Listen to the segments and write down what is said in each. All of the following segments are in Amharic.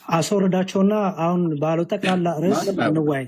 አስወርዳቸውና አሁን ባለው ጠቅላላ ርዕስ ማንም አይወርድም። እንወያይ።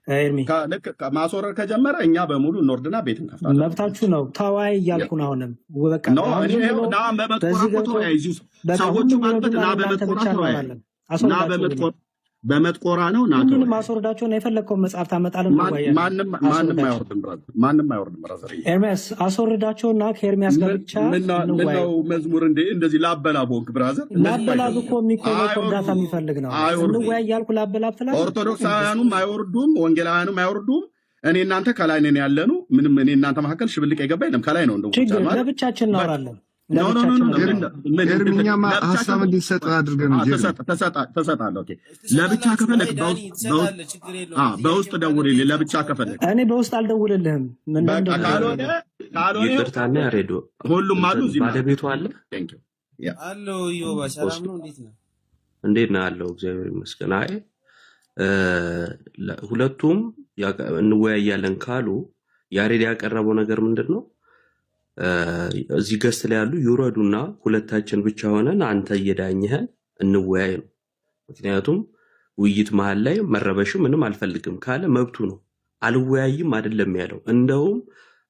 ኤርሚ፣ ልክ ማስወረድ ከጀመረ እኛ በሙሉ እንወርድና ቤት እንከፍታለን። መብታችሁ ነው። ተወያይ እያልኩ ነው። አሁንም በቃ No። አሁን እኔ ዝም ይኸው ብሎ ና በመጥቆራ በዚህ እኮ ገብቶ ተወያይ። እዚሁ በቃ ሰዎቹ ሁሉም ባሉበት ይወርዱና ና እናንተ በመጥቆራ ብቻ ተወያይ። እንሆናለን። ና አስወርዳቸው ሁሉንም። በመጥቆራ ነው፣ ና ሁሉንም ተወያይ። አስወርዳቸውና የፈለግከውን መጽሐፍ ታመጣለን፣ እንወያያለን። ማንም አስወርዳቸው። አይወርድም brother፣ ማንም አይወርድም brother። ኤርሚያስ፣ አስወርዳቸውና ከኤርሚያስ ጋር ብቻ እንወያይ። ምነው መዝሙር እንዴ እንደዚህ ላበላብ ሆንክ brother? እንደዚህ ላበላብ እኮ የሚኮነው እኮ እርዳታ አይወርዱም፣ የሚፈልግ ነው። አይወርዱም። እንወያይ እያልኩ ላበላብ ትላለህ። ኦርቶዶክሳውያኑም አይወርዱም፣ ወንጌላውያኑም አይወርዱም። እኔ እናንተ ከላይ ነን ያለኑ። ምንም እኔ እናንተ መካከል ሽብልቅ የገባ የለም። ከላይ ነው እንደው ችግር ማለት ለብቻችን በቃ እናወራለን። No, no, no። ለብቻችን No። እናወራለን። ምን ኤርሚኛማ ለብቻ ሀሳብ እንዲሰጥ አድርገን እንጂ ኤርሚ። ተሰጣለህ። Okay፣ ለብቻ ትሰጣላችሁ። ከፈለግ አይ ዳኒ፣ ትሰጣለህ፣ ችግር የለውም። ጥያቄ በውስጥ ካለ ደውልልኝ። ጠይቅ ለብቻ ትችላለህ። ከፈለግ እኔ በውስጥ አልደውልልህም። ምን በቃ እንደምደውልልህ ካልሆነ ካልሆነ ይቅርታና ያሬዶ ሁሉም አሉ እንትን እዚህ ማለት ባለቤቱ አለ። Thank you, yeah. አሎ ዮባ፣ ሰላም ነው? እንዴት ነው? እንዴት ነው ያለው? እግዚአብሔር ይመስገን። አይ ሁለቱም እንወያያለን ካሉ ያሬድ ያቀረበው ነገር ምንድን ነው? እዚህ guest ላይ ያሉ ይውረዱና ሁለታችን ብቻ ሆነን አንተ እየዳኘህን እንወያይ ነው። ምክንያቱም ውይይት መሀል ላይ መረበሹ ምንም አልፈልግም ካለ መብቱ ነው። አልወያይም አይደለም ያለው። እንደውም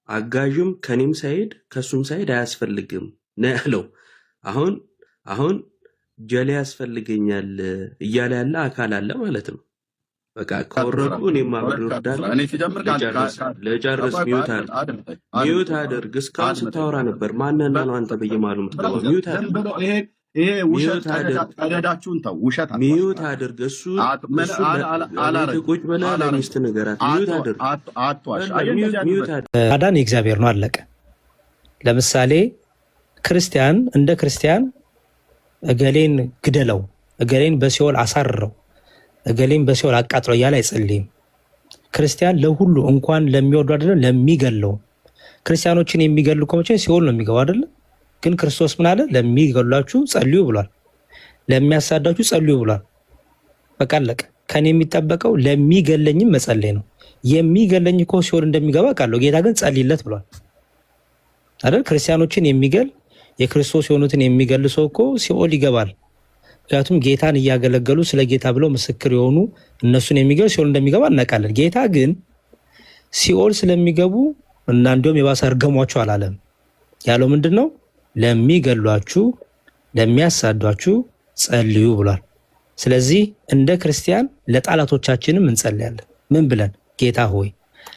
አጋዥም ከኔም side ከእሱም side አያስፈልግም ነው ያለው። አሁን ጀሌ ያስፈልገኛል እያለ ያለ አካል አለ ማለት ነው። በቃ ከወረዱ እኔም አብሬ እወርዳለሁ። እኔ ሲጀምር ልጨርስ ልጨርስ። Mute አድርግ፣ አድምጠኝ mute አድምጠኝ አድርግ። እስካሁን አድምጠኝ ስታወራ ነበር። ማንና ነው አንተ በየመሃሉ የምትገባው? Brother፣ Mute ዝም አድርግ፣ ብሎ ይሄ ውሸት Mute አድርግ፣ ቀደዳችሁን ተው። ውሸት አትዋሽ Mute Brother። አድርግ። እሱ ምን እሱ ለቤት አላረግም ቁጭ ብለህ አላረግም። ለሚስት ንገራት። Mute አድርግ፣ አትዋሽ። በላ አየህ Mute እንደዚህ Mute አትበል። አድርግ። ማዳን የእግዚአብሔር ነው። አለቀ። ለምሳሌ ክርስቲያን እንደ ክርስቲያን እገሌን ግደለው፣ እገሌን በሲኦል አሳርረው፣ እገሌን በሲኦል አቃጥለው እያለ አይጸልይም። ክርስቲያን ለሁሉ እንኳን ለሚወዱ አይደለም ለሚገለው፣ ክርስቲያኖችን የሚገሉ እኮ መቼም ሲኦል ነው የሚገባው አይደለም። ግን ክርስቶስ ምን አለ? ለሚገሏችሁ ጸልዩ ብሏል። ለሚያሳዳችሁ ጸልዩ ብሏል። በቃ አለቀ። ከኔ የሚጠበቀው ለሚገለኝም መጸለይ ነው። የሚገለኝ እኮ ሲኦል እንደሚገባ ቃለሁ። ጌታ ግን ጸልይለት ብሏል አይደል? ክርስቲያኖችን የሚገል፣ የክርስቶስ የሆኑትን የሚገል ሰው እኮ ሲኦል ይገባል። ምክንያቱም ጌታን እያገለገሉ ስለ ጌታ ብለው ምስክር የሆኑ እነሱን የሚገል ሲኦል እንደሚገባ እናውቃለን። ጌታ ግን ሲኦል ስለሚገቡ እና እንዲሁም የባሰ እርገሟቸው አላለም። ያለው ምንድን ነው? ለሚገሏችሁ፣ ለሚያሳዷችሁ ጸልዩ ብሏል። ስለዚህ እንደ ክርስቲያን ለጠላቶቻችንም እንጸልያለን። ምን ብለን? ጌታ ሆይ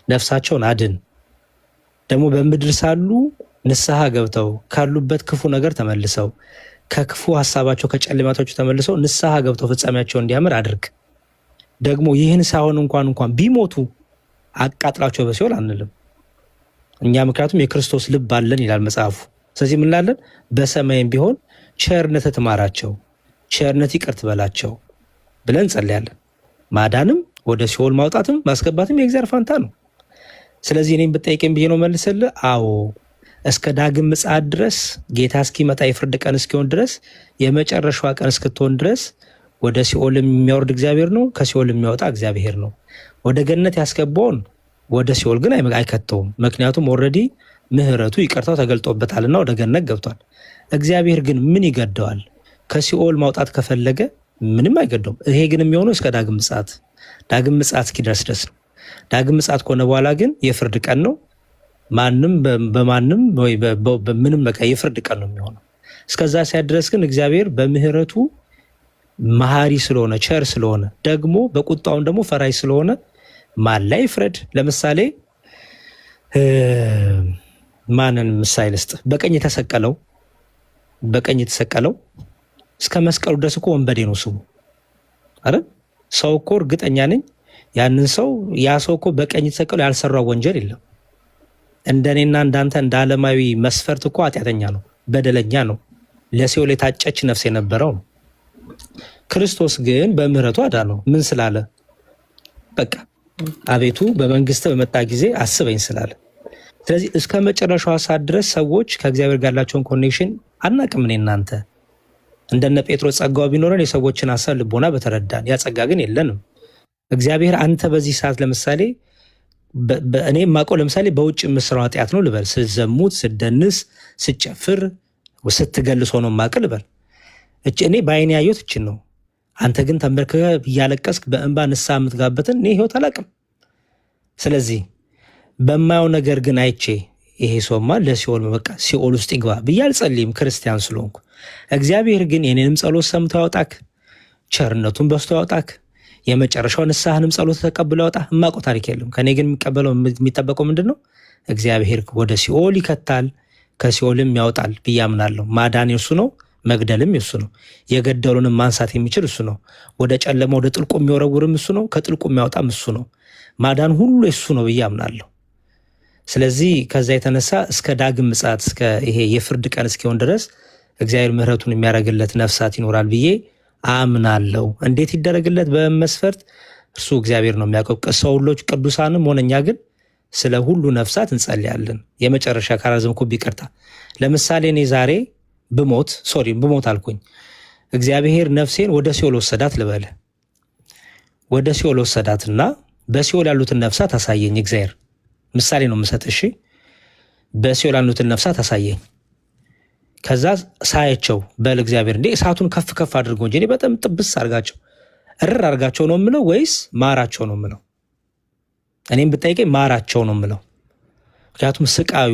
ነፍሳቸውን አድን፣ ደግሞ በምድር ሳሉ ንስሐ ገብተው ካሉበት ክፉ ነገር ተመልሰው፣ ከክፉ ሀሳባቸው ከጨለማታቸው ተመልሰው ንስሐ ገብተው ፍጻሜያቸው እንዲያምር አድርግ። ደግሞ ይህን ሳይሆን እንኳን ቢሞቱ አቃጥላቸው በሲኦል አንልም እኛ፣ ምክንያቱም የክርስቶስ ልብ አለን ይላል መጽሐፉ። ስለዚህ ምን እንላለን? በሰማይም ቢሆን ቸርነት ትማራቸው፣ ቸርነት ይቅር ትበላቸው ብለን እንጸልያለን። ማዳንም ወደ ሲኦል ማውጣትም ማስገባትም የእግዚአብሔር ፋንታ ነው። ስለዚህ እኔም ብጠይቀኝ ብዬ ነው መልስልህ፣ አዎ እስከ ዳግም ምጽአት ድረስ፣ ጌታ እስኪመጣ የፍርድ ቀን እስኪሆን ድረስ፣ የመጨረሻዋ ቀን እስክትሆን ድረስ ወደ ሲኦል የሚያወርድ እግዚአብሔር ነው፣ ከሲኦል የሚያወጣ እግዚአብሔር ነው። ወደ ገነት ያስገባውን ወደ ሲኦል ግን አይከተውም። ምክንያቱም already ምሕረቱ ይቅርታው ተገልጦበታልና ወደ ገነት ገብቷል። እግዚአብሔር ግን ምን ይገደዋል? ከሲኦል ማውጣት ከፈለገ ምንም አይገደውም። ይሄ ግን የሚሆነው እስከ ዳግም ምጽአት እስኪደርስ ድረስ ነው። ዳግም ምጽአት ከሆነ በኋላ ግን የፍርድ ቀን ነው። ማንም በማንም ወይ በምንም በቃ የፍርድ ቀን ነው የሚሆነው። እስከዛ ሲያድረስ ግን እግዚአብሔር በምህረቱ መሀሪ ስለሆነ፣ ቸር ስለሆነ፣ ደግሞ በቁጣውን ደግሞ ፈራጅ ስለሆነ ማን ላይ ይፍረድ? ለምሳሌ ማንን ምሳሌ ልስጥ? በቀኝ የተሰቀለው እስከ መስቀሉ ድረስ እኮ ወንበዴ ነው ስሙ አይደል? ሰው እኮ እርግጠኛ ነኝ ያንን ሰው ያ ሰው እኮ በቀኝ የተሰቀለው ያልሰራው ወንጀል የለም። እንደኔና እንዳንተ እንደ ዓለማዊ መስፈርት እኮ ኃጢአተኛ ነው፣ በደለኛ ነው፣ ለሲኦል የታጨች ነፍስ የነበረው ነው። ክርስቶስ ግን በምህረቱ አዳነው። ምን ስላለ? በቃ አቤቱ በመንግስት በመጣ ጊዜ አስበኝ ስላለ። ስለዚህ እስከ መጨረሻዋ ሰዓት ድረስ ሰዎች ከእግዚአብሔር ጋር ያላቸውን connection አናቅም። እኔ እናንተ እንደነ ጴጥሮስ ጸጋው ቢኖረን የሰዎችን ሀሳብ ልቦና በተረዳን፣ ያ ጸጋ ግን የለንም። እግዚአብሔር አንተ በዚህ ሰዓት ለምሳሌ እኔ የማውቀው ለምሳሌ በውጭ የምስራው ኃጢአት ነው ልበል፣ ስዘሙት፣ ስደንስ፣ ስጨፍር፣ ስትገልሶ ነው የማውቅ ልበል። እኔ በአይኔ ያየሁት እችን ነው። አንተ ግን ተንበርክከህ እያለቀስክ በእንባ ንስሐ የምትጋበትን እኔ ህይወት አላቅም። ስለዚህ በማየው ነገር ግን አይቼ ይሄ ሰውማ ለሲኦል በቃ ሲኦል ውስጥ ይግባ ብዬ አልጸልይም፣ ክርስቲያን ስለሆንኩ። እግዚአብሔር ግን የኔንም ጸሎት ሰምቶ ያውጣክ፣ ቸርነቱን በስቶ ያውጣክ፣ የመጨረሻው ንስሐንም ጸሎት ተቀብሎ ያውጣ። የማውቀው ታሪክ የለም። ከኔ ግን የሚቀበለው የሚጠበቀው ምንድን ነው? እግዚአብሔር ወደ ሲኦል ይከታል ከሲኦልም ያወጣል ብዬ አምናለሁ። ማዳን የእሱ ነው፣ መግደልም የእሱ ነው። የገደሉንም ማንሳት የሚችል እሱ ነው። ወደ ጨለማ ወደ ጥልቁ የሚወረውርም እሱ ነው። ከጥልቁ የሚያወጣም እሱ ነው። ማዳን ሁሉ የእሱ ነው ብዬ አምናለሁ። ስለዚህ ከዛ የተነሳ እስከ ዳግም ምጽአት እስከ ይሄ የፍርድ ቀን እስኪሆን ድረስ እግዚአብሔር ምሕረቱን የሚያደርግለት ነፍሳት ይኖራል ብዬ አምናለሁ። እንዴት ይደረግለት በመስፈርት እርሱ እግዚአብሔር ነው የሚያውቀው። ሰው ሁሎች ቅዱሳንም ሆነ እኛ ግን ስለ ሁሉ ነፍሳት እንጸልያለን። የመጨረሻ ካራዘምኩብህ ይቅርታ። ለምሳሌ እኔ ዛሬ ብሞት፣ sorry ብሞት አልኩኝ፣ እግዚአብሔር ነፍሴን ወደ ሲኦል ወሰዳት ልበል። ወደ ሲኦል ወሰዳትና በሲኦል ያሉትን ነፍሳት አሳየኝ እግዚአብሔር። ምሳሌ ነው የምሰጥ። እሺ፣ በሲኦል ያሉትን ነፍሳት አሳየኝ። ከዛ ሳያቸው በል እግዚአብሔር እንዴ እሳቱን ከፍ ከፍ አድርጎ እንጂ እኔ በጣም ጥብስ አድርጋቸው እርር አድርጋቸው ነው የምለው ወይስ ማራቸው ነው የምለው? እኔም ብጠይቀኝ ማራቸው ነው የምለው። ምክንያቱም ስቃዩ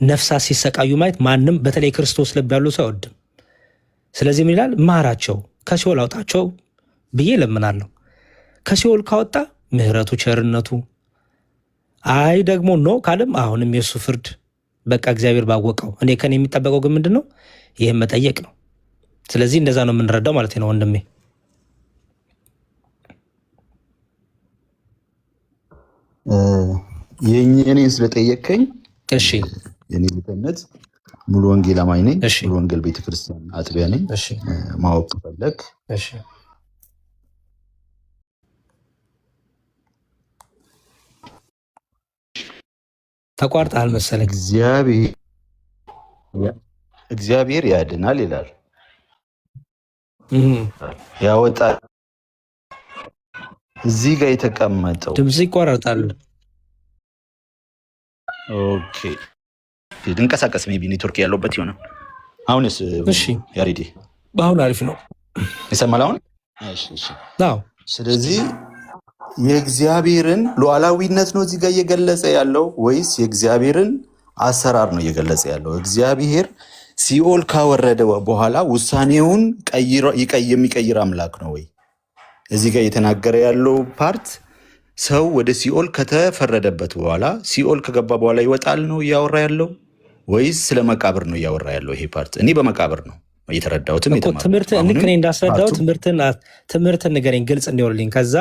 ነፍሳት ሲሰቃዩ ማየት ማንም በተለይ ክርስቶስ ልብ ያለው ሰው አይወድም። ስለዚህ ምን ይላል? ማራቸው፣ ከሲኦል አውጣቸው ብዬ እለምናለሁ። ከሲኦል ካወጣ ምሕረቱ ቸርነቱ፣ አይ ደግሞ no ካለም አሁንም የእሱ ፍርድ በቃ እግዚአብሔር ባወቀው። እኔ ከኔ የሚጠበቀው ግን ምንድን ነው? ይህም መጠየቅ ነው። ስለዚህ እንደዛ ነው የምንረዳው ማለት ነው ወንድሜ። የእኔን ስለጠየቅከኝ እሺ የኔ ቤተ እምነት ሙሉ ወንጌል አማኝ ነኝ። እሺ ሙሉ ወንጌል ቤተክርስቲያን አጥቢያ ነኝ። እሺ ማወቅ ከፈለግ እሺ ተቋርጠሃል መሰለኝ። እግዚአብሔር ያድናል ይላል፣ እም፣ ያወጣል። እዚህ ጋር የተቀመጠው ድምጽ ይቋረጣል። okay፣ ልንቀሳቀስ maybe network ያለውበት ይሆናል። አሁንስ እሺ ያሬዲ አሁን አሪፍ ነው። ይሰማል? አሁን እሺ፣ እሺ። አዎ ስለዚህ የእግዚአብሔርን ሉዓላዊነት ነው እዚህ ጋር እየገለጸ ያለው ወይስ የእግዚአብሔርን አሰራር ነው እየገለጸ ያለው? እግዚአብሔር ሲኦል ካወረደ በኋላ ውሳኔውን የሚቀይር አምላክ ነው ወይ? እዚህ ጋር እየተናገረ ያለው part ሰው ወደ ሲኦል ከተፈረደበት በኋላ ሲኦል ከገባ በኋላ ይወጣል ነው እያወራ ያለው ወይስ ስለ መቃብር ነው እያወራ ያለው? ይሄ part እኔ በመቃብር ነው የተረዳሁትም እኮ የተማርኩትም። ትምህርት ልክ አሁንም እኔ እንዳስረዳው part ኡ ትምህርትን ንገረኝ ግልጽ እንዲሆንልኝ። ከዛ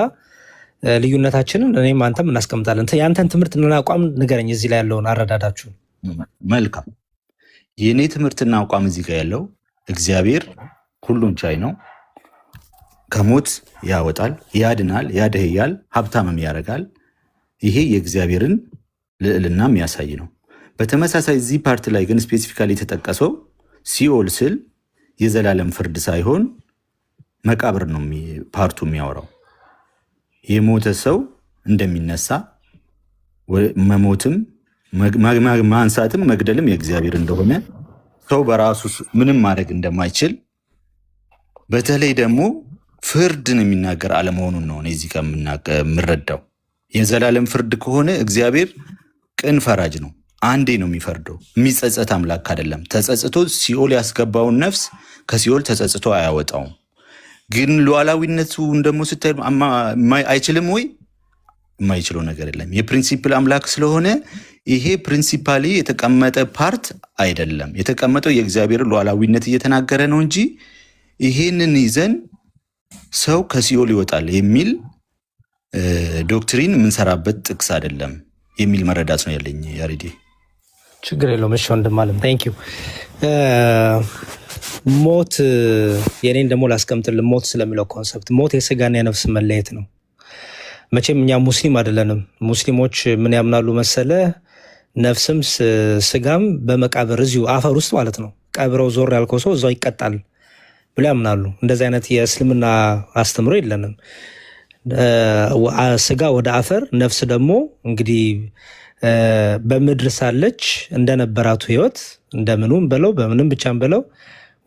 ልዩነታችንን እኔም አንተም እናስቀምጣለን። የአንተን ትምህርት እና አቋም ንገረኝ፣ እዚህ ላይ ያለውን አረዳዳችሁን። መልካም። የእኔ ትምህርትና አቋም እዚህ ጋር ያለው እግዚአብሔር ሁሉን ቻይ ነው። ከሞት ያወጣል፣ ያድናል፣ ያደህያል፣ ሀብታምም ያደርጋል። ይሄ የእግዚአብሔርን ልዕልና የሚያሳይ ነው። በተመሳሳይ እዚህ part ላይ ግን specifically የተጠቀሰው ሲኦል ስል የዘላለም ፍርድ ሳይሆን መቃብር ነው part ኡ የሚያወራው። የሞተ ሰው እንደሚነሳ መሞትም ማንሳትም መግደልም የእግዚአብሔር እንደሆነ ሰው በራሱ ምንም ማድረግ እንደማይችል በተለይ ደግሞ ፍርድን የሚናገር አለመሆኑን ነው እኔ እዚህ ጋር የምረዳው። የዘላለም ፍርድ ከሆነ እግዚአብሔር ቅን ፈራጅ ነው። አንዴ ነው የሚፈርደው። የሚጸጸት አምላክ አይደለም። ተጸጽቶ ሲኦል ያስገባውን ነፍስ ከሲኦል ተጸጽቶ አያወጣውም። ግን ሉዓላዊነቱን ደግሞ ስታይ አይችልም ወይ? የማይችለው ነገር የለም። የ principle አምላክ ስለሆነ ይሄ principally የተቀመጠ part አይደለም። የተቀመጠው የእግዚአብሔር ሉዓላዊነት እየተናገረ ነው እንጂ ይሄንን ይዘን ሰው ከሲኦል ይወጣል የሚል doctrine የምንሰራበት ጥቅስ አይደለም የሚል መረዳት ነው ያለኝ። ያሬዲ ችግር የለውም። እሺ ወንድም አለም thank you። ሞት የኔን ደግሞ ላስቀምጥልን። ሞት ስለሚለው concept ሞት የስጋና የነፍስ መለየት ነው። መቼም እኛ ሙስሊም አይደለንም። ሙስሊሞች ምን ያምናሉ መሰለ? ነፍስም ስጋም በመቃብር እዚሁ አፈር ውስጥ ማለት ነው ቀብረው ዞር ያልከው ሰው እዛው ይቀጣል ብሎ ያምናሉ። እንደዚህ አይነት የእስልምና አስተምሮ የለንም። ስጋ ወደ አፈር፣ ነፍስ ደግሞ እንግዲህ በምድር ሳለች እንደነበራቱ ህይወት እንደምኑም በለው በምንም ብቻም በለው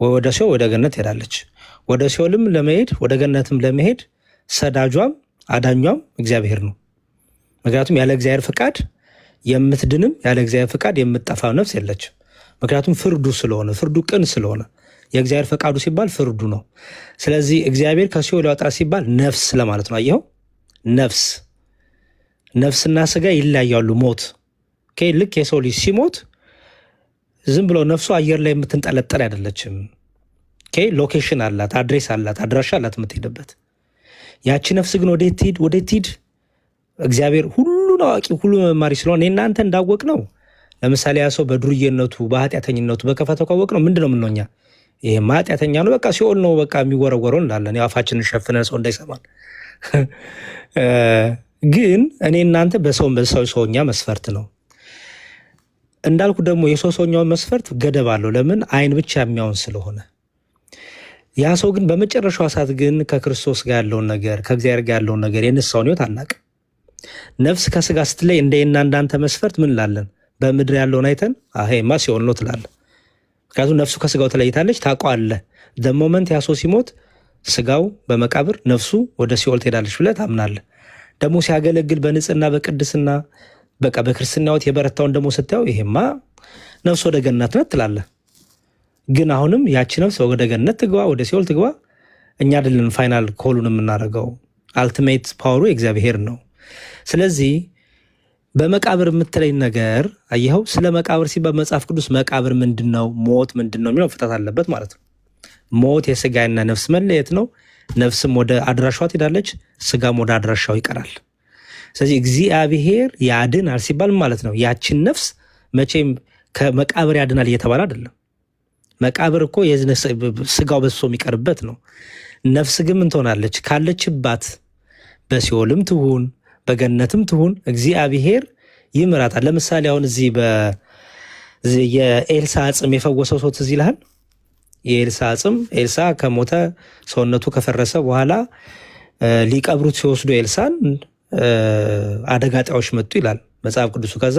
ወይ ወደ ሲኦል ወደ ገነት ትሄዳለች። ወደ ሲኦልም ለመሄድ ወደ ገነትም ለመሄድ ሰዳጇም አዳኟም እግዚአብሔር ነው። ምክንያቱም ያለ እግዚአብሔር ፍቃድ የምትድንም ያለ እግዚአብሔር ፍቃድ የምትጠፋ ነፍስ የለችም። ምክንያቱም ፍርዱ ስለሆነ፣ ፍርዱ ቅን ስለሆነ፣ የእግዚአብሔር ፈቃዱ ሲባል ፍርዱ ነው። ስለዚህ እግዚአብሔር ከሲኦል ያወጣል ሲባል ነፍስ ለማለት ነው። አየኸው፣ ነፍስ፣ ነፍስና ስጋ ይለያያሉ። ሞት ልክ የሰው ልጅ ሲሞት ዝም ብሎ ነፍሱ አየር ላይ የምትንጠለጠል አይደለችም። Location አላት፣ address አላት፣ አድራሻ አላት የምትሄድበት። ያቺ ነፍስ ግን ወዴት ትሂድ? ወዴት ትሂድ? እግዚአብሔር ሁሉን አዋቂ፣ ሁሉ መማሪ ስለሆነ እናንተ እንዳወቅ ነው። ለምሳሌ ያ ሰው በዱርዬነቱ፣ በኃጢአተኝነቱ በከፈተው ካወቅ ነው ምንድን ነው የምንለው እኛ? ይሄማ ኃጢአተኛ ነው፣ በቃ ሲኦል ነው በቃ የሚወረወረው እንላለን። ያው አፋችንን ሸፍነን ሰው እንዳይሰማን። ግን እኔ እናንተ በሰው በሰው ሰውኛ መስፈርት ነው እንዳልኩ፣ ደግሞ የሰው ሰውኛውን መስፈርት ገደብ አለው። ለምን? አይን ብቻ የሚያውን ስለሆነ። ያ ሰው ግን በመጨረሻው ሰዓት ግን ከክርስቶስ ጋር ያለውን ነገር፣ ከእግዚአብሔር ጋር ያለውን ነገር፣ የንስሐውን ሕይወት አናውቅም። ነፍስ ከስጋ ስትለይ እንደና እንዳንተ መስፈርት ምን እንላለን? በምድር ያለውን አይተን ይሄማ ሲኦል ነው ትላለህ። ምክንያቱም ነፍሱ ከስጋው ተለይታለች፣ ታውቀዋለህ። The moment ያ ሰው ሲሞት ስጋው በመቃብር፣ ነፍሱ ወደ ሲኦል ትሄዳለች ብለህ ታምናለህ። ደግሞ ሲያገለግል በንጽህና፣ በቅድስና፣ በቃ በክርስትና ሕይወት የበረታውን ደግሞ ስታየው ይሄማ ነፍሱ ወደ ገነት ናት ትላለህ። ግን አሁንም ያቺ ነፍስ ወደ ገነት ትግባ ወደ ሲኦል ትግባ እኛ አይደለን final call ኡን የምናደርገው። Ultimate power ኡ የእግዚአብሔር ነው። ስለዚህ በመቃብር የምትለኝ ነገር አየኸው፣ ስለ መቃብር ሲባል መጽሐፍ ቅዱስ መቃብር ምንድን ነው፣ ሞት ምንድን ነው የሚለው መፈታት አለበት ማለት ነው። ሞት የስጋና ነፍስ መለየት ነው። ነፍስም ወደ አድራሻዋ ትሄዳለች፣ ስጋም ወደ አድራሻው ይቀራል። ስለዚህ እግዚአብሔር ያድናል ሲባል ማለት ነው ያችን ነፍስ መቼም ከመቃብር ያድናል እየተባለ አይደለም። መቃብር እኮ ስጋው በሶ የሚቀርበት ነው። ነፍስ ግን ምን ትሆናለች? ካለችባት በሲኦልም ትሁን በገነትም ትሁን እግዚአብሔር ይምራታል። ለምሳሌ አሁን እዚህ የኤልሳ አጽም የፈወሰው ሰው ትዝ ይልሃል? የኤልሳ አጽም፣ ኤልሳ ከሞተ፣ ሰውነቱ ከፈረሰ በኋላ ሊቀብሩት ሲወስዱ ኤልሳን አደጋ ጣዮች መጡ ይላል መጽሐፍ ቅዱሱ። ከዛ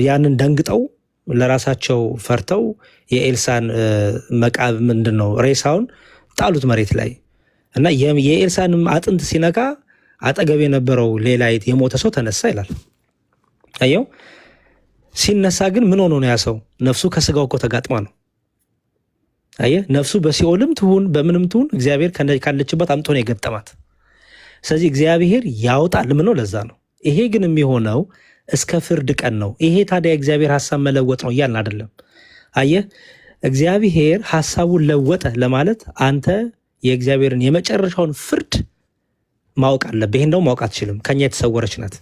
ያንን ደንግጠው፣ ለራሳቸው ፈርተው የኤልሳን መቃብ ምንድን ነው ሬሳውን ጣሉት መሬት ላይ እና የኤልሳንም አጥንት ሲነካ አጠገብ የነበረው ሌላ የሞተ ሰው ተነሳ ይላል። አየው፣ ሲነሳ ግን ምን ሆኖ ነው ያ ሰው? ነፍሱ ከስጋው እኮ ተጋጥማ ነው። አየህ፣ ነፍሱ በሲኦልም ትሁን በምንም ትሁን እግዚአብሔር ካለችበት አምጥቶ ነው የገጠማት። ስለዚህ እግዚአብሔር ያወጣል ምነው ለዛ ነው። ይሄ ግን የሚሆነው እስከ ፍርድ ቀን ነው። ይሄ ታዲያ እግዚአብሔር ሀሳብ መለወጥ ነው እያልን አይደለም። አየህ፣ እግዚአብሔር ሀሳቡን ለወጠ ለማለት አንተ የእግዚአብሔርን የመጨረሻውን ፍርድ ማወቅ አለብህ። ይሄን ደግሞ ማወቅ አትችልም፣ ከኛ የተሰወረች ናት።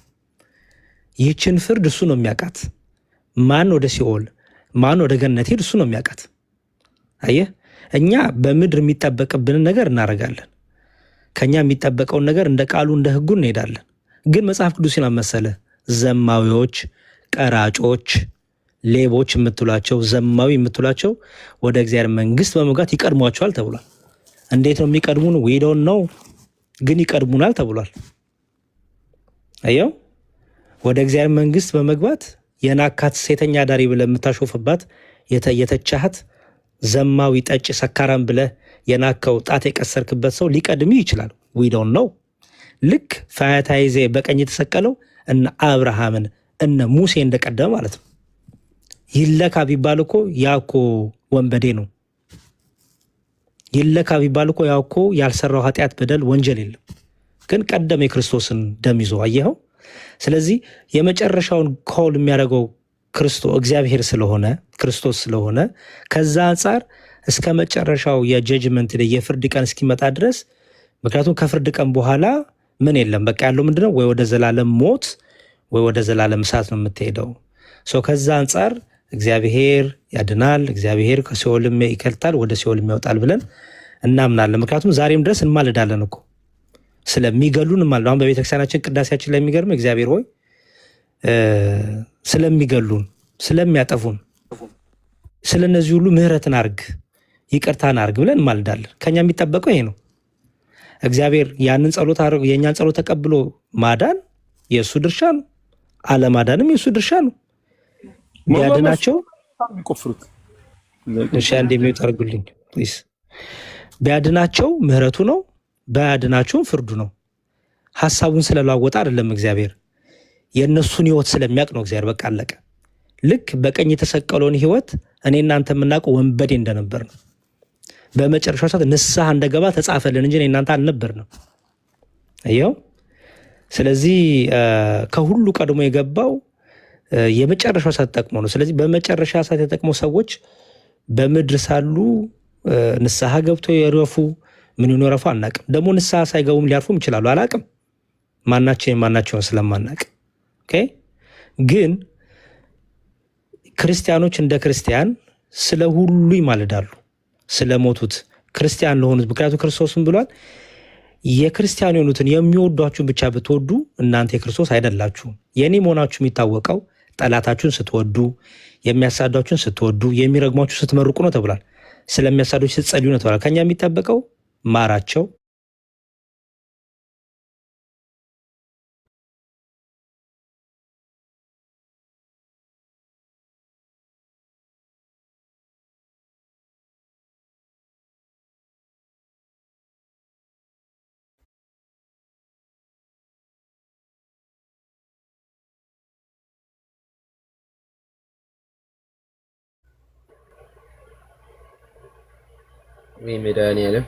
ይህችን ፍርድ እሱ ነው የሚያውቃት። ማን ወደ ሲኦል፣ ማን ወደ ገነት ሄድ እሱ ነው የሚያውቃት። አየህ፣ እኛ በምድር የሚጠበቅብንን ነገር እናደርጋለን። ከኛ የሚጠበቀውን ነገር እንደ ቃሉ፣ እንደ ሕጉ እንሄዳለን። ግን መጽሐፍ ቅዱስ ይላል መሰለ ዘማዊዎች፣ ቀራጮች፣ ሌቦች የምትሏቸው፣ ዘማዊ የምትሏቸው ወደ እግዚአብሔር መንግስት በመግባት ይቀድሟቸዋል ተብሏል። እንዴት ነው የሚቀድሙን? We don't know፣ ግን ይቀድሙናል ተብሏል። አየው፣ ወደ እግዚአብሔር መንግስት በመግባት የናካት፣ ሴተኛ አዳሪ ብለህ የምታሾፍባት፣ የተቻሃት፣ ዘማዊ፣ ጠጭ፣ ሰካራም ብለህ የናከው፣ ጣት የቀሰርክበት ሰው ሊቀድም ይችላል። We don't know። ልክ ፈያታዊ በቀኝ የተሰቀለው እነ አብርሃምን እነ ሙሴ እንደቀደመ ማለት ነው። ይለካ ቢባል እኮ ያ እኮ ወንበዴ ነው። ይለካ ቢባል እኮ ያ እኮ ያልሰራው ኃጢአት፣ በደል፣ ወንጀል የለም። ግን ቀደም የክርስቶስን ደም ይዞ፣ አየኸው። ስለዚህ የመጨረሻውን call የሚያደርገው ክርስቶ እግዚአብሔር ስለሆነ፣ ክርስቶስ ስለሆነ፣ ከዛ አንጻር እስከ መጨረሻው የ judgment የፍርድ ቀን እስኪመጣ ድረስ፣ ምክንያቱም ከፍርድ ቀን በኋላ ምን የለም፣ በቃ ያለው ምንድነው? ወይ ወደ ዘላለም ሞት ወይ ወደ ዘላለም እሳት ነው የምትሄደው። So ከዛ አንጻር እግዚአብሔር ያድናል፣ እግዚአብሔር ከሲኦልም ይከልታል፣ ወደ ሲኦልም ያወጣል ብለን እናምናለን። ምክንያቱም ዛሬም ድረስ እንማልዳለን እኮ፣ ስለሚገሉን እንማልዳለን። አሁን በቤተክርስቲያናችን ቅዳሴያችን ላይ የሚገርም እግዚአብሔር ሆይ ስለሚገሉን፣ ስለሚያጠፉን፣ ስለ እነዚህ ሁሉ ምሕረትን አርግ፣ ይቅርታን አርግ ብለን እንማልዳለን። ከኛ የሚጠበቀው ይሄ ነው። እግዚአብሔር ያንን ጸሎት የእኛን ጸሎት ተቀብሎ ማዳን የእሱ ድርሻ ነው። አለማዳንም የእሱ ድርሻ ነው። ቢያድናቸው የሚቆፍሩት እሺ፣ አንድ የሚወጣ አድርጉልኝ please። ቢያድናቸው ምህረቱ ነው፣ ባያድናቸውም ፍርዱ ነው። ሀሳቡን ስለለዋወጠ አይደለም እግዚአብሔር፣ የእነሱን ህይወት ስለሚያውቅ ነው እግዚአብሔር። በቃ አለቀ። ልክ በቀኝ የተሰቀለውን ህይወት እኔ እናንተ የምናውቀው ወንበዴ እንደነበር ነው። በመጨረሻው ሰዓት ንስሐ እንደገባ ተጻፈልን እንጂ እኔ እናንተ አልነበርንም። ይኸው ስለዚህ ከሁሉ ቀድሞ የገባው የመጨረሻው ሰዓት ተጠቅሞ ነው። ስለዚህ በመጨረሻ ሰዓት የተጠቅመው ሰዎች በምድር ሳሉ ንስሐ ገብቶ የረፉ ምን ይረፉ አናቅም። ደግሞ ንስሐ ሳይገቡም ሊያርፉም ይችላሉ። አላቅም፣ ማናቸው የማናቸውን ስለማናቅ። Okay። ግን ክርስቲያኖች እንደ ክርስቲያን ስለ ሁሉ ይማልዳሉ፣ ስለሞቱት ክርስቲያን ለሆኑት። ምክንያቱም ክርስቶስም ብሏል የክርስቲያን የሆኑትን የሚወዷችሁን ብቻ ብትወዱ እናንተ የክርስቶስ አይደላችሁም። የእኔ መሆናችሁ የሚታወቀው ጠላታችሁን ስትወዱ፣ የሚያሳዷችሁን ስትወዱ፣ የሚረግሟችሁ ስትመርቁ ነው ተብሏል። ስለሚያሳዷችሁ ስትጸልዩ ነው ተብሏል። ከኛ የሚጠበቀው ማራቸው፣ ወይ መድኃኒዓለም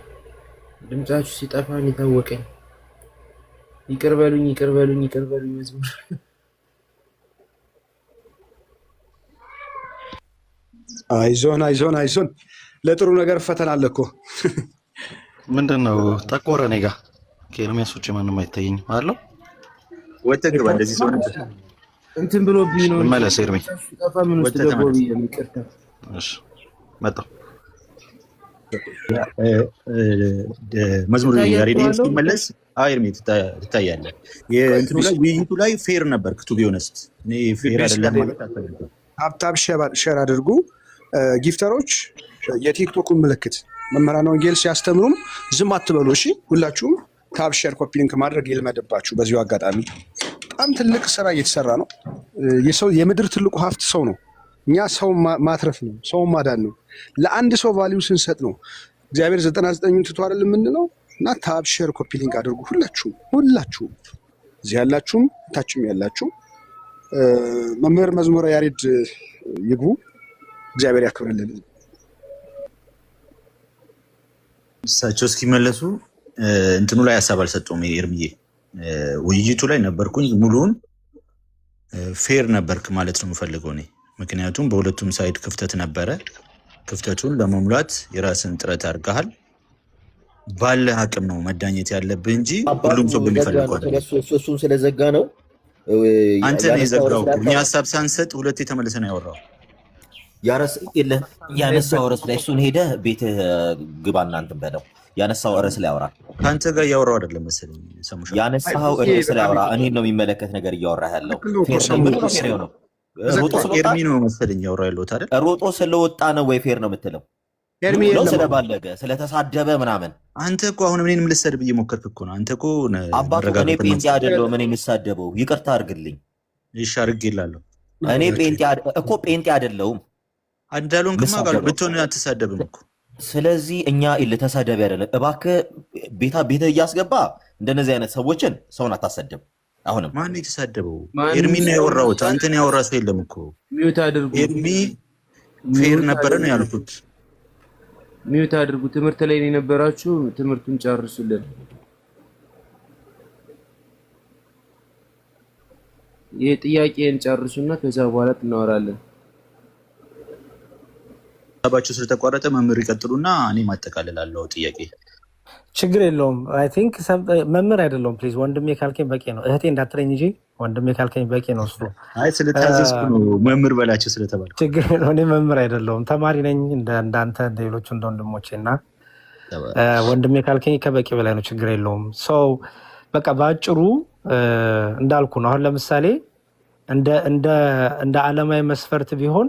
ድምጻችሁ ሲጠፋ ነው የታወቀኝ። ይቅር በሉኝ፣ ይቅር በሉኝ፣ ይቅር በሉኝ። መዝሙር አይዞን አይዞን አይዞን። ለጥሩ ነገር ፈተና አለ እኮ። ምንድን ነው ጠቆረ? እኔ ጋ ከኤርሚያስ ውጭ ማንም አይታየኝም አለው። ወጥተህ ግባ። እንደዚህ ሰው ነበር። እንትን ብሎብኝ ነው እንጂ መለስ ኤርሚ ድምጻችሁ ሲጠፋ ምን ውስጥ ወጥተህ ገባሁ ተመለስ። ብዬ ነው። ይቅርታ። እሺ፣ መጣሁ። መዝሙር ያሬድ ይታያችኋለሁ። ሲመለስ አይ ኤርሚ ትታያለህ። የእንትኑ ላይ ውይይቱ ላይ fair ነበርክ። To be honest እኔ fair አይደለም ማለት አልፈልግም። Tap tap share አድርጉ። Gifter ኦች የቲክቶኩን ምልክት መምህራን ወንጌል ሲያስተምሩም ዝም አትበሉ። እሺ ሁላችሁም tap share copy link ማድረግ ይልመድባችሁ። በዚሁ አጋጣሚ በጣም ትልቅ ስራ እየተሰራ ነው። የሰው የምድር ትልቁ ሀብት ሰው ነው። እኛ ሰው ማትረፍ ነው፣ ሰው ማዳን ነው። ለአንድ ሰው value ስንሰጥ ነው እግዚአብሔር 99ኙን ትቶ አይደል የምንለው። እና tap share copy link አድርጉ ሁላችሁም ሁላችሁም እዚህ ያላችሁም ታችም ያላችሁ። መምህር መዝሙረ ያሬድ ይግቡ። እግዚአብሔር ያክብርልን። እሳቸው እስኪመለሱ እንትኑ ላይ ሀሳብ አልሰጠውም። ኤርሚዬ ውይይቱ ላይ ነበርኩኝ ሙሉውን fair ነበርክ ማለት ነው የምፈልገው እኔ። ምክንያቱም በሁለቱም side ክፍተት ነበረ። ክፍተቱን ለመሙላት የራስን ጥረት አድርገሃል። ባለህ አቅም ነው መዳኘት ያለብህ እንጂ አባቱ ሁሉም ሰው ዘጋ በሚፈልገው ነው። አይደለም። ስለሱ እሱን ስለዘጋ ነው አንተ ነህ ያነሳው የዘጋው ርዕስ እኮ። ላይ እኛ አታውራ። ሀሳብ ሳንሰጥ ሁለቴ ተመልሰን ያወራው ያነሳው ርዕስ ላይ እሱን ሄደህ ቤትህ ግባና እንትን በለው። ያነሳው ርዕስ ላይ አውራ። ከአንተ ጋር እያወራው አይደለም መሰለኝ ሰሙሻ። ያነሳኸው ርዕስ ላይ አውራ። እኔን ነው የሚመለከት ነገር እያወራህ ያለው። ትክክል ነው እኮ Fair ነው። ሰሙ ምኑ ነው fair የሆነው? ሮጦ ተዘግቷል። ስለወጣ ኤርሚ ነው መሰለኝ እያወራው ያለሁት አይደል? ሮጦ ስለወጣ ነው ወይ fair ነው የምትለው? ኤርሚ ነው የለም አሁን ስለባለገ ስለተሳደበ ምናምን። አንተ እኮ አሁን እኔንም ልሰድብ እየሞከርክ እኮ ነው። አንተ እኮ አባቱ እኔ መረጋጋትን ጴንጤ ማንሳት አይደለሁም። እኔ የምሳደበው ይቅርታ አድርግልኝ። እሺ አድርጌልሃለሁ። እኔ ጴንጤ እኮ ጴንጤ አይደለሁም እንዳልሆንክማ አውቃለሁ። የምሳደበው። ብትሆን አትሳደብም እኮ። ስለዚህ እኛ ልተሳደብ አይደለም። እባክህ ቤታ ቤትህ እያስገባ እንደነዚህ አይነት ሰዎችን ሰውን አታሰድብ። አሁንም ማን ነው የተሳደበው? ማንም ኤርሚ ነው ሰው ያወራሁት። አንተን ያወራ ሰው የለም እኮ። Mute አድርጉ፣ ኤርሚ fair Mute ነበረ ነው አድርጉ፣ ያልኩት። Mute አድርጉ። ትምህርት ላይ የነበራችሁ ትምህርቱን ጨርሱልን። ይህ ጥያቄን ጨርሱና ከዛ በኋላ እናወራለን። ሀሳባቸው ስለተቋረጠ መምህር ይቀጥሉና እኔ ማጠቃልላለሁ ጥያቄ። ችግር የለውም። I think መምህር አይደለውም። Please ወንድሜ ካልከኝ በቂ ነው። እህቴ እንዳትለኝ እንጂ ወንድሜ ካልከኝ በቂ ነው። እሱ አይ ስለታዘዝኩ ነው መምህር በላቸው ስለተባልኩ። ችግር የለውም። እኔ መምህር አይደለሁም፣ ተማሪ ነኝ እንዳንተ እንደ ሌሎቹ እንደ ወንድሞቼ እና ወንድሜ ካልከኝ ከበቂ በላይ ነው። ችግር የለውም። ሰው በቃ በአጭሩ እንዳልኩ ነው። አሁን ለምሳሌ እንደ ዓለማዊ መስፈርት ቢሆን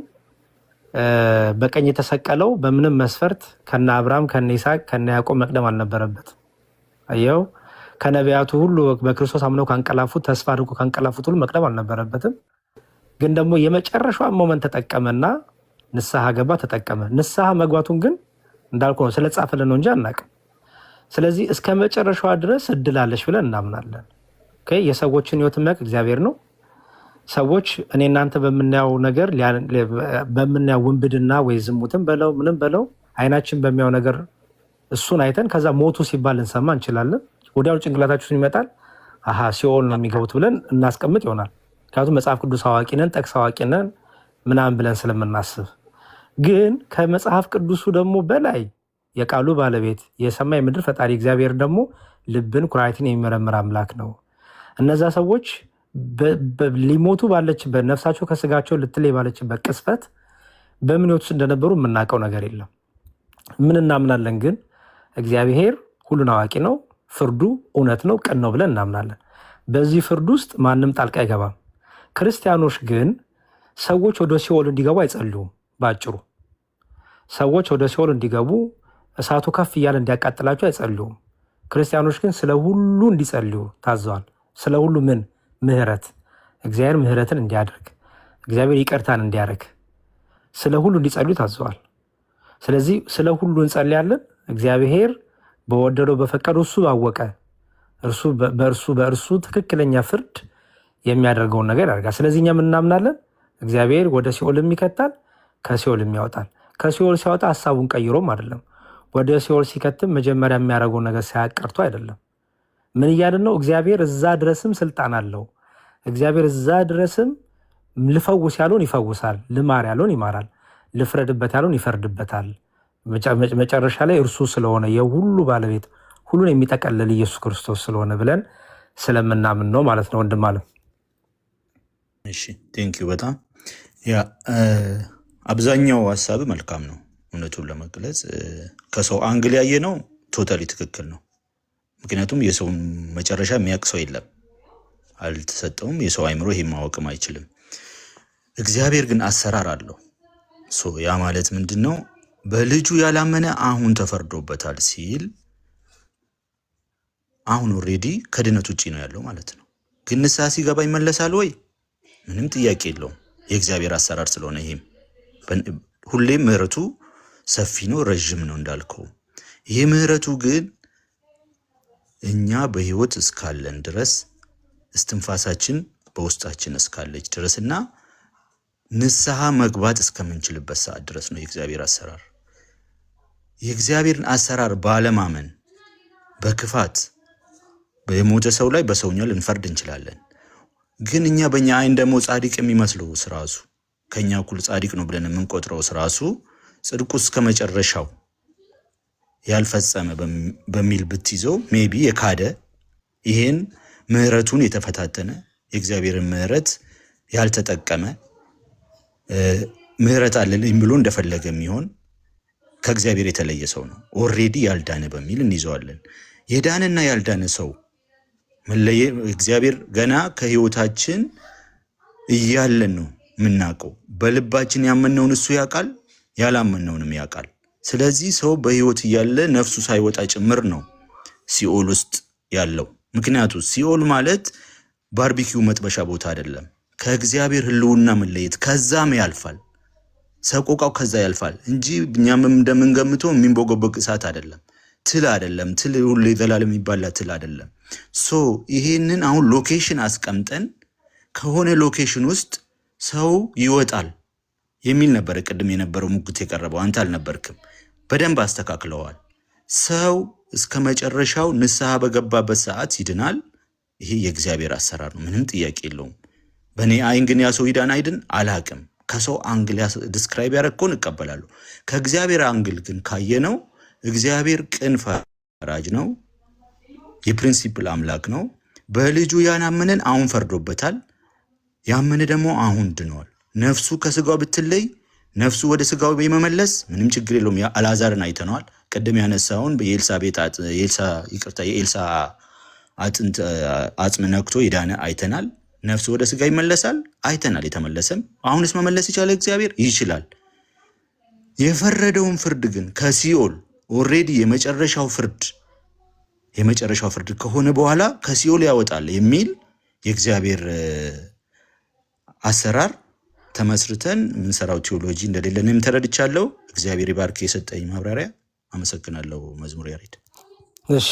በቀኝ የተሰቀለው በምንም መስፈርት ከነ አብርሃም ከነ ይስሐቅ ከነ ያዕቆብ መቅደም አልነበረበት። አየው፣ ከነቢያቱ ሁሉ በክርስቶስ አምነው ካንቀላፉት ተስፋ አድርጎ ካንቀላፉት ሁሉ መቅደም አልነበረበትም። ግን ደግሞ የመጨረሻዋን moment ተጠቀመና ንስሐ ገባ፣ ተጠቀመ። ንስሐ መግባቱን ግን እንዳልኩ ነው፣ ስለጻፈልን ነው እንጂ አናቅም። ስለዚህ እስከ መጨረሻዋ ድረስ እድል አለች ብለን እናምናለን። Okay፣ የሰዎችን ህይወት የሚያውቅ እግዚአብሔር ነው። ሰዎች እኔ እናንተ በምናየው ነገር፣ በምናየው ውንብድና ወይ ዝሙትም በለው ምንም በለው፣ አይናችን በሚያየው ነገር እሱን አይተን ከዛ ሞቱ ሲባል ልንሰማ እንችላለን። ወዲያው ጭንቅላታችን ይመጣል። አሀ ሲኦል ነው የሚገቡት ብለን እናስቀምጥ ይሆናል። ምክንያቱም መጽሐፍ ቅዱስ አዋቂ ነን፣ ጥቅስ አዋቂ ነን ምናምን ብለን ስለምናስብ። ግን ከመጽሐፍ ቅዱሱ ደግሞ በላይ የቃሉ ባለቤት የሰማይ ምድር ፈጣሪ እግዚአብሔር ደግሞ ልብን ኩላሊትን የሚመረምር አምላክ ነው። እነዛ ሰዎች ሊሞቱ ባለችበት፣ ነፍሳቸው ከስጋቸው ልትለይ ባለችበት ቅጽበት በምን ህይወት ውስጥ እንደነበሩ የምናውቀው ነገር የለም። ምን እናምናለን ግን? እግዚአብሔር ሁሉን አዋቂ ነው፣ ፍርዱ እውነት ነው፣ ቅን ነው ብለን እናምናለን። በዚህ ፍርድ ውስጥ ማንም ጣልቃ አይገባም። ክርስቲያኖች ግን ሰዎች ወደ ሲኦል እንዲገቡ አይጸልዩም። በአጭሩ ሰዎች ወደ ሲኦል እንዲገቡ፣ እሳቱ ከፍ እያለ እንዲያቃጥላቸው አይጸልዩም። ክርስቲያኖች ግን ስለ ሁሉ እንዲጸልዩ ታዘዋል። ስለ ሁሉ ምን? ምህረት፣ እግዚአብሔር ምህረትን እንዲያደርግ፣ እግዚአብሔር ይቅርታን እንዲያደርግ ስለ ሁሉ እንዲጸልዩ ታዘዋል። ስለዚህ ስለ ሁሉ እንጸልያለን። እግዚአብሔር በወደደው በፈቀደው እሱ ባወቀ እርሱ በእርሱ ትክክለኛ ፍርድ የሚያደርገውን ነገር ያደርጋል። ስለዚህ እኛም እናምናለን እግዚአብሔር ወደ ሲኦልም ይከታል፣ ከሲኦልም ያወጣል። ከሲኦል ሲያወጣ ሀሳቡን ቀይሮም አይደለም። ወደ ሲኦል ሲከትም መጀመሪያ የሚያደርገውን ነገር ሳያውቅ ቀርቶ አይደለም። ምን እያልን ነው? እግዚአብሔር እዛ ድረስም ስልጣን አለው። እግዚአብሔር እዛ ድረስም ልፈውስ ያለውን ይፈውሳል፣ ልማር ያለውን ይማራል፣ ልፍረድበት ያለውን ይፈርድበታል። መጨረሻ ላይ እርሱ ስለሆነ የሁሉ ባለቤት፣ ሁሉን የሚጠቀልል ኢየሱስ ክርስቶስ ስለሆነ ብለን ስለምናምን ነው ማለት ነው። ወንድም አለም። እሺ፣ thank you በጣም። Yeah፣ አብዛኛው ሀሳብ መልካም ነው። እውነቱን ለመግለጽ ከሰው angle ያየ ነው totally ትክክል ነው። ምክንያቱም የሰውን መጨረሻ የሚያውቅ ሰው የለም፣ አልተሰጠውም። የሰው አይምሮ ይሄ ማወቅም አይችልም። እግዚአብሔር ግን አሰራር አለው። So ያ ማለት ምንድን ነው? በልጁ ያላመነ አሁን ተፈርዶበታል ሲል አሁን already ከድነት ውጭ ነው ያለው ማለት ነው። ግን ንስሐ ሲገባ ይመለሳል ወይ? ምንም ጥያቄ የለውም። የእግዚአብሔር አሰራር ስለሆነ ይሄም ሁሌም ምህረቱ ሰፊ ነው፣ ረዥም ነው እንዳልከው። ይሄ ምህረቱ ግን እኛ በህይወት እስካለን ድረስ፣ እስትንፋሳችን በውስጣችን እስካለች ድረስ እና ንስሐ መግባት እስከምንችልበት ሰዓት ድረስ ነው የእግዚአብሔር አሰራር። የእግዚአብሔርን አሰራር ባለማመን በክፋት የሞተ ሰው ላይ በሰውኛ ልንፈርድ እንችላለን። ግን እኛ በእኛ አይን ደግሞ ጻድቅ የሚመስለው ራሱ፣ ከኛ እኩል ጻድቅ ነው ብለን የምንቆጥረው ራሱ ጽድቁ እስከ መጨረሻው ያልፈጸመ በሚል ብትይዘው maybe የካደ፣ ይሄን ምህረቱን የተፈታተነ፣ የእግዚአብሔርን ምህረት ያልተጠቀመ፣ ምህረት አለልኝ ብሎ እንደፈለገ የሚሆን ከእግዚአብሔር የተለየ ሰው ነው። Already ያልዳነ በሚል እንይዘዋለን። የዳነና ያልዳነ ሰው መለየ እግዚአብሔር ገና ከህይወታችን እያለን ነው የምናውቀው። በልባችን ያመነውን እሱ ያውቃል፣ ያላመነውንም ያውቃል። ስለዚህ ሰው በህይወት እያለ ነፍሱ ሳይወጣ ጭምር ነው ሲኦል ውስጥ ያለው። ምክንያቱ ሲኦል ማለት barbecue መጥበሻ ቦታ አይደለም። ከእግዚአብሔር ህልውና መለየት ከዛም ያልፋል። ሰቆቃው ከዛ ያልፋል እንጂ እኛም እንደምንገምተው የሚንቦገቦግ እሳት አይደለም። ትል አይደለም። ትል ሁሌ ዘላለም የሚባላ ትል አይደለም። So ይሄንን አሁን location አስቀምጠን ከሆነ location ውስጥ ሰው ይወጣል የሚል ነበር ቅድም የነበረው ሙግት የቀረበው። አንተ አልነበርክም። በደንብ አስተካክለዋል። ሰው እስከ መጨረሻው ንስሐ በገባበት ሰዓት ይድናል። ይሄ የእግዚአብሔር አሰራር ነው፣ ምንም ጥያቄ የለውም። በእኔ አይን ግን ያ ሰው ይዳን አይድን አላቅም። ከሰው angle describe ያደረግከውን እቀበላለሁ። ከእግዚአብሔር angle ግን ካየነው እግዚአብሔር ቅን ፈራጅ ነው። የ principle አምላክ ነው። በልጁ ያላመነን አሁን ፈርዶበታል። ያመነ ደግሞ አሁን ድኗል። ነፍሱ ከስጋው ብትለይ ነፍሱ ወደ ስጋው የመመለስ ምንም ችግር የለውም። አልዓዛርን አይተነዋል። ቅድም ያነሳውን የኤልሳቤጥ የኤልሳ፣ ይቅርታ፣ የኤልሳ አጥንት አጽም ነክቶ የዳነ አይተናል። ነፍሱ ወደ ስጋ ይመለሳል አይተናል። የተመለሰም አሁንስ መመለስ ይቻላል፣ እግዚአብሔር ይችላል። የፈረደውን ፍርድ ግን ከሲኦል already የመጨረሻው ፍርድ ከሆነ በኋላ ከሲኦል ያወጣል የሚል የእግዚአብሔር አሰራር ተመስርተን የምንሰራው ቴዎሎጂ እንደሌለንም ተረድቻለሁ። እግዚአብሔር ይባርክ የሰጠኝ ማብራሪያ። አመሰግናለሁ። መዝሙር ያሬድ። እሺ፣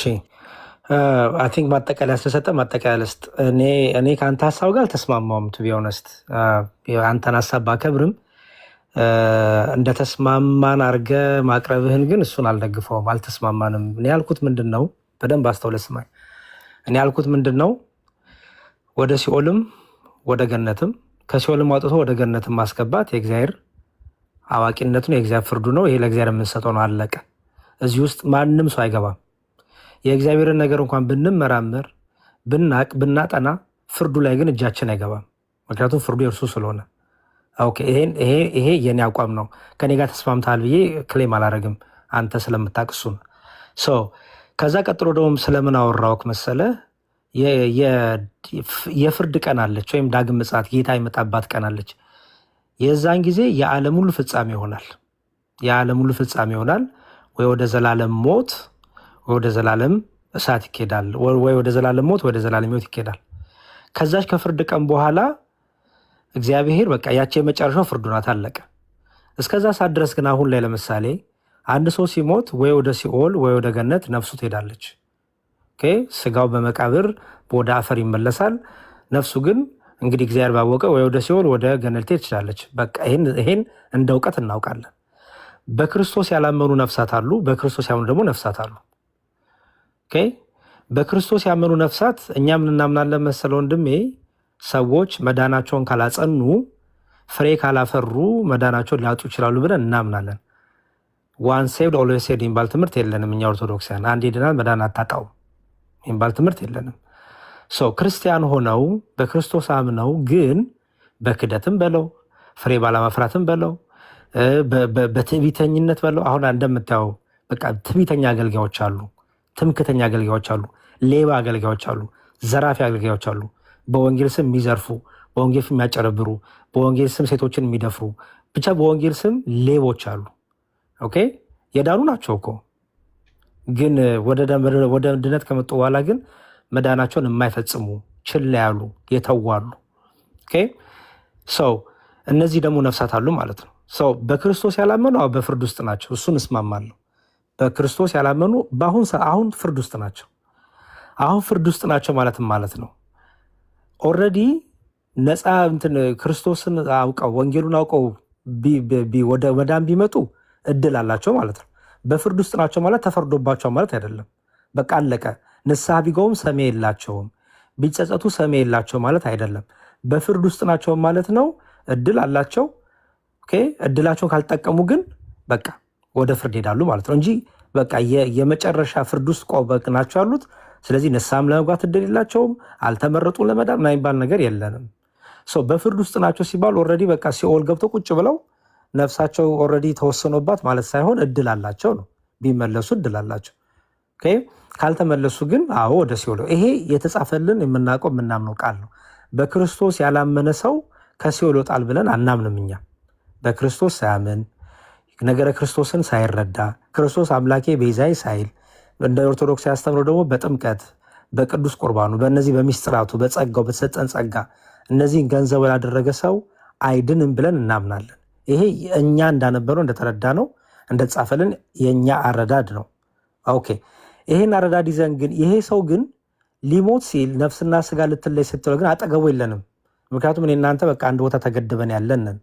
I think ማጠቃለያ ስለሰጠ ማጠቃለያ ልስጥ። እኔ ከአንተ ሀሳብ ጋር አልተስማማውም። To be honest፣ አንተን ሀሳብ ባከብርም እንደተስማማን አርገ ማቅረብህን ግን እሱን አልደግፈውም። አልተስማማንም። እኔ ያልኩት ምንድን ነው? በደንብ አስተውለህ ስማኝ። እኔ ያልኩት ምንድን ነው? ወደ ሲኦልም ወደ ገነትም፣ ከሲኦልም አውጥቶ ወደ ገነትም ማስገባት የእግዚአብሔር አዋቂነቱ ነው፣ የእግዚአብሔር ፍርዱ ነው። ይሄ ለእግዚአብሔር የምንሰጠው ነው። አለቀ። እዚህ ውስጥ ማንም ሰው አይገባም። የእግዚአብሔርን ነገር እንኳን ብንመራመር፣ ብናቅ፣ ብናጠና ፍርዱ ላይ ግን እጃችን አይገባም። ምክንያቱም ፍርዱ የእርሱ ስለሆነ። Okay፣ ይሄ የኔ አቋም ነው። ከኔ ጋር ተስማምተሃል ብዬ claim አላረግም። አንተ ስለምታውቅ እሱን። So ከዛ ቀጥሎ ደግሞ ስለምን አወራውክ መሰለ? የፍርድ ቀን አለች፣ ወይም ዳግም ምጽአት፣ ጌታ የመጣባት ቀን አለች። የዛን ጊዜ የዓለም ሁሉ ፍጻሜ ይሆናል። የዓለም ሁሉ ፍጻሜ ይሆናል። ወይ ወደ ዘላለም ሞት ወይ ወደ ዘላለም እሳት ይኬዳል፣ ወይ ወደ ዘላለም ሞት ወደ ዘላለም ሕይወት ይኬዳል። ከዛች ከፍርድ ቀን በኋላ እግዚአብሔር በቃ ያቺ የመጨረሻው ፍርዱ ናት፣ አለቀ። እስከዛ ሰዓት ድረስ ግን አሁን ላይ ለምሳሌ አንድ ሰው ሲሞት ወይ ወደ ሲኦል ወይ ወደ ገነት ነፍሱ ትሄዳለች። Okay፣ ስጋው በመቃብር ወደ አፈር ይመለሳል። ነፍሱ ግን እንግዲህ እግዚአብሔር ባወቀ ወይ ወደ ሲኦል ወደ ገነት ልትሄድ ትችላለች። በቃ ይሄን እንደ እውቀት እናውቃለን። በክርስቶስ ያላመኑ ነፍሳት አሉ። በክርስቶስ ያመኑ ደግሞ ነፍሳት አሉ። Okay፣ በክርስቶስ ያመኑ ነፍሳት እኛ ምን እናምናለን መሰለ ወንድሜ፣ ሰዎች መዳናቸውን ካላጸኑ፣ ፍሬ ካላፈሩ መዳናቸውን ሊያጡ ይችላሉ ብለን እናምናለን። Once saved always saved የሚባል ትምህርት የለንም እኛ ኦርቶዶክሳውያን። አንዴ ድናል መዳን አታጣውም የሚባል ትምህርት የለንም። So ክርስቲያን ሆነው በክርስቶስ አምነው ግን በክደትም በለው፣ ፍሬ ባለማፍራትም በለው፣ በትዕቢተኝነት በለው፣ አሁን እንደምታየው በቃ ትዕቢተኛ አገልጋዮች አሉ፣ ትምክተኛ አገልጋዮች አሉ፣ ሌባ አገልጋዮች አሉ፣ ዘራፊ አገልጋዮች አሉ። በወንጌል ስም የሚዘርፉ፣ በወንጌል ስም የሚያጨረብሩ፣ በወንጌል ስም ሴቶችን የሚደፍሩ፣ ብቻ በወንጌል ስም ሌቦች አሉ። Okay፣ የዳኑ ናቸው እኮ፣ ግን ወደ ድነት ከመጡ በኋላ ግን መዳናቸውን የማይፈጽሙ፣ ችላ ያሉ፣ የተዋሉ። Okay፣ so እነዚህ ደግሞ ነፍሳት አሉ ማለት ነው። So በክርስቶስ ያላመኑ አዎ በፍርድ ውስጥ ናቸው። እሱን እስማማለሁ። በክርስቶስ ያላመኑ በአሁን አሁን ፍርድ ውስጥ ናቸው። አሁን ፍርድ ውስጥ ናቸው ማለትም ማለት ነው already ነፃ እንትን ክርስቶስን አውቀው፣ ወንጌሉን አውቀው ወደ መዳን ቢመጡ እድል አላቸው ማለት ነው። በፍርድ ውስጥ ናቸው ማለት ተፈርዶባቸው ማለት አይደለም። በቃ አለቀ። ንስሐ ቢገቡም ሰሚ የላቸውም፣ ቢጸጸቱ ሰሚ የላቸው ማለት አይደለም። በፍርድ ውስጥ ናቸው ማለት ነው። እድል አላቸው። Okay፣ እድላቸውን ካልጠቀሙ ግን በቃ ወደ ፍርድ ይሄዳሉ ማለት ነው እንጂ በቃ የመጨረሻ ፍርድ ውስጥ ቆበቅ ናቸው ያሉት። ስለዚህ ንስሐም ለመግባት እድል የላቸውም፣ አልተመረጡም ለመዳን ምናምን የሚባል ነገር የለንም። So በፍርድ ውስጥ ናቸው ሲባል already በቃ ሲኦል ገብተው ቁጭ ብለው ነፍሳቸው already ተወስኖባት ማለት ሳይሆን እድል አላቸው ነው። ቢመለሱ እድል አላቸው። Okay፣ ካልተመለሱ ግን አዎ ወደ ሲኦል። ይሄ የተጻፈልን፣ የምናውቀው፣ የምናምነው ቃል ነው። በክርስቶስ ያላመነ ሰው ከሲኦል ይወጣል ብለን አናምንም። እኛ በክርስቶስ ሳያምን፣ ነገረ ክርስቶስን ሳይረዳ፣ ክርስቶስ አምላኬ ቤዛዬ ሳይል፣ እንደ ኦርቶዶክስ ያስተምረው ደግሞ በጥምቀት፣ በቅዱስ ቁርባኑ፣ በእነዚህ በሚስጥራቱ፣ በጸጋው፣ በተሰጠን ጸጋ እነዚህን ገንዘቡ ያላደረገ ሰው አይድንም ብለን እናምናለን። ይሄ እኛ እንዳነበረው፣ እንደተረዳ ነው፣ እንደተጻፈልን የእኛ አረዳድ ነው። Okay፣ ይሄን አረዳድ ይዘን ግን ይሄ ሰው ግን ሊሞት ሲል፣ ነፍስና ስጋ ልትለይ ስትለው ግን አጠገቡ የለንም። ምክንያቱም እኔ እናንተ በቃ አንድ ቦታ ተገድበን ያለንን።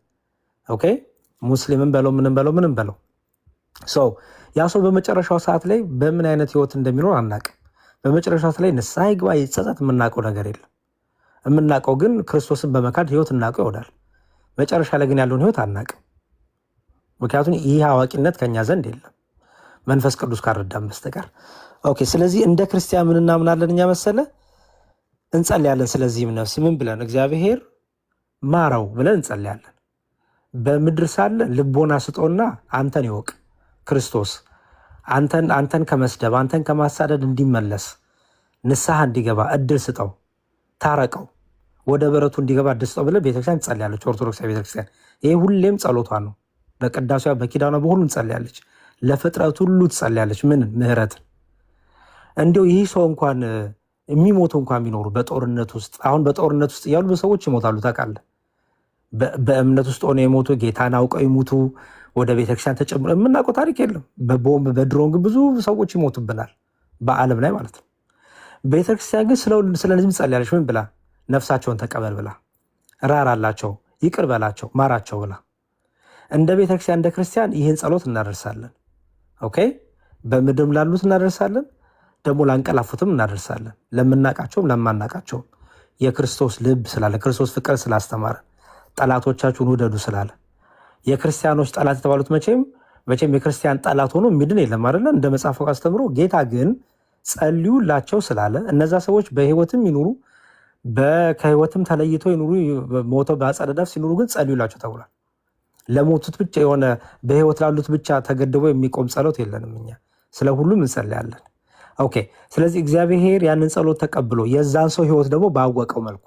Okay፣ ሙስሊምም በለው ምንም በለው ምንም በለው፣ so ያ ሰው በመጨረሻው ሰዓት ላይ በምን አይነት ህይወት እንደሚኖር አናውቅም። በመጨረሻው ሰዓት ላይ ንስሐ ይግባ ይጸጸት የምናውቀው ነገር የለም። የምናውቀው ግን ክርስቶስን በመካድ ህይወት እናውቀው ይሆናል። መጨረሻ ላይ ግን ያለውን ህይወት አናውቅም። ምክንያቱም ይህ አዋቂነት ከኛ ዘንድ የለም መንፈስ ቅዱስ ካልረዳን በስተቀር። Okay፣ ስለዚህ እንደ ክርስቲያን ምን እናምናለን እኛ መሰለ? እንጸልያለን። ስለዚህም ነፍስ ምን ብለን? እግዚአብሔር ማረው ብለን እንጸልያለን። በምድር ሳለ ልቦና ስጦና አንተን ይወቅ፣ ክርስቶስ አንተን ከመስደብ፣ አንተን ከማሳደድ እንዲመለስ፣ ንስሐ እንዲገባ እድል ስጠው፣ ታረቀው፣ ወደ በረቱ እንዲገባ እድል ስጠው ብለን ቤተክርስቲያን ትጸልያለች። ኦርቶዶክስ ቤተክርስቲያን ይሄ ሁሌም ጸሎቷ ነው። በቅዳሴዋ፣ በኪዳኗ፣ በሁሉ ትጸልያለች። ለፍጥረት ሁሉ ትጸልያለች። ምን? ምህረትን። እንዲሁ ይህ ሰው እንኳን የሚሞቱ እንኳን ቢኖሩ በጦርነት ውስጥ፣ አሁን በጦርነት ውስጥ እያሉ ብዙ ሰዎች ይሞታሉ፣ ታውቃለህ። በእምነት ውስጥ ሆነው የሞቱ፣ ጌታን አውቀው ይሙቱ ወደ ቤተክርስቲያን ተጨምሮ የምናውቀው ታሪክ የለም። በቦምብ በድሮን ግን ብዙ ሰዎች ይሞቱብናል በዓለም ላይ ማለት ነው። ቤተክርስቲያን ግን ስለ እነዚህም ትጸልያለች። ምን ብላ? ነፍሳቸውን ተቀበል ብላ፣ ራራላቸው፣ ይቅር በላቸው፣ ማራቸው ብላ። እንደ ቤተክርስቲያን እንደ ክርስቲያን ይህን ጸሎት እናደርሳለን። Okay፣ በምድርም ላሉት እናደርሳለን፣ ደግሞ ላንቀላፉትም እናደርሳለን፣ ለምናቃቸውም ለማናቃቸውም። የክርስቶስ ልብ ስላለ፣ ክርስቶስ ፍቅር ስላስተማረ፣ ጠላቶቻችሁን ውደዱ ስላለ፣ የክርስቲያኖች ጠላት የተባሉት መቼም መቼም የክርስቲያን ጠላት ሆኖ የሚድን የለም አይደለ? እንደ መጽሐፉ አስተምሮ ጌታ ግን ጸልዩላቸው ስላለ እነዛ ሰዎች በህይወትም ይኑሩ ከህይወትም ተለይተው ይኑሩ፣ ሞተው በአጸደ ነፍስ ይኑሩ፣ ግን ጸልዩላቸው ተብሏል። ለሞቱት ብቻ የሆነ በህይወት ላሉት ብቻ ተገድቦ የሚቆም ጸሎት የለንም። እኛ ስለ ሁሉም እንጸልያለን። Okay። ስለዚህ እግዚአብሔር ያንን ጸሎት ተቀብሎ የዛን ሰው ህይወት ደግሞ ባወቀው መልኩ፣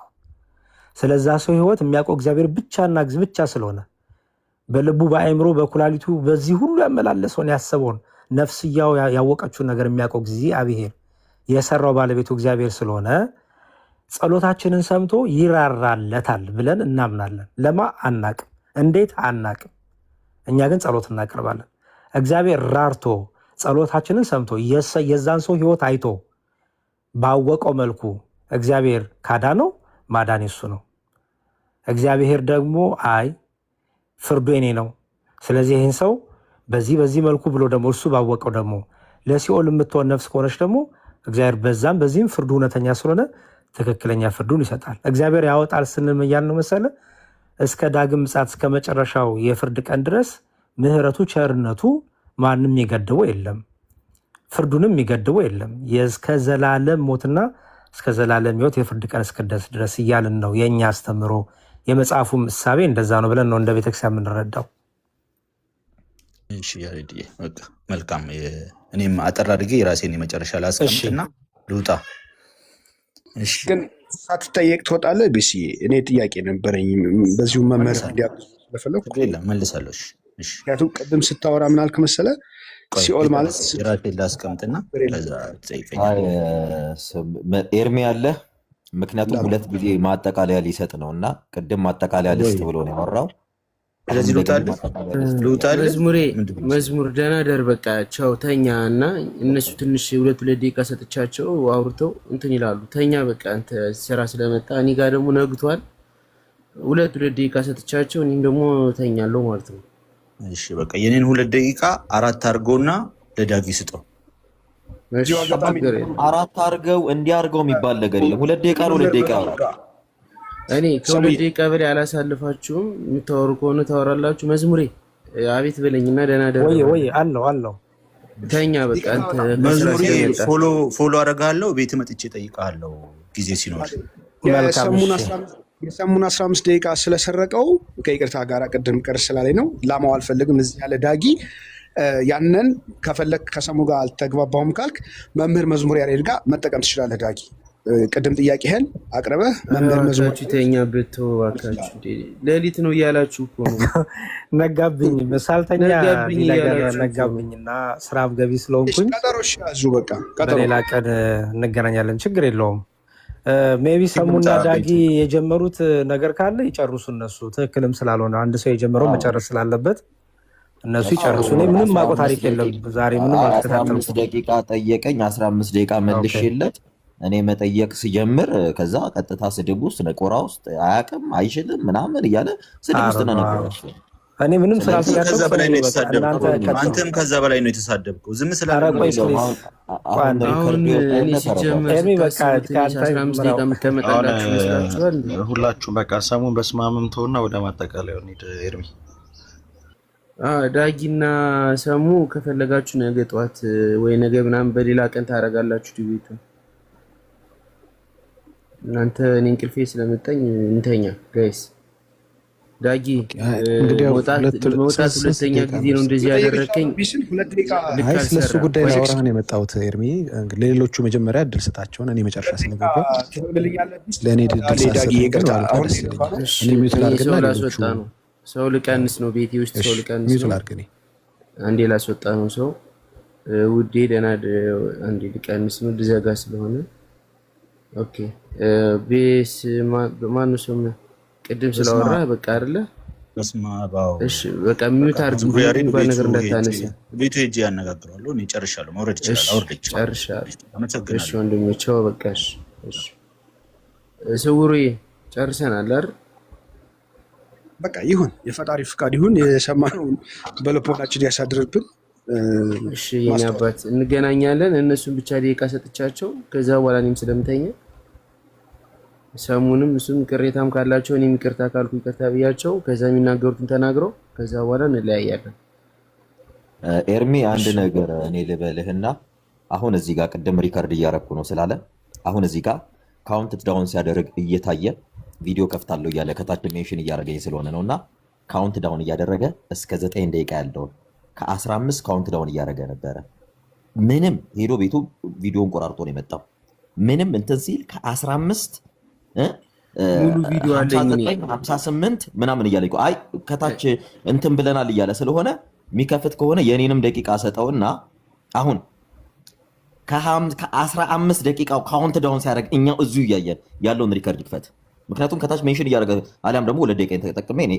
ስለዛ ሰው ህይወት የሚያውቀው እግዚአብሔር ብቻና ብቻ ስለሆነ፣ በልቡ፣ በአእምሮ፣ በኩላሊቱ በዚህ ሁሉ ያመላለሰውን፣ ያሰበውን፣ ነፍስያው ያወቀችውን ነገር የሚያውቀው እግዚአብሔር፣ የሰራው ባለቤቱ እግዚአብሔር ስለሆነ ጸሎታችንን ሰምቶ ይራራለታል ብለን እናምናለን። ለማ አናቅም፣ እንዴት አናቅም። እኛ ግን ጸሎት እናቀርባለን። እግዚአብሔር ራርቶ ጸሎታችንን ሰምቶ የዛን ሰው ህይወት አይቶ ባወቀው መልኩ እግዚአብሔር ካዳነው ማዳን የሱ ነው። እግዚአብሔር ደግሞ አይ ፍርዱ የኔ ነው፣ ስለዚህ ይህን ሰው በዚህ በዚህ መልኩ ብሎ ደግሞ እርሱ ባወቀው ደግሞ ለሲኦል የምትሆን ነፍስ ከሆነች ደግሞ እግዚአብሔር በዛም በዚህም ፍርዱ እውነተኛ ስለሆነ ትክክለኛ ፍርዱን ይሰጣል። እግዚአብሔር ያወጣል ስንል ምን እያልን ነው መሰለ? እስከ ዳግም ምጽአት፣ እስከ መጨረሻው የፍርድ ቀን ድረስ ምሕረቱ ቸርነቱ ማንም የሚገድበው የለም፣ ፍርዱንም የሚገድበው የለም። እስከ ዘላለም ሞትና እስከ ዘላለም ሕይወት የፍርድ ቀን እስክደርስ ድረስ እያልን ነው። የእኛ አስተምሮ የመጽሐፉም እሳቤ እንደዛ ነው ብለን ነው እንደ ቤተክርስቲያን የምንረዳው። እሺ ያሬድዬ፣ በቃ መልካም። እኔም አጠር አድርጌ የራሴን የመጨረሻ ላስቀምጥና ልውጣ። እሺ። ግን ሳትጠየቅ ትወጣለህ? ቢስዬ፣ እኔ ጥያቄ ነበረኝ በዚሁ መምህር መልሳለሁ። እንዲያውቅ ስለፈለኩ። ችግር የለም፣ መልሳለሁ። እሺ እሺ። ምክንያቱም ቅድም ስታወራ ምን አልክ መሰለህ? ቆይ ሲኦል ማለት የራሴን ላስቀምጥና ችግር የለም። ከዛ አይ ትጠይቀኛለህ። ኤርሚ አለ። ምክንያቱም እንዳልኩ ሁለት ጊዜ ማጠቃለያ ሊሰጥ ነው እና ቅድም ማጠቃለያ ወይ ልስጥ ብሎ ነው ያወራው። ስለዚህ አሁን ደግሞ ልውጣልህ ማጠቃለያ ልስጥ እያለ ነው። ልውጣልህ መዝሙሬ ምንድን ነው? መዝሙር ደህና ደር፣ በቃ ቻው፣ ተኛ። እና እነሱ ትንሽ ሁለት ሁለት ደቂቃ ሰጥቻቸው አውርተው እንትን ይላሉ። ተኛ በቃ፣ አንተ ስራ ስለመጣ እኔ ጋር ደግሞ ነግቷል። ሁለት ሁለት ደቂቃ ሰጥቻቸው እኔም ደግሞ ተኛለሁ ማለት ነው። እሺ በቃ የኔን 2 ደቂቃ አራት አድርገውና ለዳጊ ስጠው። እሺ። በዚሁ አጋጣሚ ችግር የለም። አራት አድርገው እንዲህ አድርገው የሚባል ነገር የለም። 2 ደቂቃ ነው፣ 2 ደቂቃ ነው። እኔ ከሁለት ሰሙዬ ደቂቃ በላይ አላሳልፋችሁም። የምታወሩ ከሆነ ታወራላችሁ። መዝሙሬ አቤት በለኝና ደህና ደር ወይ በለኝ። ወይ አለው አለው። ተኛ በቃ አንተ ከስራ መዝሙሬ ስለመጣ። follow አደርግሃለሁ። ቤት መጥቼ እጠይቅሃለሁ ጊዜ ሲኖር። መልካም። የሰሙን እሺ። የሰሙን 15 ደቂቃ ስለሰረቀው ከይቅርታ ጋር ቅድም ቅር ስላለኝ ነው፣ ላማው አልፈልግም። እዚህ ያለ ዳጊ ያንን ከፈለግ ከሰሙ ጋር አልተግባባሁም ካልክ መምህር መዝሙር ያሬድ ጋር መጠቀም ትችላለህ። ዳጊ፣ ቅድም ጥያቄህን አቅርበህ ኧረ መምህር መዝሙር እባካችሁ ተኛበት፣ ተው እባካችሁ። እንዴ ሌሊት ነው እያላችሁ እኮ ነው። ነጋብኝ፣ ሳልተኛ ነጋብኝ ሌላ ገበያ እያላችሁ እኮ ነው። ነጋብኝና ስራም ገቢ እሺ፣ ስለሆንኩኝ ቀጠሮ እሺ፣ ያዙ በቃ ቀጠሮ። በሌላ ቀን እንገናኛለን። ችግር የለውም። Maybe ሰሙና ልውጣ ዳጊ ቤት የጀመሩት ነገር ካለ ይጨርሱ እነሱ። ትክክልም ስላልሆነ አንድ ሰው የጀመረው መጨረስ ስላለበት እነሱ እሱ ይጨርሱ። እኔ ምንም አስራ ማውቀው አምስት ታሪክ የለም። ደቂቃ ዛሬ ምንም 15 አልተከታተልኩም። ደቂቃ ጠየቀኝ። 15 ደቂቃ መልሼለት እኔ መጠየቅ ስጀምር ከዛ ቀጥታ ስድብ ውስጥ፣ ነቆራ ውስጥ፣ አያውቅም፣ አይችልም ምናምን እያለ ስድብ ውስጥ ነው ነቆራቸው። እኔ ምንም ስለዚህ አንተም ከዛ ስላልተሳደብኩ በላይ ነው ሰውዬ በቃ እናንተ የተሳደብከው። ቀጥሉ። አንተም ከዛ በላይ ነው የተሳደብከው። ዝም ኧረ ስላለ ነው ቆይ የለውም። Please አሁን ቆይ አሁን አንዴ አሁን record ይወጣ እኔ የለ ተረጋጋ። ሲጀመር ኤርሚ በቃ ስታስቡት እኔ ከአንተ 15 ደቂቃ ምራው። አሁን የምቀመጥላችሁ ይመስላችኋል እንዴ? ሁላችሁም በቃ ሰሙን በስማምም ተውና ወደ ማጠቃለያው እንሂድ። ኤርሚ። ዳጊና ሰሙ ከፈለጋችሁ ነገ ጠዋት ወይ ነገ ምናምን በሌላ ቀን ታደርጋላችሁ debate ኡን። እናንተ እኔ እንቅልፌ ስለመጣኝ እንተኛ guys። ዳጊ እንግዲህ ያው መውጣት ሁለት መውጣት ስንት ስንት ሁለተኛ ደቂቃ ጊዜ ነው ነው? እንደዚህ መጠየቅ ያደረከኝ። ይቻላል ቢስል 2 ደቂቃ ልክ አይ ስለሱ አልሰራም። ጉዳይ ቆይ ላወራህ ነው የመጣሁት ኤርሚ። እንግዲህ ለሌሎቹ መጀመሪያ እድል ስጣቸውን፣ እኔ መጨረሻ 2 ደቂቃ ስለገባሁ ትፈቅድልኛለህ ቢስ? ለእኔ እድል አንዴ ዳጊ ሳትሰጠኝ ግን ይቅርታ፣ ባልወጣ አሁን ደስ ይለኛል። እሺ እኔ mute እኔ ላድርግና ሰው ሌሎቹ ላስወጣ ነው። ሰው ልቀንስ ነው። ቤቴ ውስጥ እሺ ሰው ልቀንስ mute ነው። ላድርግ እኔ። አንዴ ላስወጣ ነው ሰው። ውዴ ደህና አንዴ ልቀንስ ነው ልዘጋ ስለሆነ። Okay ቤስ ማነው ስም? ቅድም በስመ ስላወራ አብ በቃ አይደለ? በስመ አብ። አዎ። እሺ በቃ mute አድርግ፣ ዝም ብሎ ያሬድ የሚባል ቤቱ ነገር ሄጄ እንዳታነሳ። ቤቱ ሄጄ ያነጋግረዋለሁ። እኔ ጨርሻለሁ። መውረድ እሺ ይችላል። አውርድ ይችላል። ጨርሻለሁ። እሺ አመሰግናለሁ። ወንድሜ ቻው። በቃ እሺ፣ እሺ ስውሩዬ ጨርሰናል አይደል? በቃ ይሁን፣ የፈጣሪ ፍቃድ ይሁን። የሰማነውን በልቦናችን ያሳድርብን። እሺ የኔ አባት እንገናኛለን። እነሱን ብቻ ደቂቃ ሰጥቻቸው ከዛ በኋላ እኔም ስለምተኛ ሰሙንም እሱም ቅሬታም ካላቸው እኔም ይቅርታ ካልኩ ይቅርታ ብያቸው ከዛ የሚናገሩትን ተናግረው ከዛ በኋላ እንለያያለን። ኤርሚ አንድ ነገር እኔ ልበልህና አሁን እዚህ ጋር ቅድም record እያረኩ ነው ስላለ አሁን እዚህ ጋር count down ሲያደርግ እየታየ ቪዲዮ ከፍታለሁ እያለ ከታች mention እያደረገኝ ስለሆነ ነው እና count down እያደረገ እስከ 9 ደቂቃ ያለውን ከ15 count down እያደረገ ነበረ። ምንም ሄዶ ቤቱ ቪዲዮን ቆራርጦ ነው የመጣው። ምንም እንትን ሲል ከ15 ሙሉ ቪዲዮ አለኝ እኔ። 59 58 ምናምን እያለ አይ ከታች እንትን ብለናል እያለ ስለሆነ የሚከፍት ከሆነ የኔንም ደቂቃ ሰጠውና አሁን ከ15 ደቂቃው count down ሲያደርግ እኛው እዚሁ እያየን ያለውን record ይክፈት። ምክንያቱም ከታች mention እያደረገ አሊያም ደግሞ 2 ደቂቃ ተጠቅሜ እኔ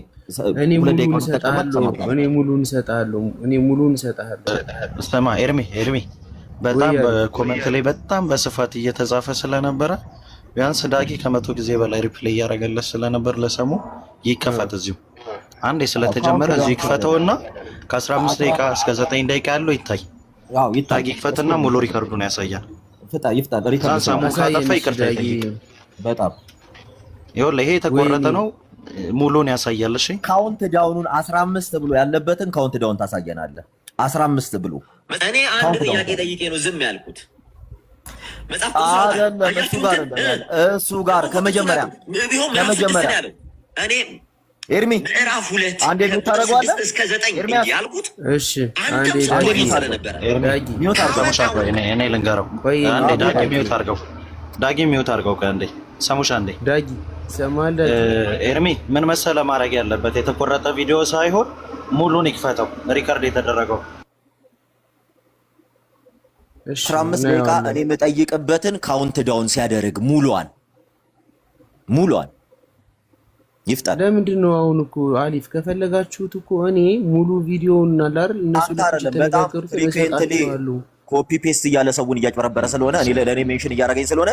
እኔ ሁለት ሙሉን ደቂቃውን ተጠቀማት እሰጥሃለሁ። እኔ ሙሉን እሰጥሃለሁ። እኔ ሙሉን እሰጥሃለሁ። ስማ ኤርሚ፣ ኤርሚ በጣም ወይ በ comment ላይ በጣም በስፋት እየተጻፈ ስለነበረ ቢያንስ ዳጊ ከ100 ጊዜ በላይ reply እያደረገለት ስለነበር ለሰሙ ይከፈት እዚሁ አንዴ ስለተጀመረ እዚሁ ይክፈተውና ከ15 ደቂቃ እስከ 9 ደቂቃ ያለው ይታይ። ይታይ። ዳጊ ይክፈትና ሙሉ record ኡን ያሳያል። ፍጣ ይፍጣ ከዛ record ሰሙ ካጠፋ አሳየን እሺ ይቅርታ ዳጊ። ይጠይቅ። በጣም ይኸውልህ ይሄ የተቆረጠ ወይኔ ነው፣ ሙሉን ያሳያል። እሺ count down ኡን 15 ብሎ ያለበትን count down ታሳየናለህ። 15 ብሎ እኔ አንድ count down ጥያቄ ጠይቄ ነው ዝም ያልኩት። መጽሐፍ ቅዱስ ላውጣ። አይደለም እሱ ጋር አያችሁትን? አይደለም እሱ ጋር ከመጀመሪያ ቢሆን ምዕራፍ 6 ከመጀመሪያ ነው ያለው። እኔ ኤርሚ ምዕራፍ 2 አንዴ mute ከቁጥር ታደርገዋለህ። 6 እስከ 9 ኤርሚያስ እንጂ ያልኩት እሺ አንተም አንዴ አንዴ ዳጊ ስትዋሽ mute አድርገው። ስለነበረ ኤርሚ ዳጊ mute አድርገው። ሰሙሻ ቆይ እኔ ልንገረው። ቆይ አንዴ አንዴ ዳጊ ዳጊ mute አድርገው። ዳጊ mute አድርገው። ቆይ አንዴ ሰሙሻ አንዴ ዳጊ ይሰማሃል ዳጊ? ኤርሚ ምን መሰለ ማድረግ ያለበት የተቆረጠ ቪዲዮ ሳይሆን ሙሉን ይክፈተው፣ record የተደረገው። እሺ 15 ደቂቃ እናየዋለን። እኔ የምጠይቅበትን count down ሲያደርግ ሙሉዋን ሙሉዋን ይፍጠን። ለምንድን ነው አሁን እኮ አሊፍ ከፈለጋችሁት እኮ እኔ ሙሉ ቪዲዮውን አለ አይደል እነሱ አንተ ልጆች አይደለም በጣም የተነጋገሩትን frequently እሰጣችኋለሁ። copy paste እያለ ሰውን እያጭበረበረ ስለሆነ እኔ ለእኔ mention እያደረገኝ ስለሆነ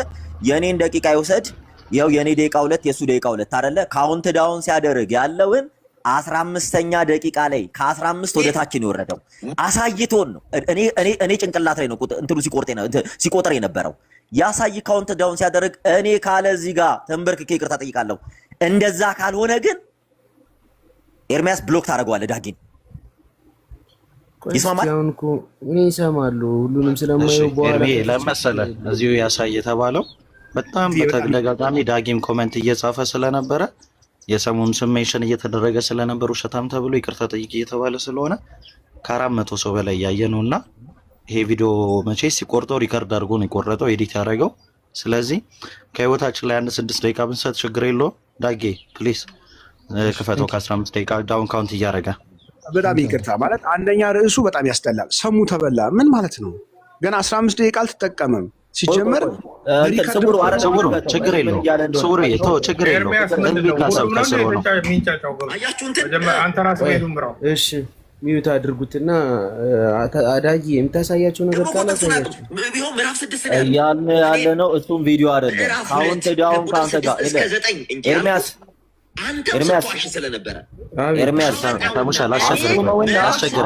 የእኔን ደቂቃ ይውሰድ። ይኸው የእኔ ደቂቃ 2 የእሱ ደቂቃ 2 አይደለ? count down ሲያደርግ ያለውን 15ኛ ደቂቃ ላይ ከ15 ወደ ታችን የወረደው አሳይቶን ነው። እኔ ጭንቅላት ላይ ነው እንትኑ ሲቆጥር የነበረው ያሳይ። count down ሲያደርግ እኔ ካለ እዚህ ጋር ተንበርክኬ ይቅርታ ጠይቃለሁ። እንደዛ ካልሆነ ግን ኤርሚያስ block ታደርገዋለህ ዳጊን። ቆይ እስኪ ይስማማል? አሁን እኮ እኔ እሰማለሁ ሁሉንም እሺ ስለማየው በኋላ ኤርሚ ከፍቼ ለመሰለ ችግር የለውም። እዚሁ ያሳይ የተባለው በጣም በተደጋጋሚ ዳጊም comment እየጻፈ ስለነበረ የሰሙን ስም mention እየተደረገ ስለነበር ውሸታም ተብሎ ይቅርታ ጠይቅ እየተባለ ስለሆነ ከ400 ሰው በላይ እያየ ነው እና ይሄ ቪዲዮ መቼ ሲቆርጠው record አድርጎ ነው የቆረጠው edit ያደረገው። ስለዚህ ከህይወታችን ላይ አንድ 6 ደቂቃ ብንሰጥ ችግር የለውም። ዳጌ please ክፈተው ከ15 ደቂቃ down count እያደረገ። በጣም ይቅርታ ማለት አንደኛ ርዕሱ በጣም ያስጠላል። ሰሙ ተበላ ምን ማለት ነው? ገና 15 ደቂቃ አልተጠቀመም። ሲጀመር record ስውሩ አይደለም ስውሩ ይክፈተው። ችግር ምን የለውም። እያለ እንደሆነ ስውሩ ተው ችግር የለውም። ኤርሚያስ ምንድን ህዝብ ነው? ይታሰብ ሁሉም ነው ከስሩ ነው። የሚንጫጫው? ገብቶ አያችሁትን? መጀመሪያ አንተ ራስህ ቆይ ቤቱን ምራው። እሺ mute አድርጉትና አዳጊ የምታሳያቸው ነገር ደግሞ እኮ ካለ ጥቅሱን አሳያቸው። አያውቅም። ቢሆን ምዕራፍ 6 ነው ያለው። እያልን ያለ ነው። እሱም ቪዲዮ አይደለም ምዕራፍ count 2 down ከቁጥር ከአንተ ጋር 6 እስከ 9 እንጂ ኤርሚያስ ያልኩት አንተም ኤርሚያስ ስትዋሽ ስለነበረ አቤት ኤርሚያስ ሰሙሻ ላስቸግር ቆይ ላስቸግር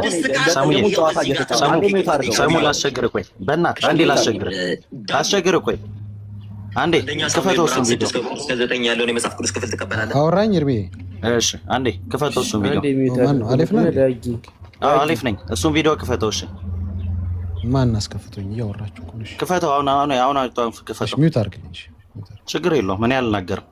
ሰሙዬ ጨዋታ እየተጫወተ ሰሙ አንዴ mute አድርገው። ሰሙ ላስቸግር ቆይ በእናትህ አንዴ ላስቸግር ላስቸግር ቆይ አንዴ አንደኛ ሳሙኤል ክፈተው ምዕራፍ እሱን ቪዲዮ። 6 ከቁጥር እስከ 9 ያለውን የመጽሐፍ ቅዱስ ክፍል ትቀበላለህ? አወራኝ እርሜ። እሺ አንዴ ክፈተው እሱን ቪዲዮ። አንዴ mute ማን ነው? አሌፍ ነው አድርጉትና እንዴ? ዳጊ አዎ አሌፍ ነኝ። እሱን ቪዲዮ ክፈተው። እሺ ማን አስከፍቶኝ እያወራችሁ እኮ ነው። እሺ ክፈተው። አሁን አሁን አሁን አሁን እሺ፣ ክፈተው። mute አድርግልኝ። እሺ mute አድርግ። ችግር የለውም እኔ አልናገርም።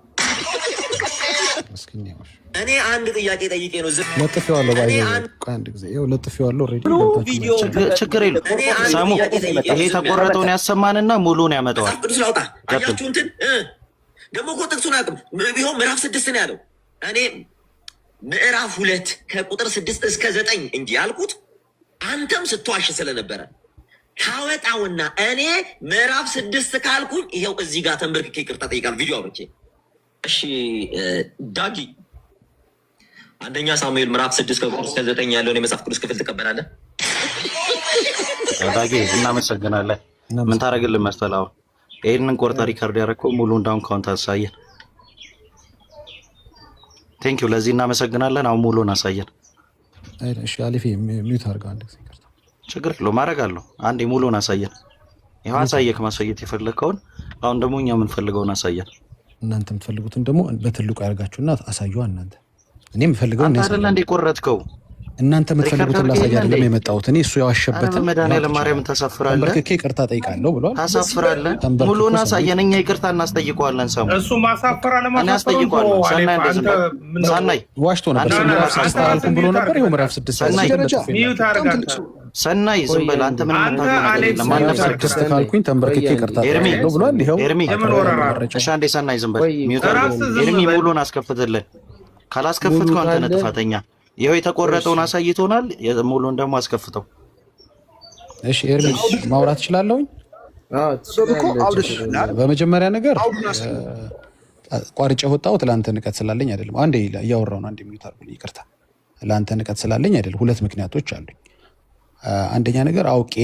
እስኪ እንየው። እሺ እኔ አንድ ጥያቄ ጠይቄ ነው ዝም ለጥፌዋለሁ። እኔ ባይ አንድ ቆይ አንድ ጊዜ ይኸው ለጥፌዋለሁ። already ገብታችሁ ቪዲዮ ማየት ይችላል። ችግር የለውም። እኔ አንድ ሰሙ ጥያቄ ጠይቄ ይሄ ነው ዝም ያልኩት። የተቆረጠውን ያሰማንና ሙሉን ያመጣዋል። መጽሐፍ ቅዱስ ላውጣ። ቀጥል። አያችሁትን? ደግሞ እኮ ጥቅሱን አያውቅም። ቢሆን ምዕራፍ 6 ነው ያለው። እኔ ምዕራፍ 2 ከቁጥር 6 እስከ 9 እንጂ ያልኩት አንተም ስትዋሽ ስለነበረ ታወጣውና እኔ ምዕራፍ 6 ካልኩኝ ይኸው እዚህ ጋር ተንበርክኬ ይቅርታ ጠይቃለሁ። ቪዲዮ አብርቼ። እሺ ዳጊ አንደኛ ሳሙኤል ምዕራፍ 6 ከቁጥር እስከ 9 ያለውን የመጽሐፍ ቅዱስ ክፍል ትቀበላለህ? ዳጌ እናመሰግናለን። ምን እናመሰግናለን። ታደርግልን መሰለህ? አሁን ይህንን ቆርጠህ record ያደረግከው ሙሉ down count አሳየን። Thank you፣ ለዚህ እናመሰግናለን። አሁን ሙሉን አሳየን። እሺ አሊፌ mute አድርገው አንድ ጊዜ፣ ይቅርታ። ችግር የለውም አደርጋለሁ። አንዴ ሙሉን አሳየን። ይኸው አሳየክ ማሳየት የፈለግከውን። አሁን ደግሞ እኛ የምንፈልገውን አሳየን። እናንተ የምትፈልጉትን ደግሞ በትልቁ ያደርጋችሁና አሳዩዋ። እናንተ እኔ የምፈልገውን አንተ እኔ አይደለ አሳያለሁ። እንዴ ቆረጥከው? እናንተ record የምትፈልጉትን አድርገህ ላሳይ የለ እንዴ? አይደለም የመጣሁት። እኔ እሱ አረ የዋሸበትን በመድኃኒዓለም አውጥቻለሁ። ማርያም ታሳፍራለህ፣ ተንበርክኬ ይቅርታ ጠይቃለሁ ብሏል። ታሳፍራለህ። ተንበርክኮ ሙሉን ሰው አሳየን። እኛ ይቅርታ እናስጠይቀዋለን። ሰሙ እሱ ማሳፈር እኔ አለማሳፈሩን አስጠይቀዋለሁ። ተወው። ሰናይ አሌፍ እንደ ዝም አንተ በል ምነው ሰናይ፣ ዋሽቶ ነበር። አንድ ና ና ነገር ምዕራፍ አንተ 6 አሳፍራለህ። አላልኩም ራስህ ብሎ mute ነበር። አድርግ ይኸው በቃ። ምዕራፍ 6 ሰናይ ያልኩትን ደረጃ ለጥፌ mute ላቸው። አድርግ በጣም አንተ። ትልቅ ሰው ሰናይ ዝም ቆይ በል አንዴ አንተ። ምንም አንተ የምታውቀው ነገር አሌክስ የለም። ማን mute ነበር? አድርግ 6 ራስህ። ካልኩኝ ተንበርክኬ ቆይ አንዴ ይቅርታ ኤርሚ ጠይቃለሁ ብሏል። ይኸው ኤርሚ የምን አቅርበናል ወረራ ነው? መረጃ። እሺ አንዴ ሰናይ ዝም በል ቆይ mute ቆይ አድርገው። ራስህ አንዴ ዝም ኤርሚ በል። ሙሉን አስከፍትልን። ሙሉ ካላስከፍትከው አንተ ነህ ካለ ጥፋተኛ። ይኸው እሺ የተቆረጠውን አሳይቶናል። ሙሉን ደግሞ አስከፍተው። እሺ ኤርሚ እሺ ማውራት እችላለሁኝ? አዎ ጥበብ እኮ ትችላለህ፣ አውድ ችግር ስላለ የለውም። በመጀመሪያ ነገር አውዱን አሳይ። ቋርጬ ወጣሁት ለአንተ ንቀት ስላለኝ አይደለም። አንዴ እያወራሁ ነው። አንዴ mute አድርጉልኝ፣ ይቅርታ። ለአንተ ንቀት ስላለኝ አይደለም። ሁለት ምክንያቶች አሉኝ። አንደኛ ነገር አውቄ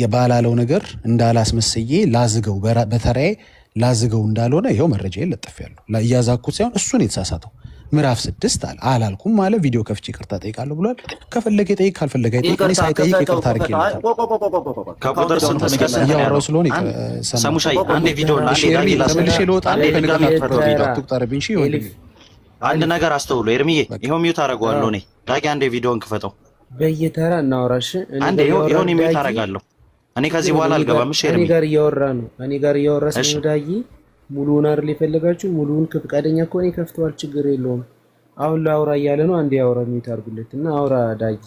የባላለው ነገር እንዳላስመስዬ ላዝገው በተራዬ ላዝገው እንዳልሆነ ይኸው መረጃ ለጥፌያለሁ። እያዛኩት ሳይሆን እሱን የተሳሳተው ምዕራፍ 6 አለ አላልኩም አለ። ቪዲዮ ከፍቼ ይቅርታ ጠይቃለሁ ብሏል። ከፈለገ ይጠይቅ፣ ካልፈለገ አይጠይቅ። እኔ ይቅርታ ሳይጠይቅ ክፈተው ይቅርታ ክፈተው። አይ አድርጌለታለሁ። ቆይ ቆይ ቆይ ቆይ ቆይ ቆይ ከቁጥር count down ስንት እስከ ከመጀመሪያ ስንት ነው እያወራሁ ያለው? ስለሆነ አንድ ሰማሁ። ሰሙሻይ ቆይ ቆይ አንዴ ቆይ ቪዲዮ እሺ አንዴ ዳጊ ኤርሚ ላሳይ። ተመልሼ ልወጣ አንዴ ነው። ከንቀት ድጋሚ ክፈተው ቪዲዮ። አትቁጠርብኝ። እሺ ወንድሜ ኤሊፍ አንድ አሊፍ ነገር አስተውሎ ኤርሚዬ፣ በቃ ይኸው mute አደርገዋለሁ አዎ እኔ። ዳጊ አንዴ ቪዲዮን ክፈተው። በየተራ እናወራሽ። እኔ አንዴ ጋር ይኸው እያወራ ይኸው እኔ mute ዳጊ አደርጋለሁ። እኔ ከዚህ ችግር በኋላ የለውም። እኔ ጋር አልገባም። እሺ እኔ ኤርሚ ጋር እያወራ ነው። እኔ ጋር እያወራ እሺ ስለሆነ ዳጊ ሙሉውን አይደል የፈለጋችሁ? ሙሉውን ከፈቃደኛ ከሆነ ይከፍተዋል፣ ችግር የለውም። አሁን ላውራ እያለ ነው። አንዴ አውራ፣ mute አድርጉለት እና አውራ ዳጊ።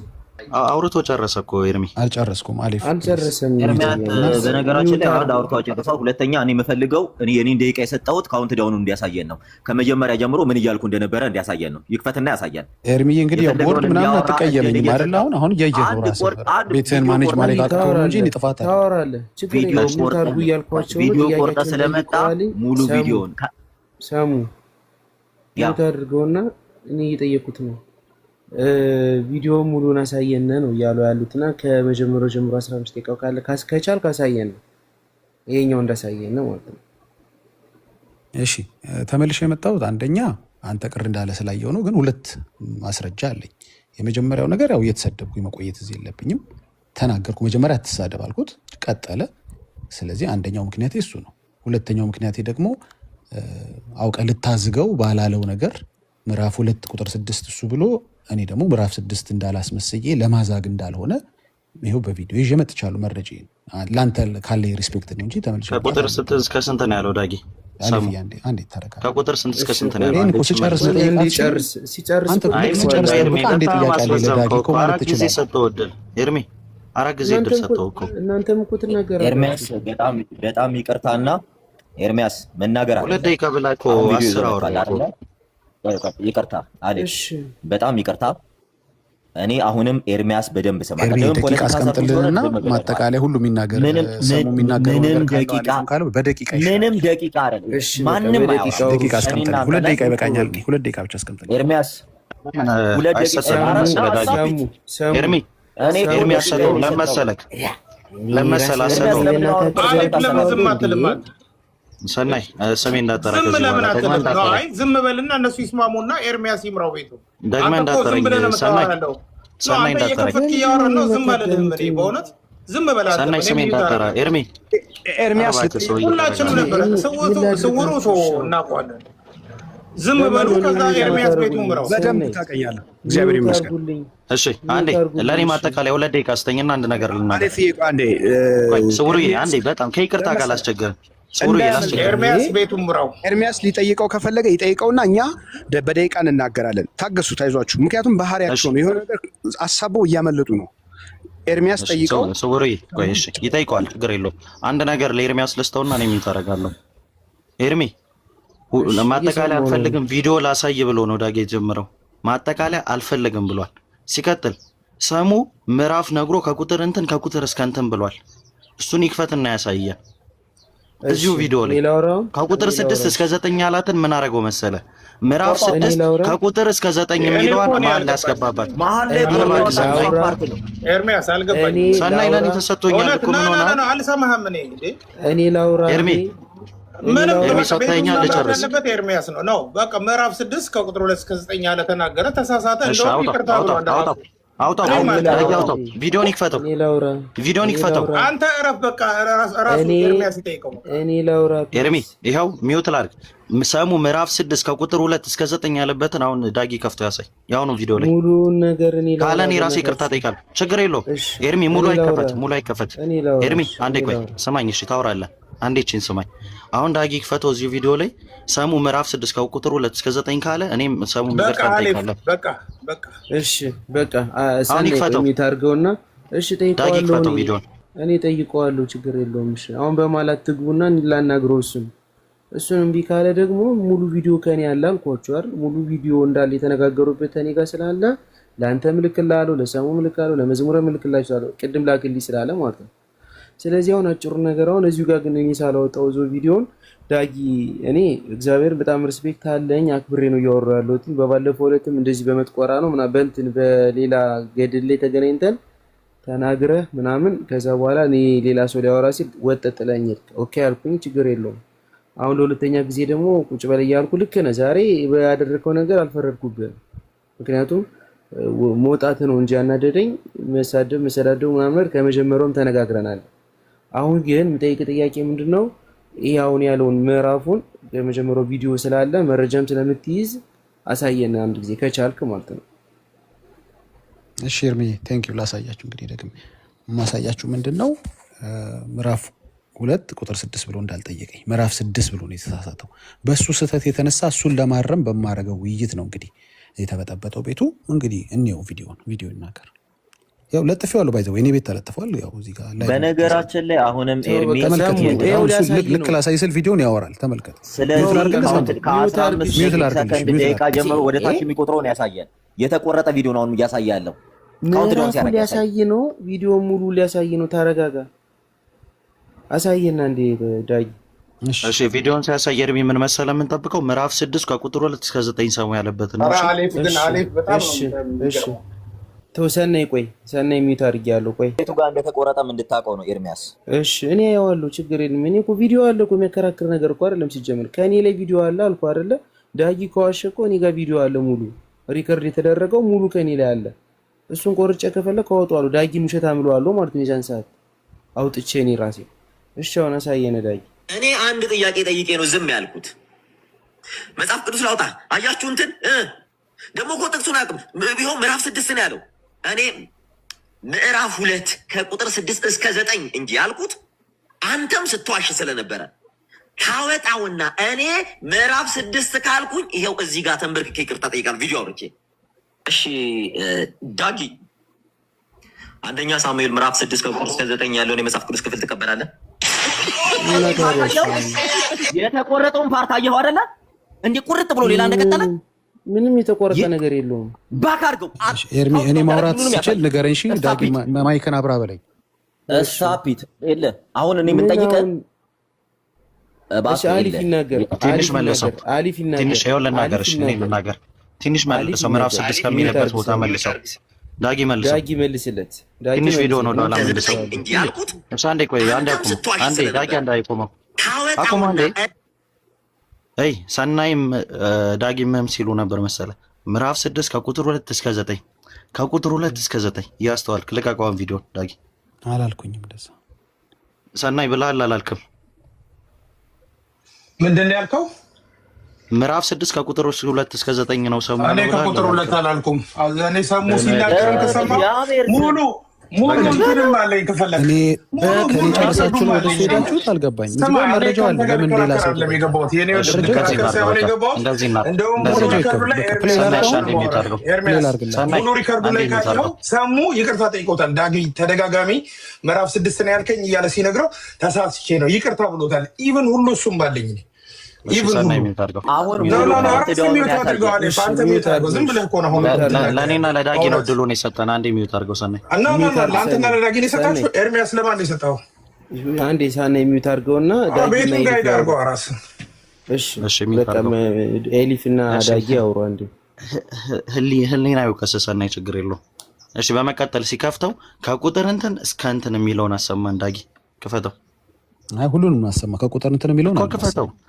አውርቶ ጨረሰ እኮ ኤርሚ። አልጨረስኩም። አሊፍ please አልጨረሰም። mute ኤርሚያስ አድርገውና በነገራችን mute ላይ አንድ አድርጉ። አውርቶ ጨርሷል። ሁለተኛ እኔ የምፈልገው እኔ የኔን ደቂቃ የሰጠሁት count down ኡ እንዲያሳየን ነው። ከመጀመሪያ ጀምሮ ምን እያልኩ እንደነበረ እንዲያሳየን ነው። ይክፈትና ያሳየን። ኤርሚዬ እንግዲህ ያው ቦርድ የፈለገውን ምናምን እንዲያወራ እድል አትቀየመኝም አይደል? እየሰጠው አሁን አሁን እያየህ ነው አንድ ራስህ ቆርጥ አንድ ቤትህን ቪዲዮ manage ቆርጠህ ማድረግ አቅቶህ ነው እንጂ እኔ ታወራለህ ጥፋት አይደለም። ታወራለህ፣ ችግር ቪዲዮ የለውም። mute ቆርጠህ አድርጉ እያልኳቸው ነው። ቪዲዮ ቆርጠህ ጥያቄያቸውን ስለመጣ ጠይቀዋል። ሙሉ ሰሙ ቪዲዮን ሰሙ ያ mute አድርገውና እኔ እየጠየኩት ነው። ቪዲዮ ሙሉን አሳየን ነው እያሉ ያሉትና ከመጀመሪያው ጀምሮ 15 ደቂቃው ካለ ከቻልክ አሳየን ነው። ይሄኛው እንዳሳየን ነው ማለት ነው። እሺ ተመልሼ የመጣሁት አንደኛ አንተ ቅር እንዳለ ስላየው ነው። ግን ሁለት ማስረጃ አለኝ። የመጀመሪያው ነገር ያው እየተሰደብኩኝ መቆየት እዚህ የለብኝም። ተናገርኩ። መጀመሪያ አትሳደብ አልኩት፣ ቀጠለ። ስለዚህ አንደኛው ምክንያቴ እሱ ነው። ሁለተኛው ምክንያቴ ደግሞ አውቀህ ልታዝገው ባላለው ነገር ምዕራፍ 2 ቁጥር 6 እሱ ብሎ እኔ ደግሞ ምዕራፍ 6 እንዳላስመስዬ ለማዛግ እንዳልሆነ ይኸው በቪዲዮ ይዤ መጥቻለሁ። መረጃዬን ለአንተ ካለኝ respect ነው እንጂ ተመልሼ መምጣት ከቁጥር ስንት አልነበረም። እስከ ስንት ነው ያለው ዳጊ? ሰሙ አሊፍዬ አንዴ አንዴ ተረጋጋ። ከቁጥር ስንት እስከ እሺ ስንት ነው ቆይ ያለው? ይሄን አንዴ እኮ ስጨርስ መልስ። መጠየቅ አትችልም። እንዲጨርስ ሲጨርስ አንተ እኮ አይ ልክ ስጨርስ ኤርሚ ጠብቀህ አንዴ በጣም ጥያቄ አለኝ ለዳጊ አስረዘምከው እኮ እኮ። ማለት 4 ጊዜ ትችላለህ። ሰጠው እድል ኤርሚ፣ 4 ጊዜ እድል እናንተም እኮ ሰጠው እኮ። እናንተም እኮ ኤርሚያስ ትናገራላችሁ። በጣም በጣም ይቅርታና ኤርሚያስ መናገር ሁለት አይደለም ደቂቃ ብላ እኮ አሁን ቪዲዮ ይዞ 10 መጥቷል አወራህ እኮ። አይደለ? ቆይ ቆይ፣ ይቅርታ አሌክስ፣ እሺ በጣም ይቅርታ። እኔ አሁንም ኤርሚያስ በደንብ ስማ። ኤርሚ ቅድምም ደቂቃ ፖለቲካ ሰፊ ስለሆነ አስቀምጥልንና ቅድም ብለናል። ማጠቃለያ ሁሉ የሚናገር ምንም ሰሙ የሚናገረው ምንም ነገር ካለው ደቂቃ አሊፍም ካለው በደቂቃ ይሻላል። ምንም ደቂቃ አይደለም፣ እሺ በቃ ማንም በደቂቃ አያወራም። አውሩ። ደቂቃ እኔ አስቀምጥልኝ። እናንተ 2 ላይ ደቂቃ ይበቃኛል። በቃ እኔ 2 ደቂቃ ብቻ አስቀምጥልኝ። ኤርሚያስ 2 ደቂቃ አይሰጠንም ሰሙ ኧረ መሰለህ ዳጊ። ሰሙ ሰሙ ኤርሚ እኔ ሰሙ ኤርሚ 2 ደቂቃ አሰጠው የሰጠው ለመሰለክ ለመሰለህ ኤርሚያስ አሰጠው። ለምን አሁን በእናታችሁ አሌክ ለምን ዝም እንዴ? አትልም አንተ? ሰናይ ስሜ እንዳጠራ ዝም ከዚህ ለምን በኋላ ደግመህ አትልም? ነው እንዳጠራኝ አይ ዝም በልና እነሱ ይስማሙና ኤርሚያስ ይምራው ቤቱ። ደግመህ አንተ እኮ ዝም እንዳጠራኝ ብለህ ነው ሰናይ የምታወራ ያለው። ነው ሰናይ አንተ እንዳጠራኝ እየከፈትክ እያወራህ ነው። ዝም አልልህም እኔ በእውነት ዝም በል አንተ። ሰናይ እኔ ስሜ mute እንዳጠራ አደርጋለሁ። ኤርሚ ኤርሚያስ እባክህ ሰውዬ ሁላችንም ተረጋጋ። ነበረ ምን ስውሩ ስውሩ ላድርጋችሁ? ቶ እሺ አሁን እናውቀዋለን። ዝም ለምን በሉ። ነው ከዛ mute ኤርሚያስ ቤቱን የምታደርጉኝ? ምራው። በደንብ ሰናይ ታውቀኛለህ። እግዚአብሔር mute ይመስገን። አድርጉልኝ፣ እሺ mute አንዴ ለእኔ አድርጉልኝ። እሺ ማጠቃለያ 2 ደቂቃ ስጠኝና አንድ ነገር ልናገር። አሌፍ አንዴ ቆይ ስውሩዬ ኤርሚያስ አንዴ በጣም ከይቅርታ ጋር ለመሰለህ ላስቸግርህ። ስውሩዬ እንዳያመልጥ ላስቸግርህ። ኤርሚያስ ቤቱን ምራው። ኤርሚያስ ሊጠይቀው ከፈለገ ይጠይቀውና እኛ በደቂቃ እንናገራለን። ታገሱ፣ ታይዟችሁ። ምክንያቱም እሺ ባህሪያቸው ነው። የሆነ ነገር አሳበው እያመለጡ ነው። ኤርሚያስ እሺ ጠይቀው ስውሩዬ ቆይ እሺ ይጠይቀዋል፣ ችግር የለውም። አንድ ነገር ለኤርሚያስ ልስጠውና እኔ mute አደርጋለሁ። ኤርሚ እሺ ማጠቃለያ እየሰማሁ ነው። አልፈልግም ቪዲዮ ላሳይ ብሎ ነው ዳጌ የጀመረው። ማጠቃለያ አልፈልግም ብሏል። ሲቀጥል ሰሙ ምዕራፍ ነግሮ ከቁጥር እንትን ከቁጥር እስከ እንትን ብሏል። እሱን ይክፈትና ያሳየን እሺ እዚሁ ቪዲዮ እኔ ላይ ላውራው ከቁጥር እኔ 6 ላውራ። እስከ 9 ያላትን ምን አደረገው መሰለ? ምዕራፍ ቆርጦ እኔ 6 ላውራ ከቁጥር እስከ 9 እኔ የሚለዋን እኮ እኔ መሀል ላይ አልገባኝም። ያስገባባት። መሀል ላይ እኔ ኧረ ቆርጦ እባክህ ያወጣው ሰናይ ላውራ part ነው። ኤርሚያስ እኔ አልገባኝም። ሰናይ ለእኔ ላውራ ተሰጥቶኛል እውነት እኮ ና ምን ና ና ሆነሃል? ና አልሰማህም። እኔ እንዴ እኔ ላውራ ኤርሚ አንዴ እኔ ምንም ላውራ ኤርሚ በቃ ቤቱን ሰጥተኸኛል፣ መምራት ልጨርስ። ያለበት ኤርሚያስ ነው ነው በቃ ምዕራፍ 6 ከቁጥር 2 እስከ 9 ያለ ተናገረ፣ ተሳሳተ። እሺ እንደውም አውጣው ይቅርታ አውጣው ብሏል አውጣው ራሱ። አውጣው እኔም እኔ ዳጊ ላውራ አውጣው። አንዴ ቪዲዮን ይክፈተው፣ እኔ ላውራ ቪዲዮን እኔ ይክፈተው። ላውራ አንተ እረፍ በቃ ራሱ እኔ ኤርሚያስ ይጠይቀው። እኔ ላውራ ኤርሚ please። ይኸው mute ላድርግ። ሰሙ ምዕራፍ 6 ከቁጥር 2 እስከ 9 ያለበትን አሁን ዳጊ ከፍቶ ያሳይ። የአሁኑ ቪዲዮ ላይ ሙሉውን ነገር እኔ ላውራ ካለ እኔ ራሴ ይቅርታ በእናታችሁ። ጠይቃለሁ። ችግር የለውም እሺ ኤርሚ፣ ሙሉ እኔ ላውራ አይከፈት፣ ሙሉ አይከፈት። እኔ ላውራ ኤርሚ እሺ አንዴ እኔ ቆይ ላውራ ስማኝ። እሺ ታወራለህ። አንዴ ይህቺን ስማኝ። አሁን ዳጊ ክፈተው እዚሁ ቪዲዮ ላይ ሰሙ ምዕራፍ 6 ከቁጥር 2 እስከ 9 ካለ እኔም ሰሙ በቃ ይቅርታ አሌፍ እንጠይቃለን። በቃ በቃ እሺ በቃ አሁን ሰናይ ቆይ ይክፈተው፣ mute አድርገውና እሺ ዳጊ ጠይቀዋለሁ። ይክፈተው እኔ ቪዲዮን። እኔ ጠይቀዋለሁ፣ ችግር የለውም። እሺ አሁን በማላት ትግቡና ላናግረው እሱን እሱን እምቢ ካለ ደግሞ ሙሉ ቪዲዮ ከኔ ያለ አልኳችሁ አይደል? ሙሉ ቪዲዮ እንዳለ የተነጋገሩበት እኔ ጋር ስላለ ለአንተ እልክልሃለሁ፣ ለሰሙ እልክልሃለሁ፣ ለመዝሙረ እልክላችኋለሁ። ቅድም ላክልኝ ስላለ ማለት ነው። ስለዚህ አሁን አጭሩ ነገር አሁን እዚሁ ጋር ግን እኔ ሳላወጣው ዞ ቪዲዮን ዳጊ እኔ እግዚአብሔር በጣም respect አለኝ አክብሬ ነው እያወራሁ ያለሁት። በባለፈው ዕለትም እንደዚህ በመጥቆራ ነው ምናምን በእንትን በሌላ ገድል ላይ ተገናኝተን ተናግረህ ምናምን ከዛ በኋላ እኔ ሌላ ሰው ሊያወራ ሲል ወጠ ጥለኝ ሄድክ። okay አልኩኝ፣ ችግር የለውም። አሁን ለሁለተኛ ጊዜ ደግሞ ቁጭ በል እያልኩ ልክ ነህ፣ ዛሬ ባደረግከው ነገር አልፈረድኩብህም። ምክንያቱም መውጣት ነው እንጂ ያናደደኝ መሳደብ መሰዳደቡ ምናምን ከመጀመሪያውም ተነጋግረናል። አሁን ግን የምጠይቅ ጥያቄ ምንድን ነው? ይህ አሁን ያለውን ምዕራፉን የመጀመሪያው ቪዲዮ ስላለ መረጃም ስለምትይዝ አሳየን አንድ ጊዜ ከቻልክ ማለት ነው። እሺ ኤርሚ thank you ላሳያችሁ። እንግዲህ ደግሜ የማሳያችሁ ምንድን ነው ምዕራፍ 2 ቁጥር 6 ብሎ እንዳልጠየቀኝ ምዕራፍ 6 ብሎ ነው የተሳሳተው። በእሱ ስህተት የተነሳ እሱን ለማረም በማረገው ውይይት ነው እንግዲህ የተበጠበጠው ቤቱ። እንግዲህ እንየው ቪዲዮን፣ ቪዲዮ ይናገር። ያው ለጥፌዋለሁ፣ by the way እኔ ቤት ተለጥፏል። ያው እዚህ ጋር ላይ በነገራችን ላይ አሁንም ተው ኤርሚ በቃ ተመልከት። ሰሙ፣ እንግዲህ ይኸው አሁን እሱ ሊያሳይ ልክ ነው። ላሳይ ስል ቪዲዮን ያወራል። ተመልከት። mute ስለዚህ ላድርግልህ፣ count ሰሙ ከአስራ አምስት mute ላድርግልሽ፣ ሰከንድ mute ደቂቃ ላድርግልሽ። ጀምሮ ወደ ታች የሚቆጥረውን ያሳያል። የተቆረጠ ቪዲዮ ነው አሁንም እያሳየ ያለው። count down ምዕራፉን ሲያደርግ ያሳያል። ሊያሳይ ነው። ቪዲዮ ሙሉ ሊያሳይ ነው። ተረጋጋ፣ አሳየና እንዴ ዳጊ። እሺ ቪዲዮን ሲያሳይ ኤርሚ ምን መሰለ የምንጠብቀው ምዕራፍ 6 ከቁጥር 2 እስከ 9 ሰሙ ያለበትን ነው። ኧረ እሺ አሌፍ ግን እሺ አሌፍ በጣም እሺ ነው እሺ የሚገርመው። ተው ሰናይ፣ ቆይ ሰናይ mute አድርጌያለሁ። ቆይ የቱ ጋር እንደተቆረጠም እንድታውቀው ነው ኤርሚያስ። እሺ እኔ አየዋለሁ፣ ችግር የለም። እኔ እኮ ቪዲዮ አለ እኮ የሚያከራክር ነገር እኮ አይደለም። ሲጀምር ከእኔ ላይ ቪዲዮ አለ አልኩ አይደለ? ዳጊ ከዋሸ እኮ እኔ ጋር ቪዲዮ አለ፣ ሙሉ record የተደረገው ሙሉ ከእኔ ላይ አለ። እሱን ቆርጬ ከፈለክ አወጣዋለሁ። ዳጊን ውሸት አምለዋለሁ ማለት ነው። የዛን ሰዓት አውጥቼ እኔ ራሴ። እሺ አሁን አሳየነ ዳጊ። እኔ አንድ ጥያቄ ጠይቄ ነው ዝም ያልኩት። መጽሐፍ ቅዱስ ላውጣ። አያችሁ እንትን ደግሞ እኮ ጥቅሱን አያውቅም። ቢሆን ምዕራፍ 6 ነው ያለው። እኔ ምዕራፍ 2 ከቁጥር 6 እስከ 9 እንጂ ያልኩት አንተም ስትዋሽ ስለነበረ ታወጣውና እኔ ምዕራፍ 6 ካልኩኝ ይኸው እዚህ ጋር ተንበርክኬ ይቅርታ ጠይቃለሁ፣ ቪዲዮ አውርቼ። እሺ ዳጊ፣ አንደኛ ሳሙኤል ምዕራፍ 6 ከቁጥር እስከ 9 ያለውን የመጽሐፍ ቅዱስ ክፍል ትቀበላለህ? እና ታዲያ እሺ የተቆረጠውን part አየኸው አይደለ? እንዲህ ቁርጥ ብሎ ሌላ እንደቀጠለ ምንም የተቆረጠ ነገር የለውም። back አድርገው። ኤርሚ እኔ ማውራት ስችል ንገረኝ። እሺ ዳጊ mic ን አብራ በለኝ። stop it የለ አሁን እኔ ምን የምንጠይቀህ አሁን እሺ አሊፍ ይናገር፣ ትንሽ አሊፍ መልሰው ይናገር፣ አሊፍ ይናገር፣ ትንሽ ይኸው ልናገር። አሊፍ እሺ እኔ ይናገር፣ ልናገር። ትንሽ አሊፍ መልሰው ምዕራፍ ይናገር። 6 mute ከሚልበት አድርግ ቦታ ሰው መልሰው። ዳጊ መልሰው። ዳጊ መልስለት፣ ዳጊ ትንሽ ቪዲዮ ነው መልስለት። ወደኋላ መልሰው። እንጂ ያልኩት እሺ አንዴ ቆይ፣ አንዴ አንተም አቁሙ። ስትዋሽ አንዴ ዳጊ ስለነበረ አንዴ አቁመው፣ አቁሙ ታወጣውና አንዴ። አይ ሰናይም ዳጊምም ሲሉ ነበር መሰለ ምዕራፍ 6 ከቁጥር 2 እስከ 9 ከቁጥር 2 እስከ 9 እያስተዋልክ ልቀቀዋን ቪዲዮ ዳጊ። አላልኩኝም እንደዛ። ሰናይ ብለሃል አላልክም? ምንድን ነው ያልከው? ምዕራፍ 6 ከቁጥር 2 እስከ 9 ነው ሰሙ እኔ ያለው ብለሃል ከቁጥር 2 አላልክም? አላልኩም። እኔ ሰሙ ሲናገርም ከሰማ ሙሉ ሙሉ እንትንም አለኝ ከፈለክ እኔ ሙሉ ከኔ ሙሉ ጨርሳችሁ ነው ሪከርዱም ወደ እሱ አለኝ። ሄዳችሁት? አልገባኝም። እዚህ ስማ ጋር እኔ መረጃው አለ። ከአንተ ጋር ለምን ሌላ ልከራከር ሰው አይደለም የገባሁት። የኔ እሺ ወንድም እንደዚህ ልከራከር እናድርግ። ሳይሆን በቃ የገባሁት እንደዚህ እናድርግ። እንደውም ሙሉ እንደዚህ መረጃው እናድርግ። record ኡ ላይ ይከፈት። በቃ play ኤርሚያስ ሰናይ እሺ ላድርገው፣ አንዴ mute አድርገው። play ኤርሚያስ ላድርግልህ። ሰናይ ሙሉ record ኡ አንዴ ላይ mute ካየኸው አድርገው። ሰሙ ይቅርታ ጠይቆታል። ዳጊ ተደጋጋሚ ምዕራፍ 6 ነው ያልከኝ እያለ ሲነግረው ተሳስቼ ነው ይቅርታ ብሎታል። even ሁሉ እሱም ባለኝ እኔ እሺ even ሰናይ ሁሉ mute አድርገው። አሁን no ሙሉ no no count ራስህ down mute ያሳያል። አድርገው አሌፍ፣ እሺ አንተ mute mute አድርገው። ዝም አድርገው፣ ብለህ እኮ ነው አሁን mute አድርግ የምትናገረው። ለእኔና ለዳጊ ነው በእውነት እድሉን የሰጠን። አንዴ mute አድርገው ሰናይ። እና ና mute ና አድርግ ለአንተና ሰናይ፣ ለዳጊ ነው ሰናይ የሰጣችሁ። ኤርሚያስ ለማን ነው የሰጠው? አንዴ ሰናይ mute አድርገውና ዳጊና ቤቱን ኤሊፍ guide ያውሩ። አድርገው ራስህ። እሺ እሺ mute በቃ አድርገው። ኤሊፍ እና እሺ ዳጊ አውሩ አንዴ። ህሊና ይውቀስሰና ችግር የለውም። እሺ በመቀጠል ሲከፍተው ከቁጥር እንትን እስከ እንትን የሚለውን አሰማን። ዳጊ ክፈተው አይ ሁሉንም አሰማ። ከቁጥር እንትን የሚለውን እኮ ክፈተው። አናሰማ።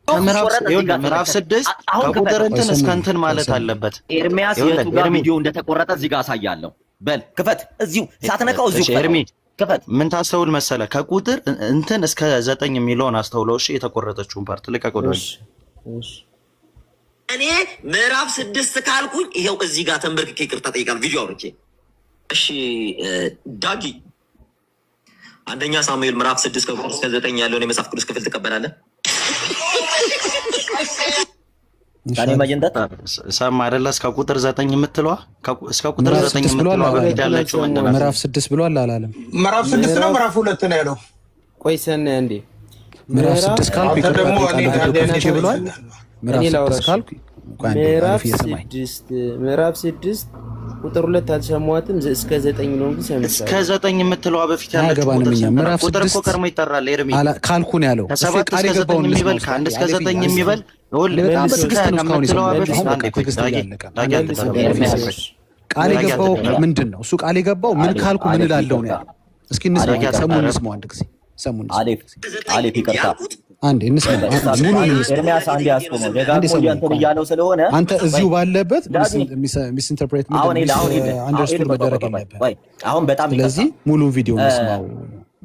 ከምዕራፍ ሲቆረጥ እዚህ ይኸውልህ ጋር ምዕራፍ ተመልከት። 6 አሁን ከቁጥር ክፈተው። ቆይ እንትን እስከ ሰሙዬ፣ እንትን ቆይ ማለት ሰሙዬ፣ አለበት። ኤርሚያስ ይኸውልህ የቱ ጋር ኤርሚ ቪዲዮ እንደተቆረጠ እዚህ ጋር አሳያለሁ። በል ክፈት፣ እዚሁ ሳትነካው እዚሁ እሺ ክፈተው። ኤርሚ ክፈት። ምን ታስተውል መሰለ ከቁጥር እንትን እስከ 9 የሚለውን አስተውለው። እሺ የተቆረጠችውን part ልቀቀው ዳጊ። እሺ እሺ እኔ ምዕራፍ 6 ካልኩኝ ይኸው እዚህ ጋር ተንበርክኬ ይቅርታ ጠይቃለሁ፣ ቪዲዮ አውርቼ። እሺ ዳጊ አንደኛ ሳሙኤል ምዕራፍ 6 ከቁጥር እስከ 9 ያለውን የመጽሐፍ ቅዱስ ክፍል ትቀበላለህ? እሺ can አሪፍ። imagine that ሰማ አይደለ? እስከ ቁጥር 9 የምትለዋ እስከ ቁጥር ምዕራፍ 9 6 ብሏል የምትለዋ በፊት አላለም? ያለችው ምንድን ናት? ምዕራፍ 6 ብሏል አላለም? ምዕራፍ 6 ነው ምዕራፍ ምዕራፍ 2 ነው ያለው። ቆይ ሰናይ አንዴ። ምዕራፍ ምዕራፍ 6 ካልኩ አንተ ይቅርታ ደግሞ እኔ ጠይቃለሁ ቪዲዮ አንዴ ከፍቼ ብሏል። ምዕራፍ እኔ 6 ላውራሽ። ካልኩ ቆይ አንዴ ምዕራፍ አሪፍ እየሰማኝ 6 ምዕራፍ 6 ቁጥር 2 አልሰማሁትም። እስከ 9 ነው ግን እስከ ሰምቻለሁ። 9 የምትለዋ በፊት ያለችው አያገባንም ቁጥር እኛ ስንት ናት? ምዕራፍ ቁጥር እኮ 6 ቀድሞ ይጠራል ኤርሚ። ካልኩ ነው ያለው። እሱ ከ7 ቃል እስከ 9 የገባውን የሚበል እንስማው እስኪ። ከ1 አንዴ እስከ አሌፍዬ 9 አንዴ የሚበል እኔ ይኸውልህ በጣም መልሰው እስከ በትዕግስት ነው እስካሁን ከምትለዋ የሰማሁት። በፊት አሁን በቃ አንዴ ቆይ ትዕግስት ዳጊ እያለቀ ነው። ዳጊ አንዴ መልሰው አትደረብ ኤርሚያስ መልሰው። እሺ ቃል ዳጊ የገባው አትደረብ ምንድን ነው? እሱ ቃል የገባው ምን አሌፍ ካልኩ ምን አሌፍ እላለሁ ነው ይቅርታ፣ ያለው። እስኪ እንስማው፣ አሌፍ ዳጊ አንዴ ሰሙን አትደረብ እንስማው፣ አንድ ጊዜ ሰሙን እንስማው። አሌፍ አሌፍ ይቅርታ አንዴ እንስማው፣ አንዴ ሙሉን እንስማው። ኤርሚያስ አንዴ ያስቆመው አንዴ ደጋግሞ ሰሙን እንትን ቆይ እያለው ስለሆነ አንተ ቆይ እዚሁ ባለበት ዳጊ misinterpret አሁን ምንድን አሁን misunderstood መደረግ የለብህም። ቆይ አሁን በጣም ይቅርታ ስለዚህ ሙሉን ቪዲዮ እንስማው።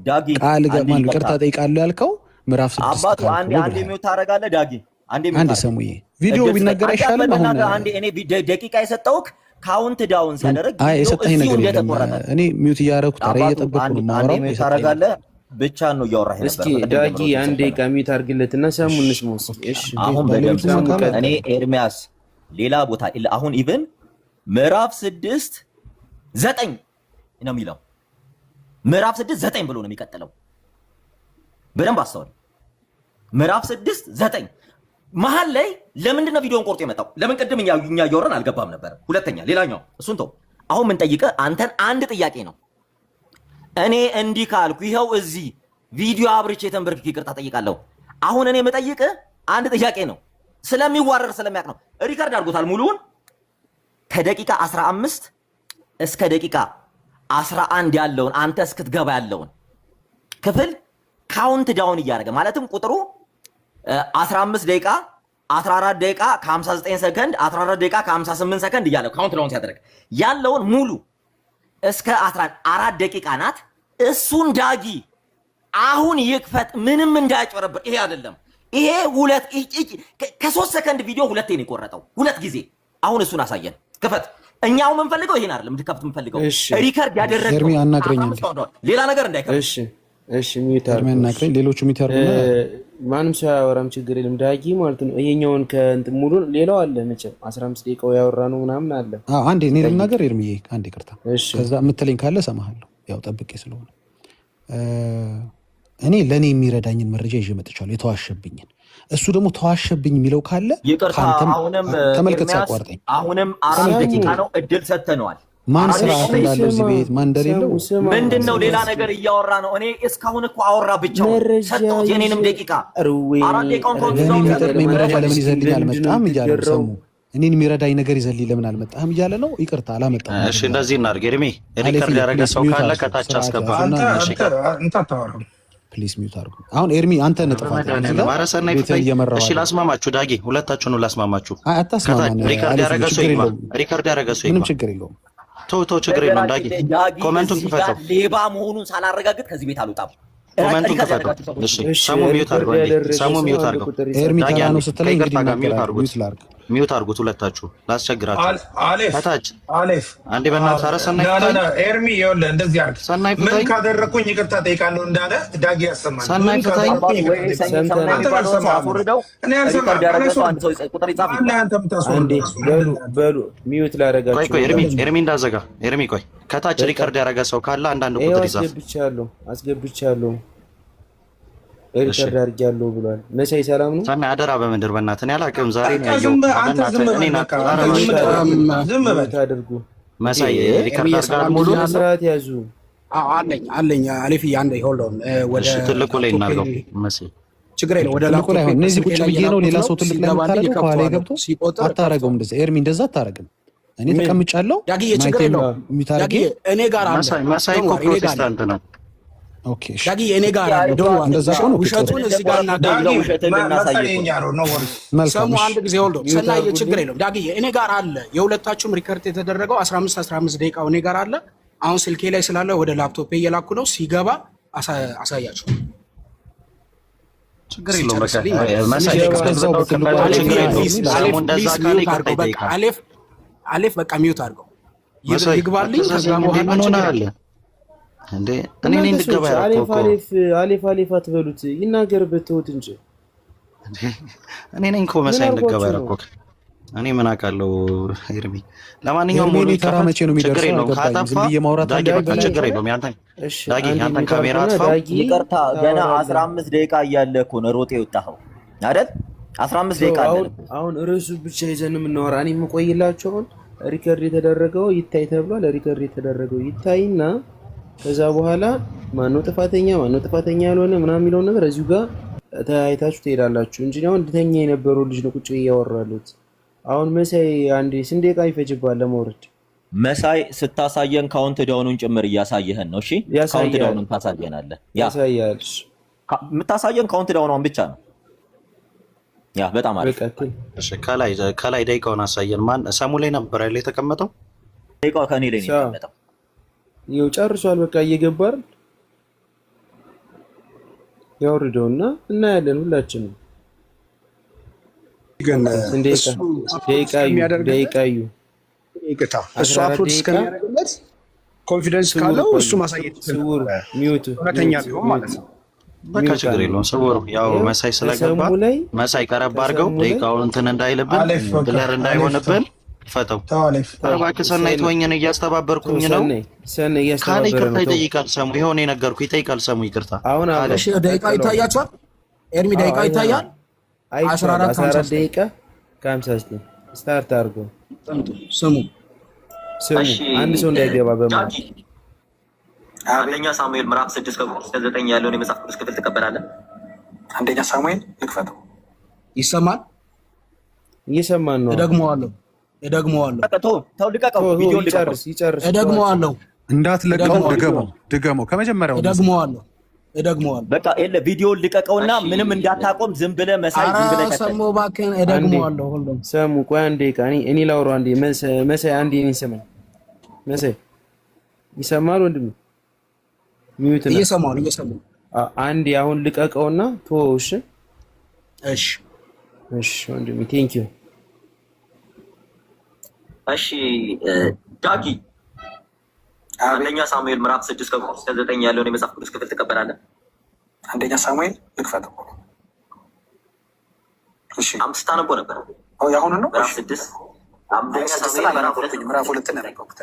ዳጊ ቃል አንዴ ማነው ይቅርታ ይቅርታ ጠይቃለሁ ያልከው ምዕራፍ 6 አባቱ ካልኩ አንዴ ነው አንዴ ብለሃል። mute ታደርጋለህ ዳጊ አንዴ mute አንዴ አድርግ ሰሙዬ ቪዲዮ እድል ስጠኝ ቢነገር አንዴ አይሻልም? አሁን በእናትህ አንዴ እኔ ደቂቃ የሰጠውክ count down ሲያደርግ አይ ቪዲዮ የሰጠኸኝ እዚሁ ነገር የለም። እንደተቆረጠ እኔ mute እያደረኩ ተራ አባቱ እየጠበቅኩ አንዴ ነው አንዴ የማወራው። mute የሰጠኸኝ ነገር ታደርጋለህ ብቻ ነው እያወራህ እስኪ የነበረ ከቅድም ዳጊ ጀምሮ አንድ ድምፅ ደቂቃ mute አድርግለትና ሰሙ እንስማው እስኪ። እሺ አሁን በደንብ ባለቤቱማ ሰሙ ስማ። ካለ ቀጥል። እኔ ኤርሚያስ ሌላ ቦታ አሁን even ምዕራፍ 6 9 ነው የሚለው። ምዕራፍ 6 9 ብሎ ነው የሚቀጥለው። በደንብ አስተውል። ምዕራፍ 6 9 መሀል ላይ ለምንድን ነው ቪዲዮን ቆርጦ የመጣው? ለምን ቅድም እኛ እያወራን አልገባም ነበር? ሁለተኛ ሌላኛው እሱን ተው። አሁን ምን ጠይቀህ አንተን አንድ ጥያቄ ነው። እኔ እንዲህ ካልኩ ይኸው እዚህ ቪዲዮ አብርቼ ተንበርክኬ ይቅርታ ጠይቃለሁ። አሁን እኔ የምጠይቅህ አንድ ጥያቄ ነው። ስለሚዋረር ስለሚያውቅ ነው። record አድርጎታል ሙሉውን ከደቂቃ 15 እስከ ደቂቃ 11 ያለውን አንተ እስክትገባ ያለውን ክፍል count down እያደረገ ማለትም ቁጥሩ 15 ደቂቃ 14 ደቂቃ ከ59 ሰከንድ 14 ደቂቃ ከ58 ሰከንድ እያለ count down ሲያደርግ ያለውን ሙሉ እስከ 14 ደቂቃ ናት። እሱን ዳጊ አሁን ይክፈት፣ ምንም እንዳያጭበረብር። ይሄ አይደለም ይሄ ሁለት ከ3 ሰከንድ ቪዲዮ ሁለቴ ነው የቆረጠው፣ ሁለት ጊዜ። አሁን እሱን አሳየን፣ ክፈት። እኛው የምንፈልገው ይሄን አይደለም፣ እንድከፍት የምንፈልገው record ያደረገው ኤርሚ አናግረኝ አንዴ። ሌላ ነገር እንዳይከፍት። እሺ እሺ፣ mute ኤርሚ አድርገው። እሺ አናግረኝ። ሌሎቹ mute ያርጉና ማንም ሰው አያወራም፣ ችግር የለም። ዳጊ ማለት ነው ይሄኛውን ከእንትን ሙሉን ሌላው አለ መቼም 15 ደቂቃው ያወራ ነው ምናምን አለ። አዎ፣ አንዴ እኔ ጠይቅ። ልናገር ኤርሚዬ፣ አንዴ ይቅርታ። እሺ ከዛ የምትለኝ ካለ እሰማሃለሁ። ያው ጠብቄ ስለሆነ እኔ ለእኔ የሚረዳኝን መረጃ ይዤ መጥቻለሁ፣ የተዋሸብኝን። እሱ ደግሞ ተዋሸብኝ የሚለው ካለ ይቅርታ ከአንተም አሁንም ተመልከት፣ ኤርሚያስ ሲያቋርጠኝ አሁንም 4 ተመልከት። ደቂቃ ነው እድል ሰጥተነዋል። ማን 4 ስርዓት ደቂቃ ሰሙ እንዳለው እዚህ ስማ ቤት ማን ሰሙ እንደሌለው ስማ ምንድን ነው? ስማ ሌላ እስኪ ነገር እያወራ ነው። እኔ እስካሁን እኮ አወራ ብቻውን መረጃ ሰጠሁት ይዤ የኔንም ደቂቃ ኧረ 4 ወይኔ ደቂቃውን ኧረ count ለእኔ down የሚጠቅመኝ ሲያደርግ መረጃ መረጃ ለምን እስኪ ይዘልኝ ለምንድን ነው አልመጣም እያለ ነው የምትገረው? ሰሙ። እኔን የሚረዳኝ ነገር ይዘልኝ ለምን አልመጣህም እያለ ነው። ይቅርታ አላመጣሁም እሺ መረጃ። እንደዚህ እናድርግ። ኤርሚ record አሌፍዬ ያደረገ please ሰው mute ካለ አድርጉ፣ ከታች ስርዓት አስገባ። ያዙና አንተ እሺ አንተ አንተ አታወራም። please mute አድርጉ። አሁን ኤርሚ አንተ ነህ ጥፋተኛ እዚህ በመድኃኒዓለም ጋር ኧረ ሰናይ ቤትህን ፍታኝ። እየመራው እሺ አይደለም። ላስማማችሁ፣ ዳጊ ሁለታችሁን ላስማማችሁ። አይ ከታች አታስማማን record አሌፍዬ፣ ያደረገ ሰው ችግር ይግባ። የለውም፣ record ያደረገ ሰው ምንም ይግባ። ችግር የለውም። ተው ተው፣ ችግር የለውም ዳጊ። በነገራችን ላይ ዳጊ comment ኡን እዚህ ጋር ክፈተው፣ ሌባ መሆኑን ሳላረጋግጥ ከዚህ ቤት አልወጣም። comment ኡን record ክፈተው። ያደረጋችሁ ሰዎች እሺ እሺ ሰሙ mute record አድርገው፣ አንዴ ያደረገ ሰሙ ሰው mute አንድ አድርገው። ቁጥር ይጻፍ። ኤርሚ ዳጊ ተራ አንዴ ነው ስትለኝ ከይቅርታ እንግዲህ ጋር mute እናገራለሁ። አድርጉት፣ mute ላርግ። mute አድርጉት ሁለታችሁ፣ ላስቸግራችሁ። አሌፍ ከታች አሌፍ አንዴ በእናትህ ኧረ ሰናይ ና ና ፍታኝ፣ ና ኤርሚ ይኸውልህ እንደዚህ አድርግ። ሰናይ ምን ፍታኝ፣ ካደረግኩኝ ይቅርታ ጠይቃለሁ እንዳለ ዳጊ ያሰማል። ሰናይ ምን ፍታኝ። ካደረግኩኝ አባቱ ወይ ይቅርታ ጠይቃለሁ። ሰናይ ሰምተናል። አንተን የሚባለውን ሰው አልሰማህም። አስወርደው እኔ record አልሰማህም። ያደረገ ሰው አላስወርድም። አንድ ሰው ቁጥር ይጻፍ ማነህ ይግባ። አንተ አንዴ የምታስወርደው? በሉ በሉ mute ቆይ ላረጋችሁ ቆይ ኤርሚ ሁላችሁ። ኤርሚ እንዳዘጋ ኤርሚ ቆይ፣ ከታች በቃ record ያደረገ ሰው ካለ አንዳንድ ይኸው ቁጥር ይጻፍ። አስገብቻለሁ አስገብቻለሁ እሺ record አድርጌያለሁ ብሏል። መሳይ ሰላም ነው። ሰናይ አደራ በምድር በእናትህ እኔ አላውቅም። ዛሬ ነው በቃ ያየሁት። ዝም በል አንተ፣ ዝም በእናትህ በል እኔን በቃ ኧረ አንተ ዝም mute እባክህ በል አድርጉ ዝም በል። mute አድርጉ። መሳይ record ኤርሚዬ አድርገሃል ሰላም ሙሉ። ስነ ብያለሁ። ስርዓት ያዙ። አዎ አለኝ አለኝ። አሌፍዬ አንዴ hold on ወደ እሺ ትልቁ ላይ ላፕቶፔ እናድርገው መሳይ። ችግር የለውም። ወደ ትልቁ ላይ ላፕቶፔ አሁን እነዚህ ስልኬ ቁጭ ላይ ብዬ ነው እየላኩት ሌላ ነው። ሰው ትልቅ ላይ ሲገባልኝ የምታደርገው ከኋላ እከፍተዋለሁ። ገብቶ ሲቆጥር አታረገውም። እንደዛ ኤርሚ እንደዛ አታረግም። እኔ ምን ተቀምጫለሁ፣ ዳግዬ ችግር mic ኤን የለውም። mute አድርጌ ዳግዬ እኔ ጋር አለ። መሳይ መሳይ don't እኮ worry እኔ ጋር አለ። ፕሮቴስታንት ነው። okay እሺ፣ ዳግዬ እኔ ጋር አለ። don't worry እንደዛ ከሆነ okay ጥሩ ውሸቱን እዚህ ጋር ዳጊ እናገኘው። ውሸትን ልናሳይ መሳይ እኮ የኛ ነው። ነው no worries። መልካም። ሰሙ እሺ አንድ ጊዜ hold mute ሰናየ ችግር አድርጉልኝ። የለውም። ዳግዬ እኔ ጋር አለ። የሁለታችሁም record የተደረገው 15 15 ደቂቃው እኔ ጋር አለ። አሁን ስልኬ ላይ ስላለ ወደ ላፕቶፔ እየላኩ ነው። ሲገባ አሳያችሁ ችግር የለውም። በቃ ሲጨርስልኝ ማለት ነው። መሳይ ሲገባ እስከዛው ገልብጠው በትልቁ ክፈተው፣ አሌፍ ችግር አድርግና የለውም። please ኤርሚ ሰሙ አሌፍ እንደዛ please ካለ mute ይቅርታ አድርገው። በቃ ይጠይቃል። አሌፍ አሌፍ በቃ mute አድርገው መሳይ ይግባልኝ። ከዛ አትዘዘኝ እንዴ? በኋላ ምን ችግር ሆነሃል የለውም። እንዴ? እኔ ነኝ እናንተ እንድገባ ሰዎች ያደረኩህ አሌፍ እኮ። አሌፍ አሌፍ አሌፍ አትበሉት፣ ይናገርበት ተውት እንጂ። እንዴ፣ እኔ ነኝ እኮ ምን መሳይ እንድገባ አድርጓችሁ ነው? ያደረኩህ። እኔ ምን አውቃለሁ ኤርሚ። ለማንኛውም ኤርሚ ሙሉ እኔ ተራ ይከፈት፣ መቼ ነው ችግር የሚደርሰው የለውም። አልገባኝም። ዝም ካጠፋ ብዬ ማውራት ዳጊ አለብኝ በቃ በላይ ችግር የለውም። ያንተን እሺ ዳጊ አንዴ ያንተን mute ካሜራ አድርጉና አጥፋው። ዳጊ ይቅርታ ገና ታወራለህ። 15 ደቂቃ እያለ እኮ ነው ሮጤ የወጣኸው አይደል? 15 ተው ደቂቃ አሁን አለን እኮ። አሁን ርዕሱ ብቻ ይዘን የምናወራ እኔ የምቆይላቸው አሁን record የተደረገው ይታይ ተብሏል። record የተደረገው ይታይና ከዛ በኋላ ማነው ጥፋተኛ ማነው ጥፋተኛ ያልሆነ ምናምን የሚለውን ነገር እዚሁ ጋር ተያይታችሁ ትሄዳላችሁ እንጂ አሁን እንድተኛ የነበረው ልጅ ነው ቁጭ ብዬ እያወራሁ ያለሁት። አሁን መሳይ አንዴ ስንት ደቂቃ ይፈጅባል ለመውረድ? መሳይ ስታሳየን count down ኡን ጭምር እያሳየህን ነው። እሺ count ያሳያል down ኡን ታሳየናለህ። ያ ያሳያል። የምታሳየን count down ኗን ብቻ ነው። yeah በጣም አሪፍ። በቃ ትል እሺ፣ ከላይ ከላይ ደቂቃውን አሳየን። ማን ሰሙ ላይ ነበር ያለ የተቀመጠው? ደቂቃው ከእኔ ላይ ነው ሳ የተቀመጠው። ይኸው ጨርሷል። በቃ እየገባ አይደል? ያውርደውና እናያለን ሁላችንም። ግን ስንት ደቂቃ እሱ upload ደቂቃ እዩ እስከሚያደርግለት ደቂቃ እዩ ይቅርታ፣ እሱ 14 upload ደቂቃ እስከሚያደርግለት confidence ስውር ካለው ቆዩ እሱ ማሳየት ይችል ስውር ነበረ። mute እውነተኛ mute ቢሆን mute ማለት ነው። በቃ mute ችግር አንዴ የለውም። ስውሩ ያው ይኸው መሳይ ስለገባ ከሰሙ ላይ መሳይ ቀረብ አድርገው ከሰሙ ላይ ደቂቃውን እንትን እንዳይልብን አሌፍ በቃ blur አሌፍ ተው እንዳይሆንብን ፈተው። ተው አሌፍ ኧረ ተው እባክህ ሰናይ ሰናይ ተወኝ፣ እኔ ተው እያስተባበርኩኝ ነው ሰናይ ሰናይ ካለ እያስተባበረ ይቅርታ ነው ተው። ይጠይቃል። ሰሙ ይኸው እኔ ነገርኩህ፣ ይጠይቃል ሰሙ ይቅርታ አሁን ካለ አብረው እሺ ደቂቃው ቀጥለዋል። ይታያችኋል? ኤርሚ አዎ ደቂቃው አይተነዋል ይታያል? አይቼዋለሁ። 14 14 59 ደቂቃ ከ59 start አድርጎ ስሙ ስሙ እሺ አንድ ሰው እንዳይገባ በመሀል ዳጊ አንደኛ ሳሙኤል ምዕራፍ 6 ከቁጥር እስከ 9 ያለውን የመጽሐፍ ቅዱስ ክፍል ትቀበላለህ? አንደኛ ሳሙኤል ልክፈተው። ይሰማል? እየሰማን ነው። እደግመዋለሁ እደግመዋለሁ በቃ ተው ተው፣ ልቀቀው፣ ተው ተው ቪዲዮን ልቀቀው። ይጨርስ ይጨርስ ተዋቸው። እደግመዋለሁ እንዳትለቀው፣ እደግመዋለሁ ድገመው፣ ድገመው ከመጀመሪያው መሳይ። እደግመዋለሁ እደግመዋለሁ። በቃ የለ ቪዲዮን ልቀቀውና እሺ ምንም እንዳታቆም ዝም ብለህ መሳይ፣ ኧረ ዝም ብለህ ቀጥል። ሰሙ እባክህን፣ አንዴ እደግመዋለሁ። ሁሉም ሰሙ ቆይ አንዴ ደቂቃ እኔ ላውራው አንዴ መሳይ አንዴ እኔን ስማኝ መሳይ ይሰማል ወንድሜ mute ነህ እየሰማሁ ነው እየሰማሁ ነው። አንዴ አሁን ልቀቀውና ተወው እሺ እሺ እሺ ወንድሜ thank you እሺ ዳጊ አንደኛ ሳሙኤል ምዕራፍ 6 ከቁጥር እስከ 9 ያለውን የመጽሐፍ ቅዱስ ክፍል ትቀበላለህ? አንደኛ ሳሙኤል ልክፈተው። እሺ አምስት አነቦ ነበር። የአሁኑ ነው። ምዕራፍ 6 አንደኛ ስድስትን ሳሙኤል ምዕራፍ 2 አላነበብኩኝም። ምዕራፍ 2ን ያነበብኩት።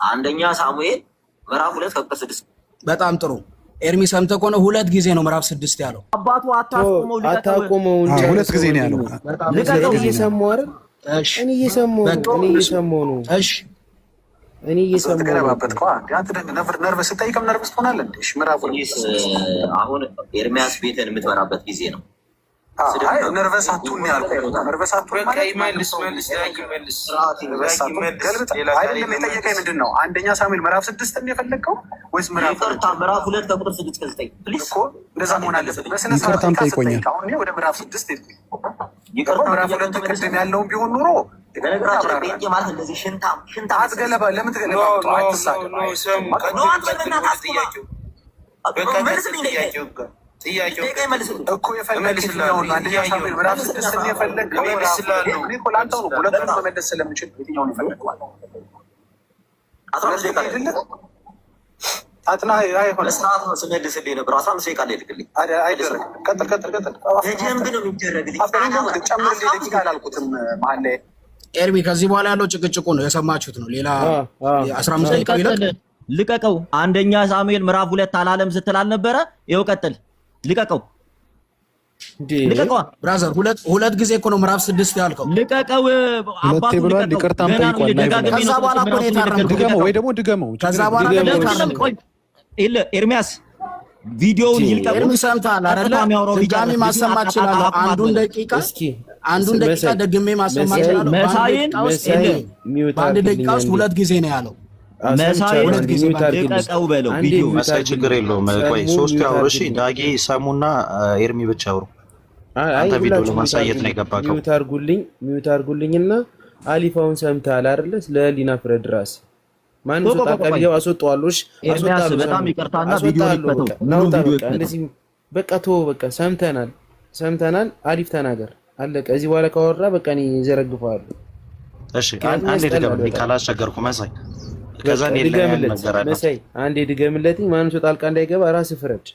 አንደኛ ሳሙኤል ምዕራፍ 2 ከቁጥር 6 በጣም ጥሩ ኤርሚ፣ ሰምተህ ከሆነ ሁለት ጊዜ ነው ምዕራፍ 6 ያለው። አባቱ አታስቆመው፣ ልቀቀው። አታቆመው ሁለት ጊዜ ነው ያለው። ልቀቀው። እኔ እየሰማሁ አይደል? እሺ እኔ እየሰማሁ ነው። እኔ እየሰማሁ ነው። እሺ እኔ እየሰማሁ ነው። ተገለባበጥከዋ። አንተ nervous ስጠይቅም nervous ትሆናለህ እንዴ? እሺ ምዕራፍ 2 please፣ አሁን ኤርሚያስ ቤትን የምትመራበት ጊዜ ነው። አይ nervous አትሁን ነው ያልኩህ። nervous አትሁን ማለት መልስ መልስ ዳጊ መልስ nervous አትሁን ገልብጥ። አይደለም የጠየቀኝ ምንድን ነው? አንደኛ ሳሙኤል ምዕራፍ 6 ነው የፈለግከው ወይስ ምዕራፍ ይቅርታ፣ ምዕራፍ 2 ከቁጥር 6 እስከ 9 please። እኮ እንደዛ መሆን አለበት። በስነ ስርዓት ይቅርታም ደቂቃ ጠይቆኛል። ስትጠይቅ አሁን እኔ ወደ ምዕራፍ 6 ሄድኩኝ። ይቅርታ ምዕራፍ 2 ቅድም ያለውን ቢሆን ኑሮ በነገራችን ላይ ጴንጤ ማለት እንደዚህ ሽንታም ሽንታም አትገለባ። ለምን ትገለባ? አትሳደብ። no አንተ በእናትህ አስቁማ። መልስልኝ፣ ደቂቃ ይመልስልኝ እኮ የፈለግህ የትኛውን ነው? አንደኛ ሳሙኤል ምዕራፍ 6 ነው የፈለግከው? እኔ እኮ ለአንተው ነው፣ ሁለቱንም መመለስ ስለምችል የትኛውን የፈለግከው? 15 ደቂቃ ላይ አጥና አይሆንም። በስርዓት ነው ስመልስልህ የነበረው። 15 ደቂቃ ላይ ልክልኝ። አይደረግም። ቀጥል ቀጥል ቀጥል። በደንብ ነው የሚደረግልኝ። ጨምርልኝ ደቂቃ አላልኩትም መሀል ላይ ኤርሚ፣ ከዚህ በኋላ ያለው ጭቅጭቁ ነው፣ የሰማችሁት ነው። ሌላ 15 ደቂቃ ይለቅ። ቀጥል፣ ልቀቀው። አንደኛ ሳሙኤል ምዕራፍ 2 አላለም ስትል አልነበረ? ይኸው ቀጥል፣ ልቀቀው፣ ልቀቀዋ። brother፣ ሁለት ጊዜ እኮ ነው ምዕራፍ 6 ያልከው። ልቀቀው፣ ሁለቴ አባቱ ብሏል። ልቀቀው። ይቅርታም ገና ነው ጠይቋል። ደጋግሜ ናይ ከዛ ነው በኋላ እኮ ነው ምዕራፉን የታረምከው። የነገርኩህ። ድገመው ወይ ደግሞ ድገመው። ከዛ በኋላ ድገመው። ደግሞ ለምን የታረምከው። ቆይ፣ የለ ኤርሚያስ ቪዲዮውን ይልቀቁት። ኤርሚ ሰምተሃል አይደለ? ቀጥታ የሚያወራው ድጋሚ ይጨርስ። ማሰማት እችላለሁ። አንዱን ደቂቃ እስኪ አንዱን ደቂቃ መሳይ ደግሜ ማሰማት መሳይ እችላለሁ። በአንድ መሳይን ደቂቃ ውስጥ መሳይ ኤርሚ mute በአንድ አድርግልኝ ደቂቃ ውስጥ አንዴ። ሁለት ጊዜ ነው ያለው። መሳይን ሰምቻለሁ። ሁለት አንዴ ጊዜ mute በአንድ አድርግልኝ። ልቀቀው በለው አንዴ ቪዲዮ mute መሳይ ችግር አድርግልኝ። የለውም። ቆይ ሰሙ ሶስቱ mute ያውሩ። እሺ አድርግልኝ። ዳጊ፣ ሰሙና ኤርሚ ብቻ ያውሩ። አይ አንተ ቪዲዮ ሁላችሁ mute ለማሳየት ነው አድርጉልኝ። የገባከው። mute አድርጉልኝ። mute አድርጉልኝና አሊፋውን ሰምተሃል አይደለ? ለህሊና ፍረድ ራስህ። ማንም ቆይ ሰው ቆይ ጣልቃ ቆይ ቢገባ አስወጣዋለሁ። እሺ ኤርሚያስ አስወጣለሁ። በጣም ሰሙ ይቅርታና ቪዲዮ አስወጣለሁ። ይክፈተው፣ በቃ ሙሉን ናውጣ። ቪዲዮ በቃ ይክፈተው። እንደዚህ በቃ ተወው። በቃ ሰምተናል፣ ሰምተናል። አሊፍ ተናገር፣ አለቀ። እዚህ በኋላ ካወራ በቃ እኔ ዘረግፈዋለሁ። እሺ ምክንያቱም አንዴ ያስጠላል ድገምልኝ በጣም። ካላስቸገርኩ መሳይ። ከዛ በቃ እኔ ለያን ድገምለት እነግራለሁ። መሳይ፣ አንዴ ድገምለት። ማንም ሰው ጣልቃ እንዳይገባ ራስህ ፍረድ።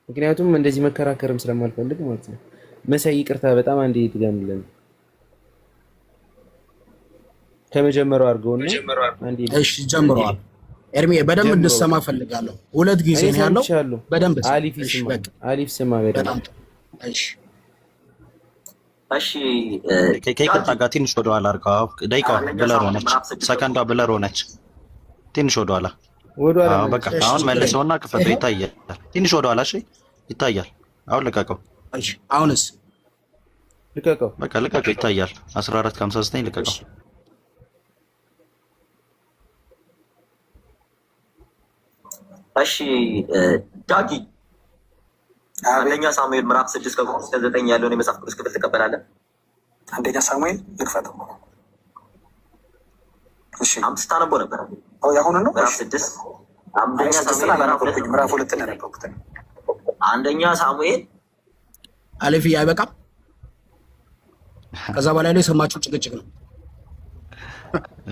ምክንያቱም እንደዚህ መከራከርም ስለማልፈልግ ማለት ነው። መሳይ ይቅርታ፣ በጣም አንዴ ድገምልን። ከመጀመሪያው አድርገውና አንዴ እሺ ጀምረዋል። ኤርሚ በደንብ ጀምሮ እንድሰማ ፈልጋለሁ። ሁለት ጊዜ እኔ ነው ያለው። ሰምቻለሁ። በደንብ ስማ። አሊፍ እሺ ይስማ፣ በቃ አሊፍ ስማ በደንብ። በጣም ጥሩ። እሺ እሺ ከይቅርታ ጋር ትንሽ ወደኋላ አድርገው። አዎ፣ ደቂቃዋ አንደኛ blur ሳሙኤል ሆነች፣ ምዕራፍ 6 ሰከንዷ blur ሆነች። ትንሽ ወደኋላ። ወደኋላ አዎ በቃ መልስ። እሺ አሁን ችግር የለም። መልሰውና ክፈተው፣ ይኸው ይታያል። ትንሽ ወደኋላ። እሺ ይታያል። አሁን ልቀቀው። እሺ አሁንስ ልቀቀው። በቃ ልቀቀው፣ ይታያል። 14:59 ልቀቀው። እሺ እሺ ዳጊ አንደኛ ሳሙኤል ምዕራፍ 6 ከቁጥር እስከ 9 ያለውን የመጽሐፍ ቅዱስ ክፍል ትቀበላለህ? አንደኛ ሳሙኤል ልክፈተው። እሺ አምስት ታነቦ ነበር። የአሁኑ ነው። ምዕራፍ እሺ 6 አይ አንደኛ 6ን ሳሙኤል ምዕራፍ 2 አላነበብኩኝም፣ ምዕራፍ 2ን ያነበብኩት። አንደኛ ሳሙኤል አሊፍ አይበቃም። ከዛ በላይ ላይ የሰማችሁ ጭቅጭቅ ነው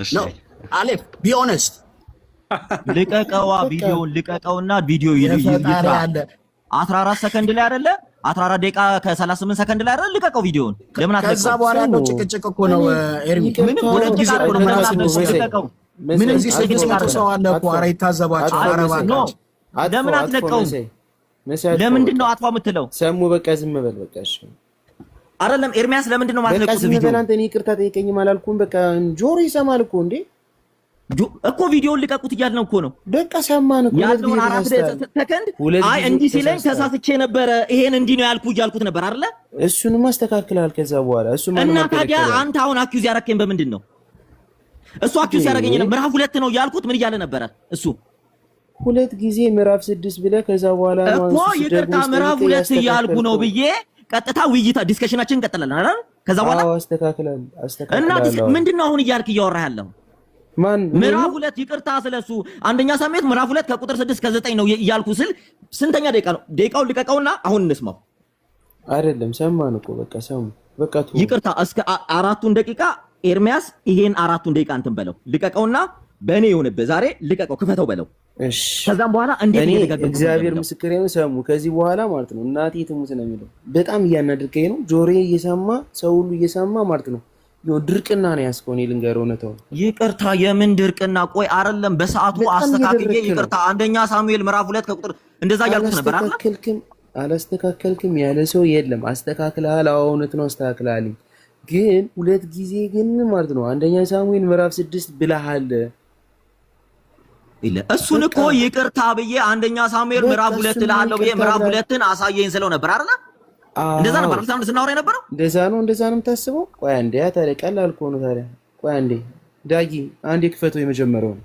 እሺ ነው አሌፍ be honest ልቀቀዋ፣ በቃ ቪዲዮውን ልቀቀውና ቪዲዮ የፈጣሪ ይስራ። ያለ 14 ሰከንድ ላይ አይደለ? 14 ደቂቃ ከ38 ሰከንድ ላይ አይደለ? ልቀቀው ቪዲዮውን። ለምን ከዛ አትለቀውም? በኋላ ሰሙ ያለው ጭቅጭቅ እኮ ነው እኔ ኤርሚ። ይቅርታ ምንም ሁለት ጭቅጭቅ ጊዜ እኮ ነው አይደለም። ምዕራፍ ለምን 6 አትለቀውም? ያለው። ልቀቀው። መሳይ ምንም እዚህ አጥፋው፣ ጭቅጭቅ 600 አይደለም። ሰው አለ እኮ። አጥፋው፣ ኧረ ይታዘባቸው። አጥፋው ኧረ መሳይ፣ no እባካችሁ አጥፋው፣ ለምን አጥፋው አትለቀውም? መሳይ፣ መሳይ አጥፋው። ለምንድን በቃ ነው አጥፋው የምትለው? ሰሙ፣ በቃ ዝም በል በቃ። እሺ አይደለም ኤርሚያስ፣ ለምንድን ነው በቃ የማትለቁት ዝም በል ቪዲዮውን? አንተ። እኔ ይቅርታ ጠይቀኝም አላልኩም። በቃ ጆሮ ይሰማል እኮ እንዴ። እኮ ቪዲዮውን ልቀቁት እያልን ነው እኮ ነው በቃ ሰማን እኮ። ሁለት ጊዜ ያለውን 4 ተሳስተሃል። ሰከንድ። ሁለት አይ ጊዜ እንዲህ ሲለኝ ተሳስተሃል። ተሳስቼ ነበረ፣ ይሄን እንዲህ ነው ያልኩ እያልኩት ነበር አይደለ? እሱንማ አስተካክለሃል ከዛ በኋላ እሱ ማንም እና ታዲያ አልከለከለም። አንተ አሁን accuse ያረከኝ በምንድን ነው? እሱ accuse ያደረገኝ ምዕራፍ 2 ነው ያልኩት ምን እያለ ነበረ እሱ? ሁለት ጊዜ ምዕራፍ 6 ብለህ ከዛ በኋላ ነው እኮ እሱ ይቅርታ ደግሞ ምዕራፍ ስጠይቅህ 2 እያልኩ ነው ያስተካከልከው። ብዬ ቀጥታ ውይይታ discussion ኣችን እንቀጥላለን አይደል? ከዛ በኋላ አዎ አስተካክላል እና አስተካክላለሁ። ምንድን ነው አሁን እያልክ እያወራህ ያለው? ማን እኔ ምዕራፍ ነው? 2 ይቅርታ ስለሱ አንደኛ ሳሙኤል ምዕራፍ 2 ከቁጥር 6 እስከ 9 ነው እያልኩ ስል ስንተኛ ደቂቃ ነው? ደቂቃውን ልቀቀውና አሁን እንስማው። አይደለም ሰማን እኮ በቃ ሰሙ በቃ ተወው። ይቅርታ እስከ 4ቱን ደቂቃ ኤርሚያስ ይሄን 4ቱን ደቂቃ እንትን በለው ልቀቀውና በእኔ ይሁንብህ ዛሬ ልቀቀው፣ ክፈተው በለው። እሺ ከዛም በኋላ እንዴት እኔ እየደጋገምኩት እግዚአብሔር እንደምለው ምስክሬ ነው። ሰሙ ከዚህ በኋላ ማለት ነው እናቴ ትሙት ነው የሚለው። በጣም እያናደድከኝ ነው። ጆሮዬ እየሰማ ሰው ሁሉ እየሰማ ማለት ነው። ይኸው ድርቅና ነው ያዝከው። እኔ ልንገርህ እውነታውን። ይቅርታ የምን ድርቅና? ቆይ አይደለም በሰዓቱ በጣም አስተካክዬ እየደረክ ነው። ይቅርታ አንደኛ ሳሙኤል ምዕራፍ 2 ከቁጥር እንደዛ እያልኩት ነበር አይደል? አላስተካከልክም አላስተካከልክም ያለ ሰው የለም። አስተካክለሃል። አዎ እውነት ነው አስተካክለሃል። ግን ሁለት ጊዜ ግን ማለት ነው አንደኛ ሳሙኤል ምዕራፍ 6 ብለሃል። ይለ እሱን በቃ እኮ ይቅርታ ብዬ አንደኛ ሳሙኤል በቃ ምዕራፍ 2 እሱን እልሃለሁ ብዬ ይቅርታ ምዕራፍ ብለሃል። 2ን አሳየኝ ስለው ነበር አይደል? እንደዛ አዎ ነበር አይደል ስናወራ የነበረው? እንደዛ ነው እንደዛ ነው የምታስበው። ቆይ አንዴ ያ ታዲያ ቀላል እኮ ነው ታዲያ። ቆይ አንዴ ዳጊ አንዴ ክፈተው የመጀመሪያውን።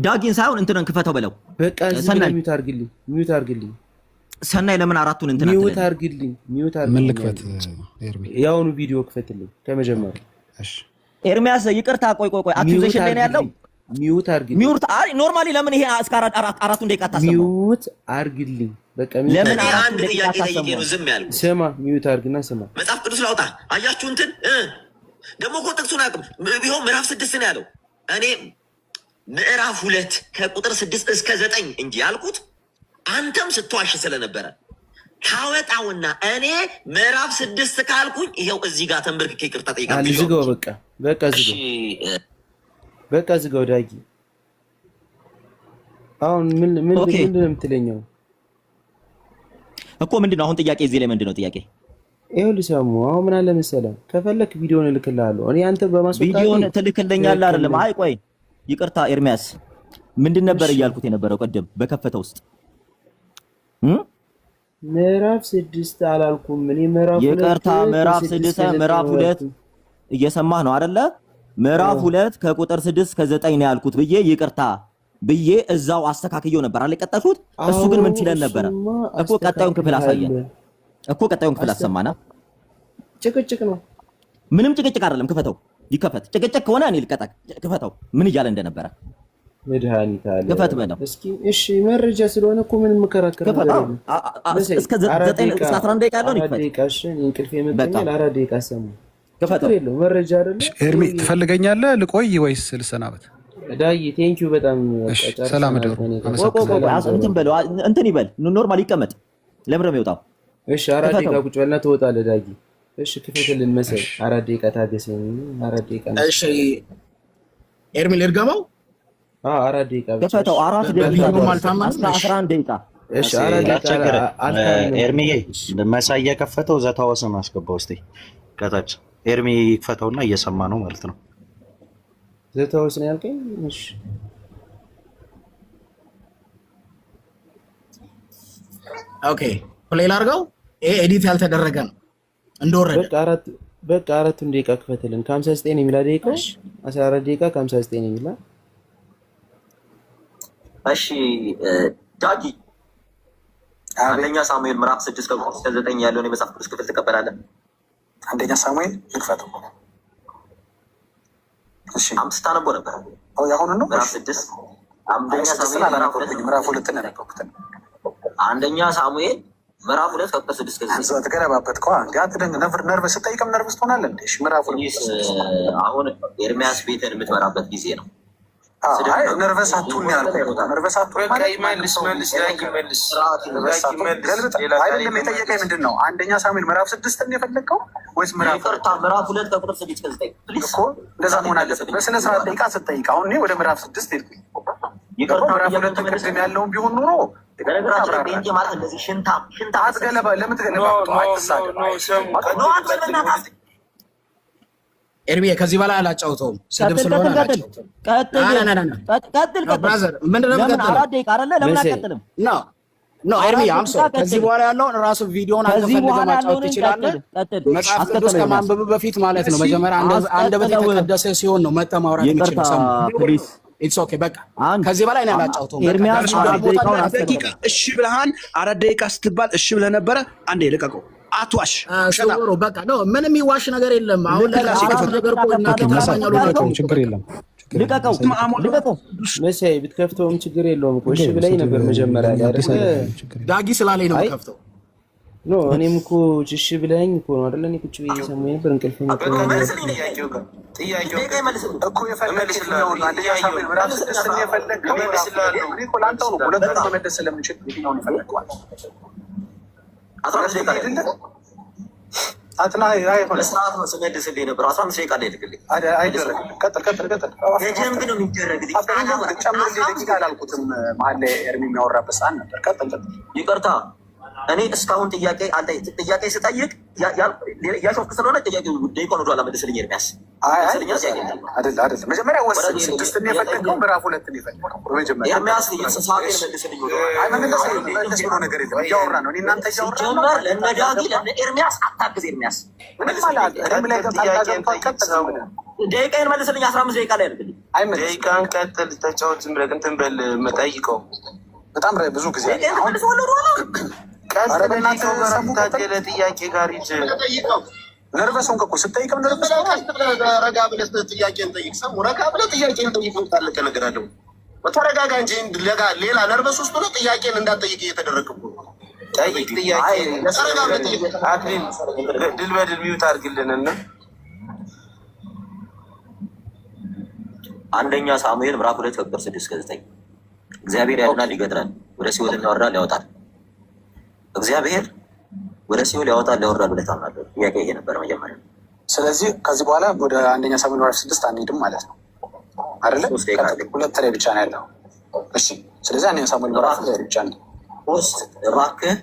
ዳጊን ሳይሆን እንትንን ክፈተው በለው። በቃ ዝም ብለህ ሰናይ mute አድርግልኝ፣ mute አድርግልኝ፣ ሰናይ ለምን አራቱን እንትን mute አትልም? አድርግልኝ፣ mute ምን አድርግልኝ። ልክፈት አንዴ ኤርሚ? የአሁኑ ቪዲዮ ክፈትልኝ ከመጀመሪያው። እሺ ኤርሚያስ ይቅርታ፣ ቆይ ቆይ ቆይ mute accusation ላይ ነው ያለው። አድርግልኝ፣ mute አድርግልኝ፣ mute አይ normally ለምን ይሄ እስከ 4ቱን ደቂቃ አታሰማው? mute አድርግልኝ። በቃ mute ለምን እኔ አድርግልኝ። አራቱን አንድ ደቂቃ ጥያቄ ጠይቄ አታሰማው? ነው ዝም ያልኩት። ስማ mute አድርግና ስማ። መጽሐፍ ቅዱስ ላውጣ። አያችሁ እንትን ደግሞ እኮ ጥቅሱን አያውቅም። ቢሆን ምዕራፍ 6 ነው ያለው። እኔ ምዕራፍ 2 ከቁጥር 6 እስከ 9 እንጂ ያልኩት አንተም ስትዋሽ ስለነበረ ታወጣውና እኔ ምዕራፍ 6 ካልኩኝ ይኸው እዚህ ጋር ተንበርክኬ ይቅርታ ጠይቃለሁ። አለ ዝጋው፣ በቃ በቃ እሺ ዝጋው፣ በቃ ዝጋው። ዳጊ አሁን ምን ምን okay ምንድን ነው የምትለኛው? እኮ ምንድን ነው አሁን ጥያቄ እዚህ ላይ ምንድን ነው ጥያቄ? ይኸውልህ ሰሙ፣ አሁን ምን አለ መሰለህ፣ ከፈለክ ቪዲዮን እልክልሃለሁ። እኔ አንተ በማስወጣቴ ቪዲዮን ትልክልኛለህ ትክክል አይደለም? ነህ። አይ ቆይ ይቅርታ ኤርሚያስ፣ ምንድን ነበር እሺ እያልኩት የነበረው ቅድም በከፈተ ውስጥ እም? ምዕራፍ 6 አላልኩም እኔ፣ ምዕራፍ 2 ይቅርታ ምዕራፍ ከ6 6 ከ9 ምዕራፍ ነው 2 ያልኩት። እየሰማህ ነው አይደለ? ምዕራፍ 2 ከቁጥር 6 ከ9 ነው ያልኩት ብዬ ይቅርታ ብዬ እዛው አስተካክየው ነበር አለ ቀጠልኩት። እሱ አዎ ግን ምን ሲለን ነበረ እሱማ እኮ? ቀጣዩን ክፍል አሳየን አስተካክለሃል። እኮ፣ ቀጣዩን ክፍል አሰማና። ጭቅጭቅ ነው። ምንም ጭቅጭቅ አይደለም። ክፈተው፣ ይከፈት። ጭቅጭቅ ከሆነ እኔ ልቀጣ። ክፈተው፣ ምን እያለ እንደነበረ መድኃኒት አለ። ክፈት በለው። እስኪ እሺ፣ መረጃ ስለሆነ እኮ ምንም የምከራከር ክፈት። ነገር አዎ፣ የለም። እስከ 4 9 ደቂቃ እስከ 11 ደቂቃ ያለውን 4 ይክፈት። ደቂቃ እሺ፣ እኔ እንቅልፍ በቃ ይመጣኛል። 4 ደቂቃ ሰሙ። ክፈተው። ችግር የለውም መረጃ አይደለ? ኤርሚ ትፈልገኛለህ? ልቆይ ወይስ ልሰናበት? ዳይ thank you በጣም። እሺ፣ በቃ ሰላም ጨርሰናል። እደሩ። ከእኔ ጋር ቆይ ቆይ ቆይ፣ አመሰግናለሁ። ሰላም እንትን እደሩ። በለው፣ እንትን ይበል፣ normal ይቀመጥ። ለምን ነው የሚወጣው? እሺ 4 ደቂቃ ክፈተው። ቁጭ በልና ትወጣለህ ዳጊ። እሺ ክፈትልን መሰል። 4 ደቂቃ ታገሰኝ። 4 ደቂቃ ነው። እሺ ኤርሚ ልድገመው። አዎ 4 ደቂቃ ብቻ። ክፈተው። እሺ 4 ደቂቃ በቪዲዮም ድረስ አልታመንም። እስከ እሺ 11 ደቂቃ። እሺ 4 ደቂቃ ላስቸግርህ አልታመንም። ኤርሚዬ፣ መሳይ እየከፈተው ዘታወስን አስገባው እስኪ ከታች። ኤርሚ ይክፈተውና እየሰማ ነው ማለት ነው። ዘታወስ ነው ያልከኝ? እሺ Okay play ላድርገው። ይሄ edit ያልተደረገ ነው እንደወረደ። በቃ 4ቱን ደቂቃ ክፈትልን። ከ59 የሚላ ደቂቃው 14 ደቂቃ ከ59 የሚላ። እሺ ዳጊ፣ አንደኛ ሳሙኤል ምዕራፍ 6 ከቁጥር እስከ 9 ያለውን የመጽሐፍ ቅዱስ ክፍል ትቀበላለህ? አንደኛ ሳሙኤል ልክፈተው። እሺ 5 አነቦ ነበር። የአሁኑ ነው። ምዕራፍ 6 አንደኛ 6ን ሳሙኤል ምዕራፍ 2 አላነበብኩኝም። ምዕራፍ 2ን ያነበብኩት። አንደኛ ሳሙኤል ምዕራፍ 2 ከቁጥር 6 እስከ 9። ተገለባበጥከዋ። እንዲ አትደንግ። Nervous ስጠይቅም nervous ትሆናለህ እንዴ? እሺ ምዕራፍ 2 please ቁጥር 6። አሁን ኤርሚያስ ቤትን የምትመራበት ጊዜ ነው። ስድብ አይ ነው። Nervous አትሁን ነው ያልኩህ እኮ። Nervous አትሁን በቃ ማለት ማንም ይመልስ ሰው መልስ፣ ዳጊ መልስ፣ ስርዓት ይኑር። Nervous ዳጊ አትሁን መልስ። ገልብጥ። ሌላ ታሪክ አይደለም የጠየቀኝ መልስ። ምንድን ነው? አንደኛ ሳሙኤል ምዕራፍ 6ን የፈለግከው ወይስ ምዕራፍ ይቅርታ 2ን? ምዕራፍ 2 ከቁጥር 6 እስከ 9 please። እኮ እንደዛ መሆን አለበት። በስነ ስርዓት ደቂቃ ስትጠይቅ። አሁን እኔ ወደ ምዕራፍ 6 ሄድኩኝ። ገባህ? ይቅርታ ምዕራፍ ጥያቄውን 2 ተመልሰ ቅድም ያለውን ቢሆን ኑሮ በነገራችን ላይ ጴንጤ አብራራለሁ። ማለት እንደዚህ ሽንታም ሽንታም መሰለህ። አትገለባ። ለምን No ትገለባብጠው? No no አትሳደብ። No ስሙ፣ No ቀጥል አንተ ቀጥል። በእናትህ ኤርሚ ከዚህ በላይ አላጫውተውም። ስድብ ቀጥል ስለሆነ ቀጥል ቀጥል አላጫውተውም። ቀጥል ና ና ና ና ቀጥል ቀጥል። Brother ምንድን ነው ለምን የምቀጥለው? 4 ደቂቃ አይደለ? ለምን መሳይ አትቀጥልም? No no ኤርሚ 4 I'm ደቂቃ sorry። ከዚህ ቀጥል። በኋላ ያለውን ራሱ ቪዲዮን አንተ ከዚህ ፈልገህ በኋላ ማጫወት ያለውን ትችላለህ። ቀጥል ቀጥል። መጽሐፍ ቅዱስ አስቀጥለው ኤርሚያስ ከማንበብ በፊት ማለት ነው። መጀመሪያ አንደበት አስቀጥለው። የተቀደሰ ሲሆን ነው መጥተህ ማውራት ይቅርታ የሚችለው። ሰሙ Please። It's okay። በቃ አንድ ከዚህ በላይ እኔ አላጫውተውም። በቃ ኤርሚያስ ደርሷል 4 ቦታ ደቂቃውን 4 አስቀጥለው። ደቂቃ እሺ ብለሃን። 4 ደቂቃ ስትባል እሺ ብለህ ነበረ። አንዴ ልቀቀው። አትዋሽ፣ ውሸታም። ስውሩ በቃ ነው። ምንም ይዋሽ ነገር የለም። አሁን ልቀቀው። ለተሳሳተ 4 ነገር ደቂቃ እኮ እናንተ ከፍተህ መሳይ ታማኝ አልሆናችሁም ልቀቀው፣ እኮ ችግር በቃ የለም ችግር የለም ልቀቀው መሳይ ማአሞን ልቀቀው። መሳይ ብትከፍተውም ችግር የለውም እኮ። እሺ ችግር የለም። ብለኝ ስድብ ነበር መጀመሪያ ለእኛ ላይ አዲስ አይደለ? አይደለም። ችግር የለም። ዳጊ ስላለኝ ነው አይ የምከፍተው። No እኔም እኮ እሺ ብለኸኝ እኮ ነው አይደለ? እኔ ቁጭ ብዬ እየሰማሁኝ ነበር። እንቅልፍ መጥቶ በቃ ነበር። መልስልኝ ጥያቄው ጋር ጥያቄው ደቂቃ ይመልስልኝ። እኮ የፈለግህ እመልስልሃለሁ። የትኛውን ነው? አንደኛ ሳሙኤል ምዕራፍ 6ን የፈለግከው ምዕራፍ 2? እመልስልሃለሁ። እኔ እኮ ለአንተው ነው ሁለቱን መመለስ ስለምችል የትኛውን የፈለግከው? 15 ደቂቃ ላይ ሄድልህ አትና አይሆንም፣ በስርዓት ነው ስመልስልህ የነበረው። 15 ደቂቃ ላይ ልክልኝ። አይደረግልም። ቀጥል ቀጥል ቀጥል። በደንብ ነው የሚደረግልኝ። ጨምርልኝ ደቂቃ አላልኩትም። መሀል ላይ ኤርሚ የሚያወራበት ሰዓት ነበር። ቀጥል ቀጥል። ይቅርታ እኔ እስካሁን ጥያቄ ጥያቄ ስጠይቅ እያሾፍክ ስለሆነ ጥያቄ ደቂቃውን ወደኋላ መልስልኝ ኤርሚያስ። አይ አይ መልስልኛ ጥያቄ አይደለ አይደለ። መጀመሪያ ወስን። 6ን የፈለግከው ምዕራፍ 2ን የፈለግከው በመጀመሪያ ኤርሚያስ ሰዓቴን መልስልኝ ወደኋላ። አይ መመለስ መለስ ብሎ ነገር የለም። እያወራ ነው። እኔ እናንተ እያወራ ነው። ሲጀመር ለእነ ዳጊ ለእነ ኤርሚያስ አታግዝ ኤርሚያስ። ምንም አላ እኔም ላይ ጣልቃ ገብቷል። ቀጥል ዝም ብለህ ደቂቃዬን መልስልኝ። 15 ደቂቃ ላይ አድርግልኝ። አይመለስም። ደቂቃን ቀጥል፣ ተጫወት። ዝም ብለህ እንትን በል መጠይቀው በጣም ብዙ ጊዜ አለ። ደቂቃዬን አሁን ተመልሰዋለሁ ወደኋላ። ኧረ ቀጥል። በእናትህ ደቂቃው ጋር ሰሙ ቀጥል። ታገለ ጥያቄ ጋር ሂድ። Nervous ሆንክ እኮ ስትጠይቅም nervous ሆንክ። ረጋ ብለህ ጥያቄን ጠይቅ። ሰሙ ረጋ ብለህ ጥያቄን ጠይቅ። ታለቀ ነገር አለው። ተረጋጋ እንጂ ሌላ nervous ውስጥ ሆነህ ጥያቄን እንዳትጠይቅ እየተደረግክ እኮ ነው። ጠይቅ ጥያቄ። ረጋ ብለህ ጠይቅ። አክሊል ድል በድል mute አድርግልን እና አንደኛ ሳሙኤል ምዕራፍ 2 ከቁጥር 6 እስከ 9 እግዚአብሔር ያድናል፣ ይገድላል፣ ወደ ሲኦል ያወርዳል፣ ያወጣል። እግዚአብሔር ወደ ሲኦል ያወጣል፣ ያወርዳል ብለህ ታምናለህ? ጥያቄ ይሄ ነበር መጀመሪያ። ስለዚህ ከዚህ በኋላ ወደ አንደኛ ሳሙኤል ምዕራፍ 6 አንሄድም ማለት ነው አይደለ? 3 ደቂቃ አለኝ። 2 ላይ ብቻ ነው ያለው። እሺ፣ ስለዚህ አንደኛ ሳሙኤል ምዕራፍ 2 ብቻ ነው። 3 እባክህ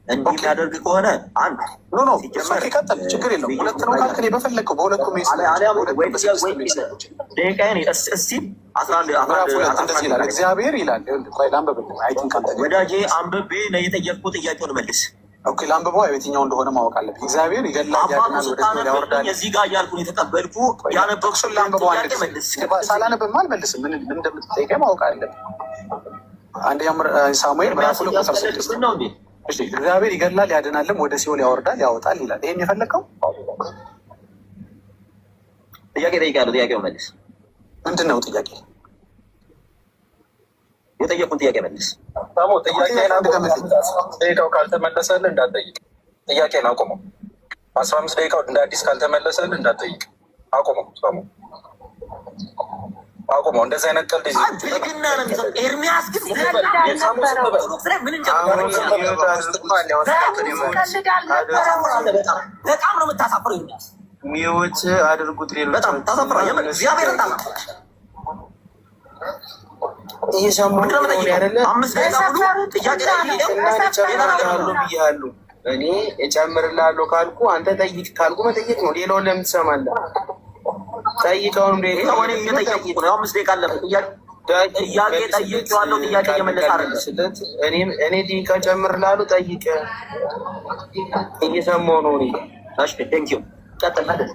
እንዲህ የሚያደርግ ከሆነ አንድ No, ሲጀመር okay፣ ቀጥል፣ ችግር የለውም። ሁለት ነው ካልክ እኔ በፈለግከው በሁለቱ መሄድ ስለምችል፣ በሁለቱ በስድስት መሄድ ስለምችል። ደቂቃዬን እስቲ 11 ምዕራፍ 11 2 11 እንደዚህ ይላል፣ ደቂቃ እግዚአብሔር ይላል። ይኸውልህ፣ ቆይ ላንብብልህ። I think አንተ ጋር ወዳጄ አንብቤ ነው የጠየቅኩህ። ጥያቄውን መልስ። Okay፣ ላንብበው። የትኛው እንደሆነ ማወቅ አለብኝ። እግዚአብሔር ይገድላል፣ አባቱ ያድናል፣ ወደ ሲኦል ስታነብልኝ ያወርዳል። እዚህ ጋር እያልኩ ነው የተቀበልኩ። ጥቅሱን ያነበብኩትን ላንብበው አንድ ጥያቄ ጊዜ። መልስ። ሳላነብማ አልመልስም። ምን እንደምትጠይቀኝ ማወቅ አለብኝ። አንደኛ ሳሙኤል ምዕራፍ ኤርሚያስ 2 ቁጥር 6 እያስቀለድብን ነው እንዴ? እሺ፣ እግዚአብሔር ይገድላል ያድናልም፣ ወደ ሲኦል ያወርዳል ያወጣል ይላል። ይሄን የፈለግከው? ጥያቄ ጠይቄያለሁ። ጥያቄውን መልስ። ምንድን ነው ጥያቄ? የጠየቁን ጥያቄ መልስ። ሳሙ፣ ጥያቄን ጥያቄ አቁመው። ድገምልኝ። 15 ደቂቃው ካልተመለሰልህ እንዳትጠይቅ። ጥያቄን አቁመው። 15 ደቂቃው እንደ አዲስ ካልተመለሰልህ እንዳትጠይቅ። አቁመው ሳሙ፣ አቁመው። እንደዚህ አይነት ቀልድ አይ ብልግና ነው የሚሰጠው። ኤርሚያስ ግን ዝም በል ሳሙ፣ ዝም በል። ኦርቶዶክስ ላይ ምን አሁን እንደምታደርግ mute አድርጉት። ታሳፍራለህ። በጣም በጣም ነው የምታሳፍረው ኤርሚያስ፣ mute አድርጉት። በጣም ሌሎቻችሁ ታሳፍራለህ። የምር እነሱ እግዚአብሔርን ጥያቄ ታሳፍራለህ። እየሰማሁ ምንድን ነው ነው እኔ የምጠይቀው? አይደለ 5 ደቂቃ ሙሉ ጥያቄ ጠይቄው እና ሌላ ነገር ነው። እጨምርልሃለሁ ብያለሁ። እኔ እጨምርልሃለሁ ካልኩ አንተ ጠይቅ ካልኩ መጠየቅ ነው። ሌላውን ለምን ትሰማለህ? ጠይቀውንም ደቂቃ ይኸው እኔ ሄደብህ እየጠየቅኩ ጠይቅ። ነው። 5 ደቂቃ አለፈ። ጥያቄ ዳጊ ጥያቄ መልስለት፣ ጠይቄዋለሁ። ጥያቄ ቃል እየመለሰ በቃል አይደለም። መልስለት። እኔ ደቂቃ ጨምርልሃለሁ፣ ጠይቅ። እየሰማሁ ነው እኔ። እሺ thank you፣ ቀጥል፣ መልስ።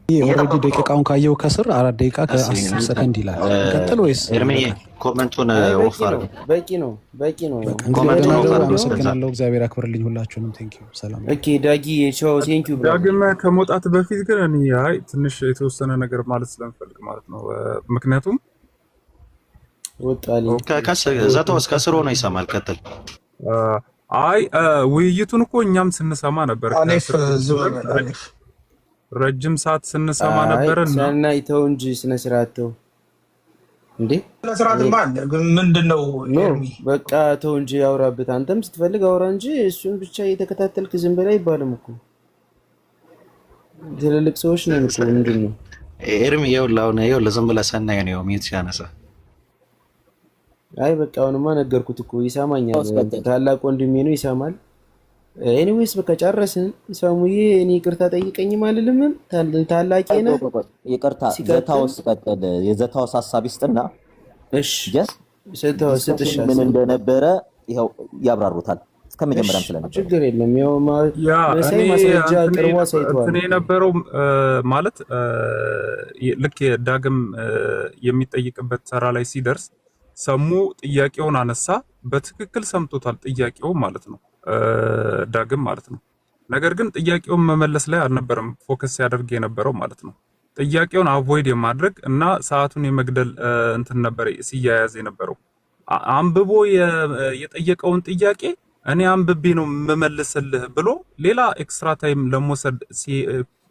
Already እየጠበቅኩ ነው። ደቂቃውን ካየው ከስር 4 ደቂቃ እስኪ ከ10 ሰከንድ ይላል። እንቀጥል ወይስ ኤርሚ ይበቃል? Comment ኡን አይ በቂ off ነው፣ አድርገው። በቂ ነው፣ በቂ ነው። በቃ እንግዲህ comment ኡን ደህና off ደሩ። አድርገው ከዛ አመሰግናለሁ። እግዚአብሔር ያክብርልኝ ሁላችሁንም። Thank you። ሰላም። Okay ዳጊ ቻው፣ thank you brother። ዳግም ከመውጣት በፊት ግን እኔ አይ ትንሽ የተወሰነ ነገር ማለት ስለምፈልግ ማለት ነው። ምክንያቱም ወጣልኝ። Okay ዘተወስ ከስር ሆኖ ይሰማል። ቀጥል። አይ ውይይቱን እኮ እኛም ስንሰማ ነበር። አሌፍ ከስር ዝም በል አሌፍ። ረጅም ሰዓት ስንሰማ አይ ነበር እና ሰናይ ተው እንጂ ስነ ስርዓት ተው እንዴ። ስነ ስርዓትማ አለ ግን ምንድን ነው No ኤርሚ? በቃ ተው እንጂ አውራበት። አንተም ስትፈልግ አውራ እንጂ እሱን ብቻ እየተከታተልክ ዝም በል አይባልም እኮ። ትልልቅ ሰዎች ነን እኮ። ምንድን ነው ኤርሚ ይኸውልህ፣ አሁን ይኸውልህ ዝም ብለህ ሰናይ ነው mute ሲያነሳ። አይ በቃ አሁንማ ነገርኩት እኮ ይሰማኛል። ታላቅ ወንድሜ ነው ይሰማል። Anyways በቃ ጨረስን። ሰሙዬ እኔ ይቅርታ ጠይቀኝም አልልምም። ታላቄ ነህ። ይቅርታ። ሲቀጥል ዘታወስ ቀጥል። የዘታወስ ሀሳብ ይስጥና እሺ just ዘታወስ discussion ስጥሻ ምን እንደነበረ ይኸው ያብራሩታል። እስከመጀመሪያም እሺ ስለነበረ ችግር የለም። ያው ያ መሳይ እኔ ማስረጃ እንትኔ አቅርቦ አሳይተዋል እንትኔ እኮ። የነበረው ማለት ልክ ዳግም የሚጠይቅበት ተራ ላይ ሲደርስ ሰሙ ጥያቄውን አነሳ። በትክክል ሰምቶታል ጥያቄው ማለት ነው፣ ዳግም ማለት ነው። ነገር ግን ጥያቄውን መመለስ ላይ አልነበረም focus ሲያደርግ የነበረው ማለት ነው። ጥያቄውን avoid የማድረግ እና ሰዓቱን የመግደል እንትን ነበር ሲያያዝ የነበረው። አንብቦ የጠየቀውን ጥያቄ እኔ አንብቤ ነው የምመልስልህ ብሎ ሌላ extra time ለመውሰድ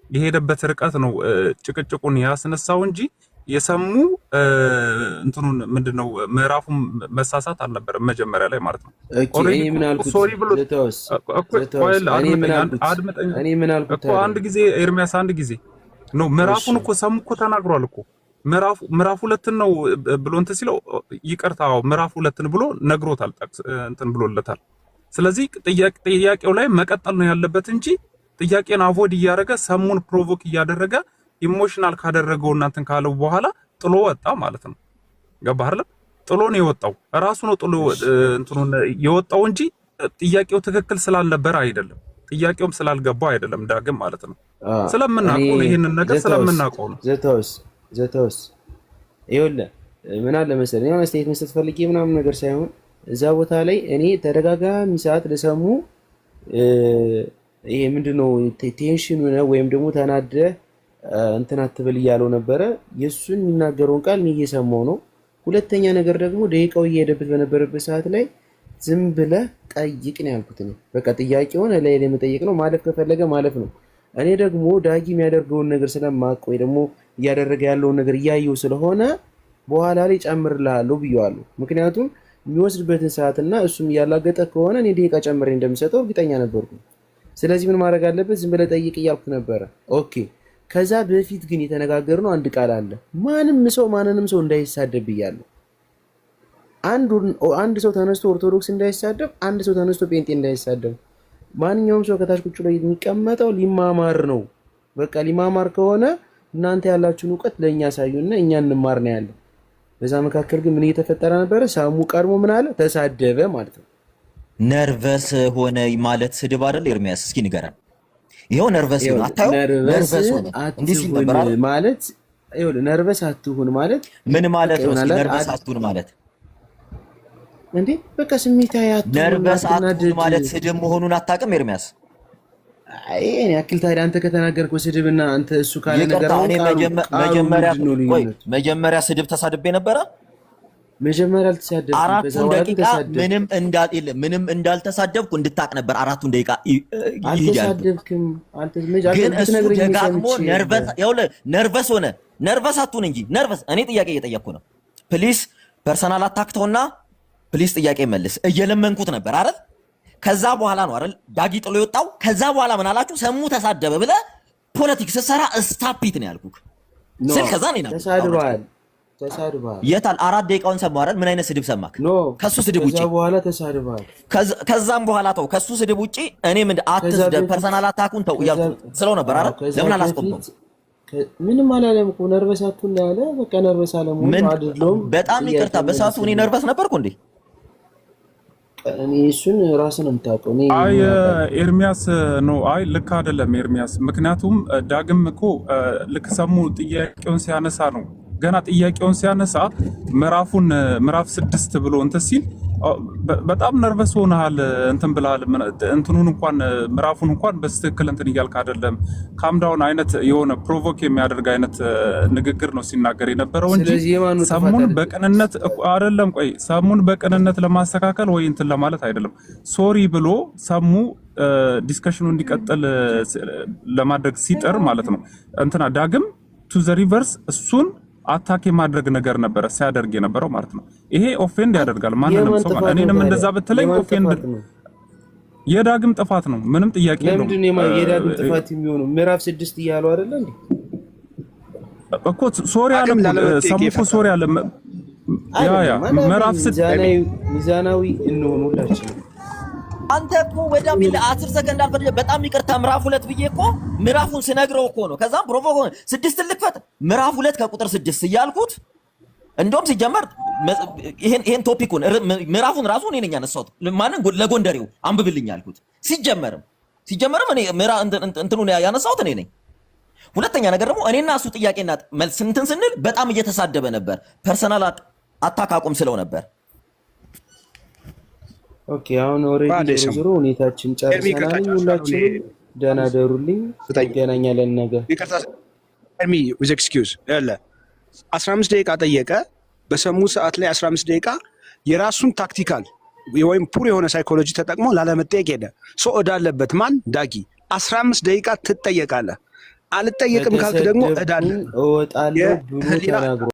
የሄደበት ርቀት ነው ጭቅጭቁን ያስነሳው እንጂ የሰሙ እንትኑን ምንድነው ምዕራፉን መሳሳት አልነበረም መጀመሪያ ላይ ማለት ነው። Okay Already እኔ ምን አልኩት? Sorry ብሎ ዘታወስ እኮ ዘታወስ ቆይ እኔ ምን አድምጠኝ፣ አልኩት? አድምጠኝ እኔ ምን አልኩት እኮ ታዲያ? አንድ ጊዜ ኤርሚያስ፣ አንድ ጊዜ ነው። እሺ ምዕራፉን እኮ ሰሙ እኮ ተናግሯል እኮ። ምዕራፍ 2ን ነው ብሎ እንትን ሲለው ይቅርታ፣ አዎ ምዕራፍ 2ን ብሎ ነግሮታል፣ ጠቅስ እንትን ብሎለታል። ስለዚህ ጥያቄው ላይ መቀጠል ነው ያለበት እንጂ ጥያቄን avoid እያደረገ ሰሙን provoke እያደረገ emotional ካደረገው እና እንትን ካለው በኋላ ጥሎ ወጣ ማለት ነው። ገባህ አይደለም? ጥሎ ነው የወጣው፣ ራሱ ነው ጥሎ እሺ እንትኑን የወጣው እንጂ ጥያቄው ትክክል ስላልነበረ አይደለም፣ ጥያቄውም ስላልገባው አይደለም ዳግም ማለት ነው። እኔ ስለምናውቀው ነው፣ ይሄንን ነገር ዘታወስ ስለምናውቀው ነው። ዘታወስ ዘታወስ ይኸውልህ ምን አለ መሰለህ፣ የሆነ አስተያየት መስጠት ፈልጌ ምናምን ነገር ሳይሆን እዛ ቦታ ላይ እኔ ተደጋጋሚ ሰዓት ለሰሙ ይሄ ምንድነው tension ኑ ነው ወይም ደግሞ ተናደህ እንትን አትበል እያለው ነበረ። የእሱን የሚናገረውን ቃል እኔ እየሰማው ነው። ሁለተኛ ነገር ደግሞ ደቂቃው እየሄደበት በነበረበት ሰዓት ላይ ዝም ብለህ ጠይቅ ነው ያልኩት እኔ። በቃ ጥያቄውን ላይ ላይ መጠየቅ ነው። ማለፍ ከፈለገ ማለፍ ነው። እኔ ደግሞ ዳጊ የሚያደርገውን ነገር ስለማቅ ወይ ደግሞ እያደረገ ያለውን ነገር እያየው ስለሆነ በኋላ ላይ ጨምርልሃለሁ ብየዋለሁ። ምክንያቱም የሚወስድበትን ሰዓትና እሱም እያላገጠ ከሆነ እኔ ደቂቃ ጨምሬ እንደምሰጠው እርግጠኛ ነበርኩ። ስለዚህ ምን ማድረግ አለበት? ዝም ብለህ ጠይቅ እያልኩት ነበረ። Okay። ከዛ በፊት ግን የተነጋገርነው አንድ ቃል አለ። ማንም ሰው ማንንም ሰው እንዳይሳደብ ብያለሁ። አንድ ሰው ተነስቶ ኦርቶዶክስ እንዳይሳደብ፣ አንድ ሰው ተነስቶ ጴንጤ እንዳይሳደብ፣ ማንኛውም ሰው ከታች ቁጭ ብሎ የሚቀመጠው ሊማማር ነው። በቃ ሊማማር ከሆነ እናንተ ያላችሁን እውቀት ለእኛ አሳዩና እኛ እንማር ነው ያለው። በዛ መካከል ግን ምን እየተፈጠረ ነበረ? ሳሙ ቀድሞ ምን አለ? ተሳደበ ማለት ነው። Nervous ሆነ ማለት ስድብ አይደል? ኤርሚያስ እስኪ ንገረን። ይኸው nervous ይሁን አታየው? Nervous Nervous ሆነ እንዲህ ሲል አትሁን ነበር አይደል? ማለት፣ ይኸውልህ nervous አትሁን ማለት ምን ማለት በቃ ነው? እስኪ ይሆናል Nervous አትሁን ማለት እንዴ፣ በቃ ስሜታዊ አትሁን፣ Nervous አትሁን አትናደድ። ማለት ስድብ መሆኑን አታውቅም ኤርሚያስ? አይ እኔ ያክል ታዲያ አንተ ከተናገርከው ስድብና አንተ እሱ ካለ ነገር ይቅርታ አሁን እኔ ቃሉ ቃሉ መጀመሪያ ምንድን ነው ቆይ ልዩነቱ? መጀመሪያ ስድብ ተሳድቤ ነበረ። መጀመሪያ አልተሳደብክም፣ ከዛ አራቱን በኋላ ግን ደቂቃ ተሳደብክ። ምንም እንዳል ምንም እንዳልተሳደብኩ እንድታቅ ነበር። አራቱን ደቂቃ ይሂድ ያልኩት አልተሳደብክም። አንተ ግን እሱ ብትነግረኝ እኔ ደጋግሞ ሰምቼ Nervous ነበር። ይኸውልህ፣ nervous ሆነ። Nervous አትሁን እንጂ nervous። እኔ ጥያቄ እየጠየቅኩ ነው። Please personal attack ተውና please ጥያቄ መልስ። እየለመንኩት ነበር አይደል? ከዛ በኋላ ነው አይደል ዳጊ ጥሎ የወጣው። ከዛ በኋላ ምን አላችሁ? ሰሙ ተሳደበ ብለህ politics ስትሰራ stop it ነው ያልኩህ No ስል ከዛ እኔን አውረድከኝ። ተሳድበሃል፣ ተሳድበሃል። የታል? 4 ደቂቃውን ሰማሁ አይደል? ምን አይነት ስድብ ሰማክ? No ከሱ ስድብ ከዛ ውጪ በኋላ ተሳድበሃል። ከዛም በኋላ ተው፣ ከሱ ስድብ ውጪ እኔ ምን ከዛ አትስደብ፣ በፊት Personal attack ኡን ተው ከዛ እያልኩ ስለው ነበር አዎ አይደል? ከዛ ለምን አላስቆምከውም? በፊት ምንም አላለም እኮ፣ nervous አትሁን ነው ያለ። በቃ nervous አለመሆኑ ምን አይደለሁም። በጣም ይቅርታ፣ ጥያቄ በሰዓቱ እኔ መልስልኝ። Nervous ነበርኩ እንዴ? እኔ እሱን ራስን ነው የምታውቀው። እኔ አይ ምን አውቃለሁ? ኤርሚያስ no፣ አይ ልክ አይደለም ኤርሚያስ። ምክንያቱም ዳግም እኮ ልክ ሰሙ ጥያቄውን ሲያነሳ ነው፣ ገና ጥያቄውን ሲያነሳ ምዕራፉን ምዕራፍ 6 ብሎ እንትን ሲል በጣም nervous ሆነሃል፣ እንትን ብለሃል። እንትኑን እንኳን ምዕራፉን እንኳን በትክክል እንትን እያልክ አይደለም። Calm down አይነት የሆነ provoke የሚያደርግ አይነት ንግግር ነው ሲናገር የነበረው እንጂ ስለዚህ የማኑ ጥፋት ሰሙን አይደለም? በቅንነት እኮ አይደለም። ቆይ ሰሙን በቅንነት ለማስተካከል ወይ እንትን ለማለት አይደለም። Sorry ብሎ ሰሙ discussion ኑ እንዲቀጥል ለማድረግ ሲጥር ማለት ነው እንትና ዳግም to the reverse እሱን attack የማድረግ ነገር ነበረ ሲያደርግ የነበረው ማለት ነው። ይሄ offend ያደርጋል ማንንም የማን ሰው ማለት ጥፋት ነው እኔንም ታዲያ? እንደዛ ብትለኝ የማን Offend ጥፋት ነው? የዳግም ጥፋት ነው። ምንም ጥያቄ የለውም። ለምንድን ነው የዳግም ጥፋት የሚሆነው? ምዕራፍ 6 እያሉ አይደለ እንዴ? እኮ sorry አለ ዳግም እኮ ላለመጠየቅ ሰሙ እኮ የፈራ Sorry አለ። Yeah አይደለም ምዕራፍ ሚዛናዊ ሚዛናዊ እንሆን ሁላችንም። አንተ እኮ ወዳ ቢል 10 ሰከንድ አልፈጀ። በጣም ይቅርታ ምዕራፍ 2 ብዬ እኮ ምዕራፉን ስነግረው እኮ ነው። ከዛም provoke ስድስትን ልክፈት ምዕራፍ 2 ከቁጥር 6 እያልኩት እንደውም ሲጀመር ይሄን topic ኡን ምዕራፉን ራሱ እኔ ነኝ ያነሳሁት። ማንን ለጎንደሬው አንብብልኝ ያልኩት። ሲጀመርም እኔ እንትኑን ያነሳሁት እኔ ነኝ። ሁለተኛ ነገር ደግሞ እኔና እሱ ጥያቄና መልስ እንትን ስንል በጣም እየተሳደበ ነበር። Personal attack አቁም ስለው ነበር። Okay አሁን already ዞሮ ዞሮ ሁኔታችን ጨርሰናል። ሁላችንም ደህና ደሩልኝ። እንገናኛለን ነገ። ይቅርታ ኤርሚ፣ with excuse ያለ 15 ደቂቃ ጠየቀ። በሰሙ ሰዓት ላይ 15 ደቂቃ የራሱን tactical ወይም poor የሆነ psychology ተጠቅሞ ላለመጠየቅ ሄደ። So እዳ አለበት ማን? ዳጊ። 15 ደቂቃ ትጠየቃለህ። አልጠየቅም ካልክ ደግሞ እዳ አለ። እወጣለሁ ብሎ ተናግሯል።